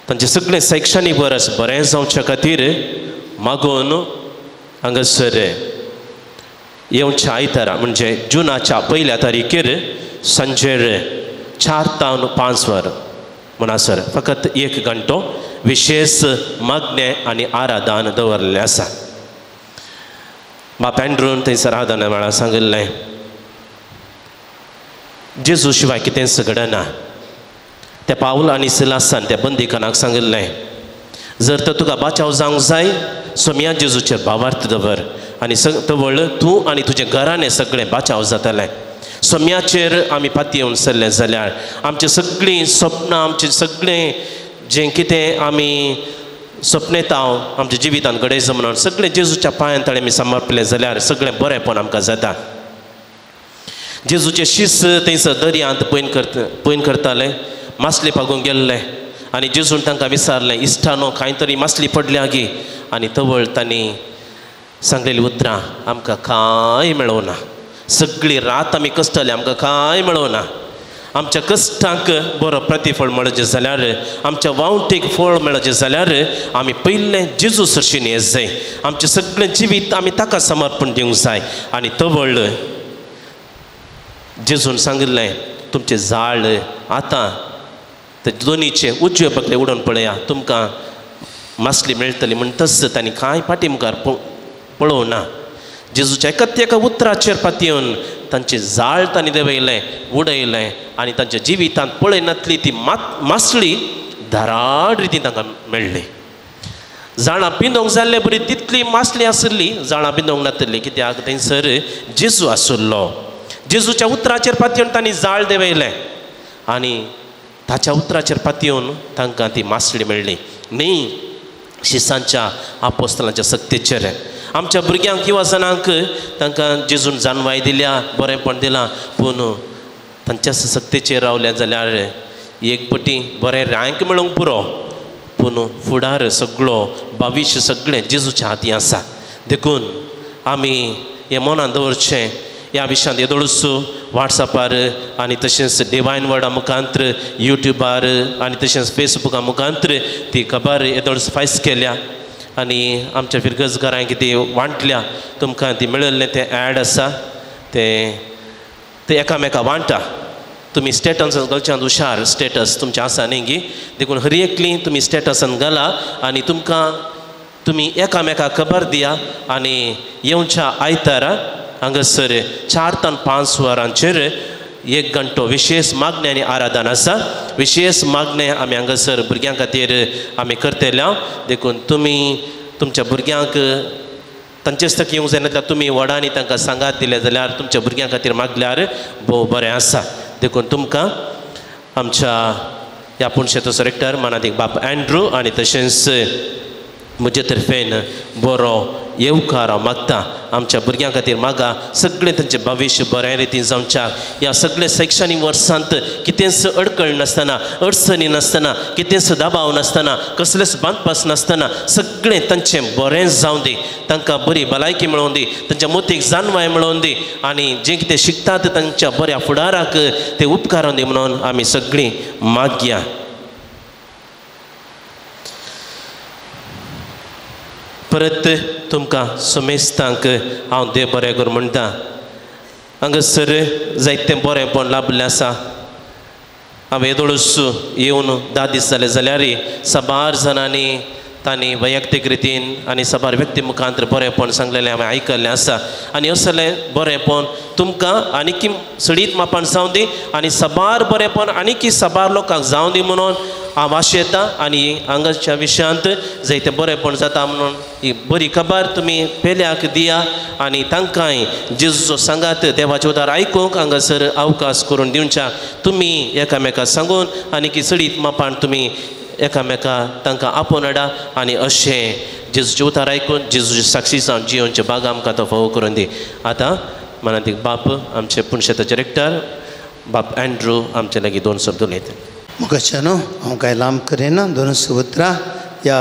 तांचें सगळें शैक्षणीक वरस बरें जावच्या खातीर मागून हांगासर येवच्या आयतारा म्हणजे जुनाच्या 1 तारखेर सांजेर 4 ते 5 वर म्हणसर फकत 1 घंटो विशेष मागणें आनी आराधन दवरलें आसा. बाप एंड्रून थंयसर आराधना वेळार सांगिल्लें, जेजू शिवाय कितेंच घडना. त्या पावल आनी सिलासान त्या बंदीखानाक सांगिल्लें, जर तर तुका बाचाव जावंक जाय सोमया जेजूचेर भावार्थ दवर आनी तवळ तूं आनी तुजें घराणें सगळें बाचाव जातलें. सोम्याचेर आमी पातयेवन सरलें जाल्यार आमचीं सगळीं सपनां, आमचें सगळें जें कितें आमी सपनेता आमच्या जिवितांत घडयता म्हणून सगळें जेजूच्या पांयां तळे आमी समर्पलें जाल्यार सगळें बरेंपण आमकां जाता. जेजूचे शिस थंयसर दर्यांत पयन करताले, मासली पागूंक गेल्ले आनी जेजून तांकां विचारलें, इश्टानो कांय तरी मासली पडल्या गी? आनी तवळ तांणी सांगलेलीं उतरां, आमकां कांय मेळोना, सगळी रात आमी कश्टले, आमकां कांय मेळोना. आमच्या कश्टांक बरो प्रतिफळ मेळचें जाल्यार, आमच्या वावटीक फळ मेळचें जाल्यार आमी पयलें जेजू सरशीन येत जाय. आमचें सगळें जिवीत आमी ताका समर्पण दिवंक जाय. आनी तवळ जेजून सांगिल्लें, तुमचें जाळ आतां ते दोनीचे उजवे बगले उडोवन पळया, तुमकां मासली मेळटली. म्हणटच तांणी कांय फाटी मुखार पळोवना. जेजूच्या एकाच एका उतराचेर पातयेवन तांचें जाळ तांणी देंवयलें, उडयलें आनी तांच्या जिवितांत पळयनातली ती मासली धाराड रितीन तांकां मेळ्ळी. जाणां पिंदोंक जाल्ले बरी तितली मासली आशिल्ली, जाणां पिंदोंक नातिल्ली, कित्याक थंयसर जेजू आशिल्लो. जेजूच्या उतराचेर पातयेवन तांणी जाळ देंवयलें आनी ताच्या उतराचेर पातयेवन तांकां ती मासली मेळ्ळी. न्ही शिसांच्या आपोस्तलांच्या सक्तेचेर आमच्या भुरग्यांक युवा जाणांक तांकां जेजून जाणवाय दिल्या, बरेंपण दिलां, पूण तांच्या सक्तेचेर रावल्या जाल्यार एक पटी बरें रँक मेळोवंक पुरो, पूण फुडार सगळो भविश्य सगळें जेजूच्या हाती आसा. देखून आमी हें मनान दवरचें. ह्या विशयांत येदोळूच वॉट्सॅपार आनी तशेंच डिवायन वर्डा मुखांत्र, युट्युबार आनी तशेंच फेसबुका मुखांत्र ती खबर येदोळूच फायस केल्या आनी आमच्या फिरगज घरांक ती वांटल्या. तुमकां ती मेळिल्लें तें एड आसा, तें तें एकामेका वांटा. तुमी स्टेटस घालच्यान हुशार स्टेटस तुमचें आसा न्ही गी, देखून हर एकली तुमी स्टेटसान घाला आनी तुमकां तुमी एकामेका खबर दिया. आनी येवच्या आयतारा हांगासर 4 ते 5 वरांचेर 1 घंटो विशेष मागणें आनी आराधन आसा. विशेष मागणें आमी हांगासर भुरग्यां खातीर आमी करतले. देखून तुमी तुमच्या भुरग्यांक तांचेच तक येवंक जायना जाल्यार तुमी व्हडांनी तांकां सांगात दिलें जाल्यार तुमच्या भुरग्यां खातीर मागल्यार भोव बरें आसा. देखून तुमकां आमच्या ह्या पुणशेचो रेक्टर मानादीक बाप एंड्रू आनी तशेंच म्हजे तर्फेन बरो येवकार हांव मागता. आमच्या भुरग्यां खातीर मागा, सगळें तांचें भविश्य बरें रितीन जावच्याक, ह्या सगळे शैक्षणीक वर्सांत कितेंच अडकळ नासतना, अडचणी नासतना, कितेंच दबाव नासतना, कसलेच बांदपास नासतना सगळें तांचें बरें जावं दी, तांकां बरी भलायकी मेळोवन दी, तांच्या मोतीक जाणवाय मेळोवन दी आनी जें कितें शिकतात तांच्या बऱ्या फुडाराक ते उपकारून दी म्हणून आमी सगळीं मागया. परत तुमकां समेस्तांक हांव देव बरें करूं म्हणटा. हांगासर जायतें बरेंपण लाभिल्लें आसा. हांव येदोळूच येवन 10 दीस जाले जाल्यार साबार जाणांनी तांणी वैयक्तीक रितीन आनी साबार व्यक्ती मुखांत बरेंपण सांगलेलें हांवें आयकल्लें आसा आनी असलें बरेंपण तुमकां आनीकी सडीत मापान जावं दी आनी साबार बरेंपण आनीकी साबार लोकांक जावं दी म्हणून हांव आशेतां आनी हांगाच्या विशयांत जायतें बरेंपण जाता म्हणून ही बरी खबर तुमी पेल्याक दिया आनी तांकांय जेजूचो सांगात देवाचें उदार आयकूंक हांगासर अवकाश करून दिवच्या तुमी एकामेका सांगून आनी चडीत मापान तुमी एकामेका तांकां आपोवन हाडा आनी अशें जेजूचें उतार आयकून जेजूची साक्षी जावन जियोनचे बाग आमकां तो फावो करून दी. आतां मनांतीक बाप आमचे पुणशेताचे रेक्टर बाप एन्ड्रू आमचे लागीं दोन शब्द उलयता. मुखाच्या न्हू हांव कांय लांब करिना दोन उतरां ह्या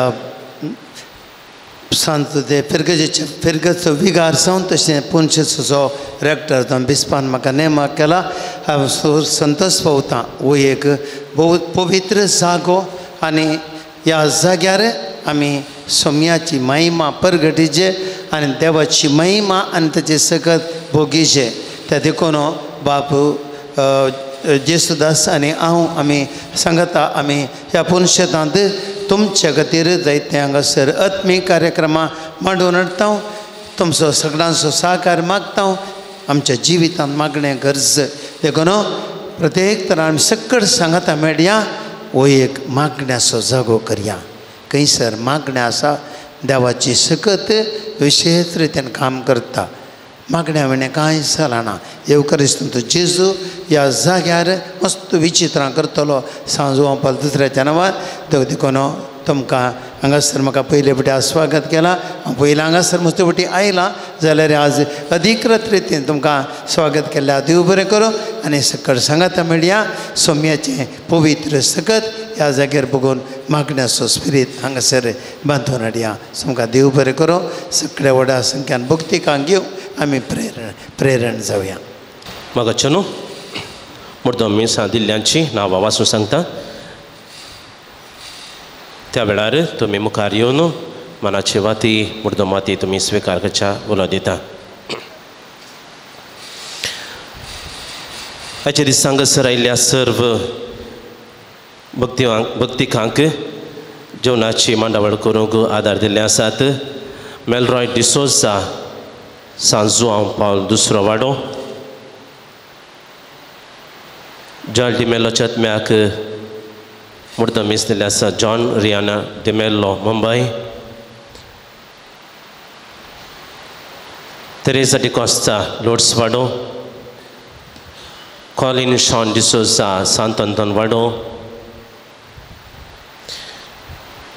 सांत ते फिरगजेचे फिरगजचो विगार जावन तशें पुनशेचो रेक्टर जावन बिस्पान म्हाका नेमक केला. हांव संतोष पावतां. हो एक भोव पवित्र जागो आनी ह्या जाग्यार आमी सोम्याची महिमा परगटीचे आनी देवाची महिमा आनी ताचे सकत भोगीचे. त्या देखून बाप जेसुदास आनी हांव आमी सांगता आमी ह्या पुनशेतांत तुमच्या खातीर जायते हांगासर आत्मीक कार्यक्रमां मांडून हाडटा. तुमचो सगळ्यांचो सहकार मागता. आमच्या जिवितांत मागणें गरज देखून प्रत्येक तरान आमी सकट सांगता मेळया हो एक मागण्याचो जागो करया. खंयसर मागणें आसा देवाची सकत विशेश रितीन काम करता. मागण्या विणें कांय जालाना. येवकरिस्तंत जेजू ह्या जाग्यार मस्त विचित्रां करतलो सांजू पाल दुसऱ्याच्या नांवार. देखून तुमकां हांगासर म्हाका पयले फावटी स्वागत केलां. हांव पयलीं हांगासर मस्त फावटी आयलां जाल्यार आज अधिकृत रितीन तुमकां स्वागत केल्ल्या देव बरें करूं आनी सकट सांगाता मेळया सोम्याचें पवित्र सकत ह्या जाग्यार बघून मागण्याचो स्पिरीत हांगासर बांदून हाडया. तुमकां देव बरें करूं. सगळ्या व्हडा संख्यान भक्तिकांक घेवन आमी प्रेरण जावया. म्हाका चनो मुर्दम मिसां दिल्ल्यांची नांवां वाचून सांगता. त्या वेळार तुमी मुखार येवन मनाची वाती मुर्दम वाती तुमी स्विकार करच्या उलो दिता. आयच्या दीस हांगासर आयिल्ल्या सर्व भक्तिकांक जेवणाची मांडावळ करूंक आदार दिल्ले आसात. मेलरॉय डिसोजा सांजुआंव पावल दुसरो वाडो, जॉन डिमेलो चतम्याक मुर्दम मीस दिल्ले आसा John Riyana D'Mello Mumbai, Teresa D'Costa loads वाडो, कॉलिन शॉन डिसोजा सांत अंतन वाडो,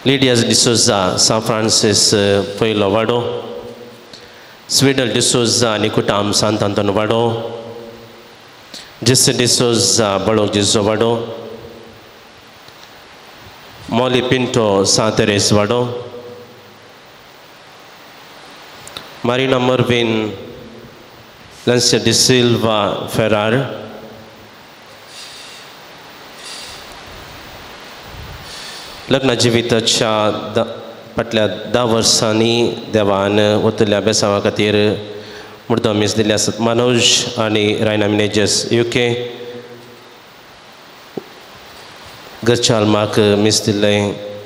लिडिया डिसोजा सान फ्रांसीस पयलो वाडो, स्वीडल डिसोजा निकुटाम सांत अंतन वाडो, जेसे डिसोजा बळोक जिजो वाडो, मॉली पिंटो सांत तेरेस वाडो, मारिना मर्विन लन्सिया डिसिल्वा फेरार, लग्न जिविताच्या फाटल्या 10 वर्सांनी देवान वतल्या बेसांवा खातीर मुर्दम मीस दिल्ले आसात. मनोज आनी रायना मिनेजस युके घरच्या आल्माक मीस दिल्लें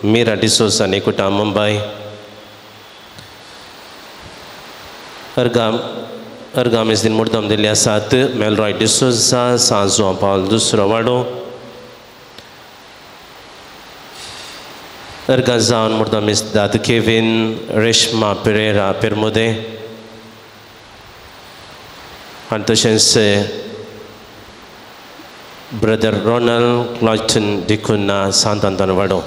मिरा डिसोजा आनी कुटा मुंबय, अर्गा मीस दिन मुर्दम दिल्ले आसात मेलरॉय डिसोजा सांजुआंव पावल दुसरो वाडो, अर्गा जावन मुर्दम मीस दात केवीन रेश्मा पेरेरा पेरमुदे आनी तशेंच ब्रदर रोनल्ड क्लॉयटन डिकुन्ना सांत अंतन वाडो.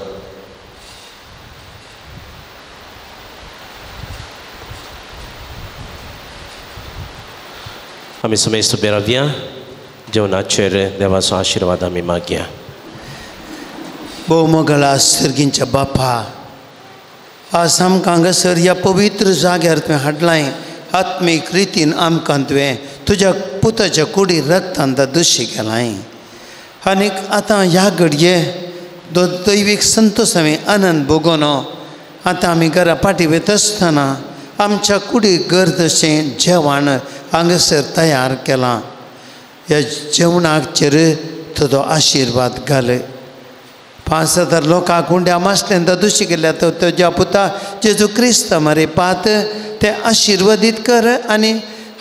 आमी समेस्त उबे रावया जेवणाचेर देवाचो आशिर्वाद आमी मागया. भोव मोगला सर्गींच्या बापा, आज आमकां हांगासर ह्या पवित्र जाग्यार तुवें हाडलाय. आत्मीक रितीन आमकां तुवें तुज्या पुताच्या कुडी रक्तान दुशी केलाय आनीक आतां ह्या घडये दैवीक संतोश आमी आनंद भोगोन आतां आमी घरा फाटीं वयता आसतना आमच्या कुडीक गरज अशें जेवण हांगासर तयार केलां. ह्या जेवणाचेर तुजो आशिर्वाद घाल. 5,000 लोकांक उंड्या मासल्यान दुशी केल्या तो तुज्या पुता जेजू क्रिस्त मरे पात ते आशिर्वादीत कर आनी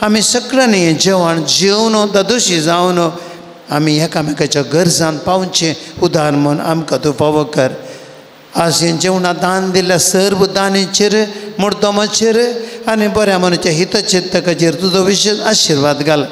आमी सगळ्यांनी हें जेवण जेवन दादोशी जावन आमी एकामेकाच्या गरजान पावचें उदार म्हूण आमकां तूं फावो कर. आज हें जेवणां दान दिल्ल्या सर्व दानीचेर मुर्दमाचेर आनी बऱ्या मनाच्या हितचिंतकाचेर तुजो विशेश आशिर्वाद घाल.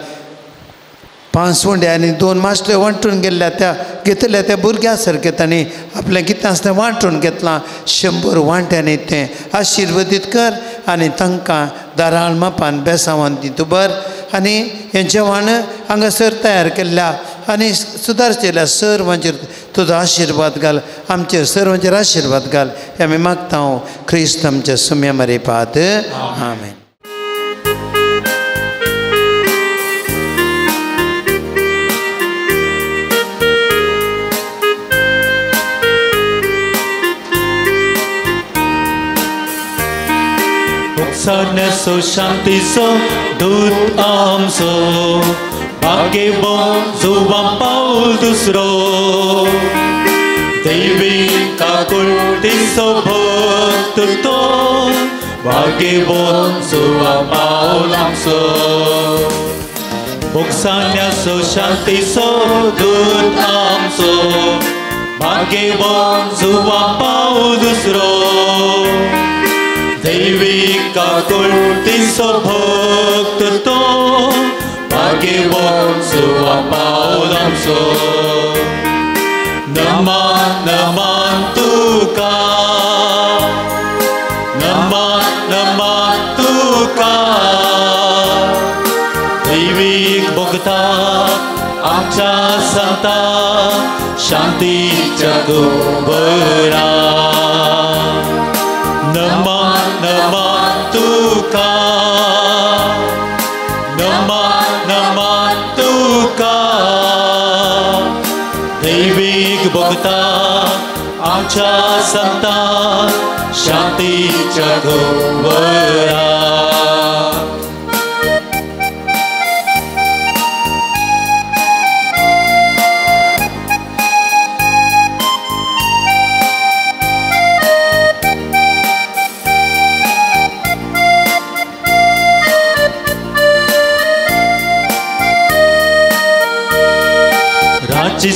5 उंडे आनी 2 मासल्यो वांटून गेल्ल्या त्या घेतल्या त्या भुरग्या सारकें तांणी आपलें कितें आसता वांटून घेतलां 100 वांट्यांनी तें आशिर्वादीत कर आनी तांकां दाराळ मापान बेसावान दी तूं बर. आनी हें जेवण हांगासर तयार केल्ल्या आनी सुदारचेल्या सर्वांचेर तुजो आशिर्वाद घाल, आमचेर सर्वांचेर आशिर्वाद घाल हें आमी मागता हांव क्रिस्त आमच्या सुम्या मरे पात. आमेन. सान्यासो शांतीचो दूत आमचो भाग्यवंत जुवां पावल दुसरो दैवी काकुळटीचो भक्त तो भाग्यवंत जुवां पावल आमचो. भोगसान्यासो शांतीचो दूत आमचो भाग्यवंत जुवां पावल दुसरो दैवी काकुळटीचो भक्त तो भाग्यवंत जुवां पावल आमचो. नमन नमन तुका नमन नमन तुका दैवीक भोगता आमच्या संता शांतीच्या कुंवरा. नमन नमन तुका नमन नमन तुका दैवीक भोगता आमच्या संता शांतीच्या कुंवरा.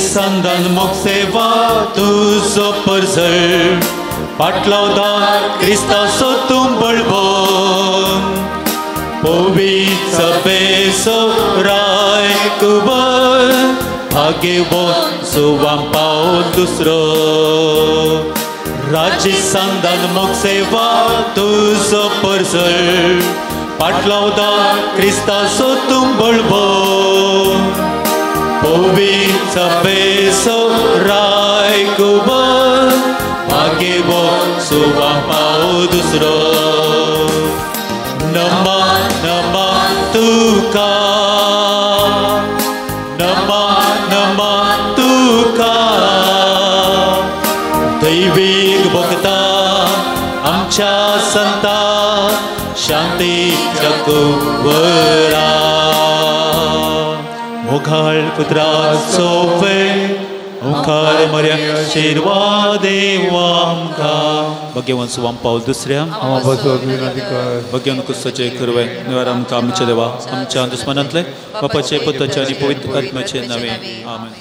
संदान मोग सेवा तुजो परजळ पाटलावदार क्रिस्ताचो तूं बळबोन पवित्र सभेचो राय कुबर भाग्यवंत जुवां पावल दुसरो. राजी संदान मोग सेवा तुजो परजळ पाटलावदार क्रिस्ताचो तूं बळबोन पवित्र सभेचो राय कुबर भाग्यवंत जुवां पावल दुसरो. नमन नमन तुका नमन नमन तुका दैवीक भोगता आमच्या संता शांतीच्या कुंवरा. मुखार पुत्राचो मुखार मर्या आशिर्वाद आमकां. भाग्यवंत जुवां पावल दुसऱ्या भाग्यवंत क्रिस्ताचे कुरवे निवार आमकां आमच्या देवा आमच्या दुस्मनांतले बापाचे पुताचे आनी पवित्र आत्म्याचे नांवे. आमेन.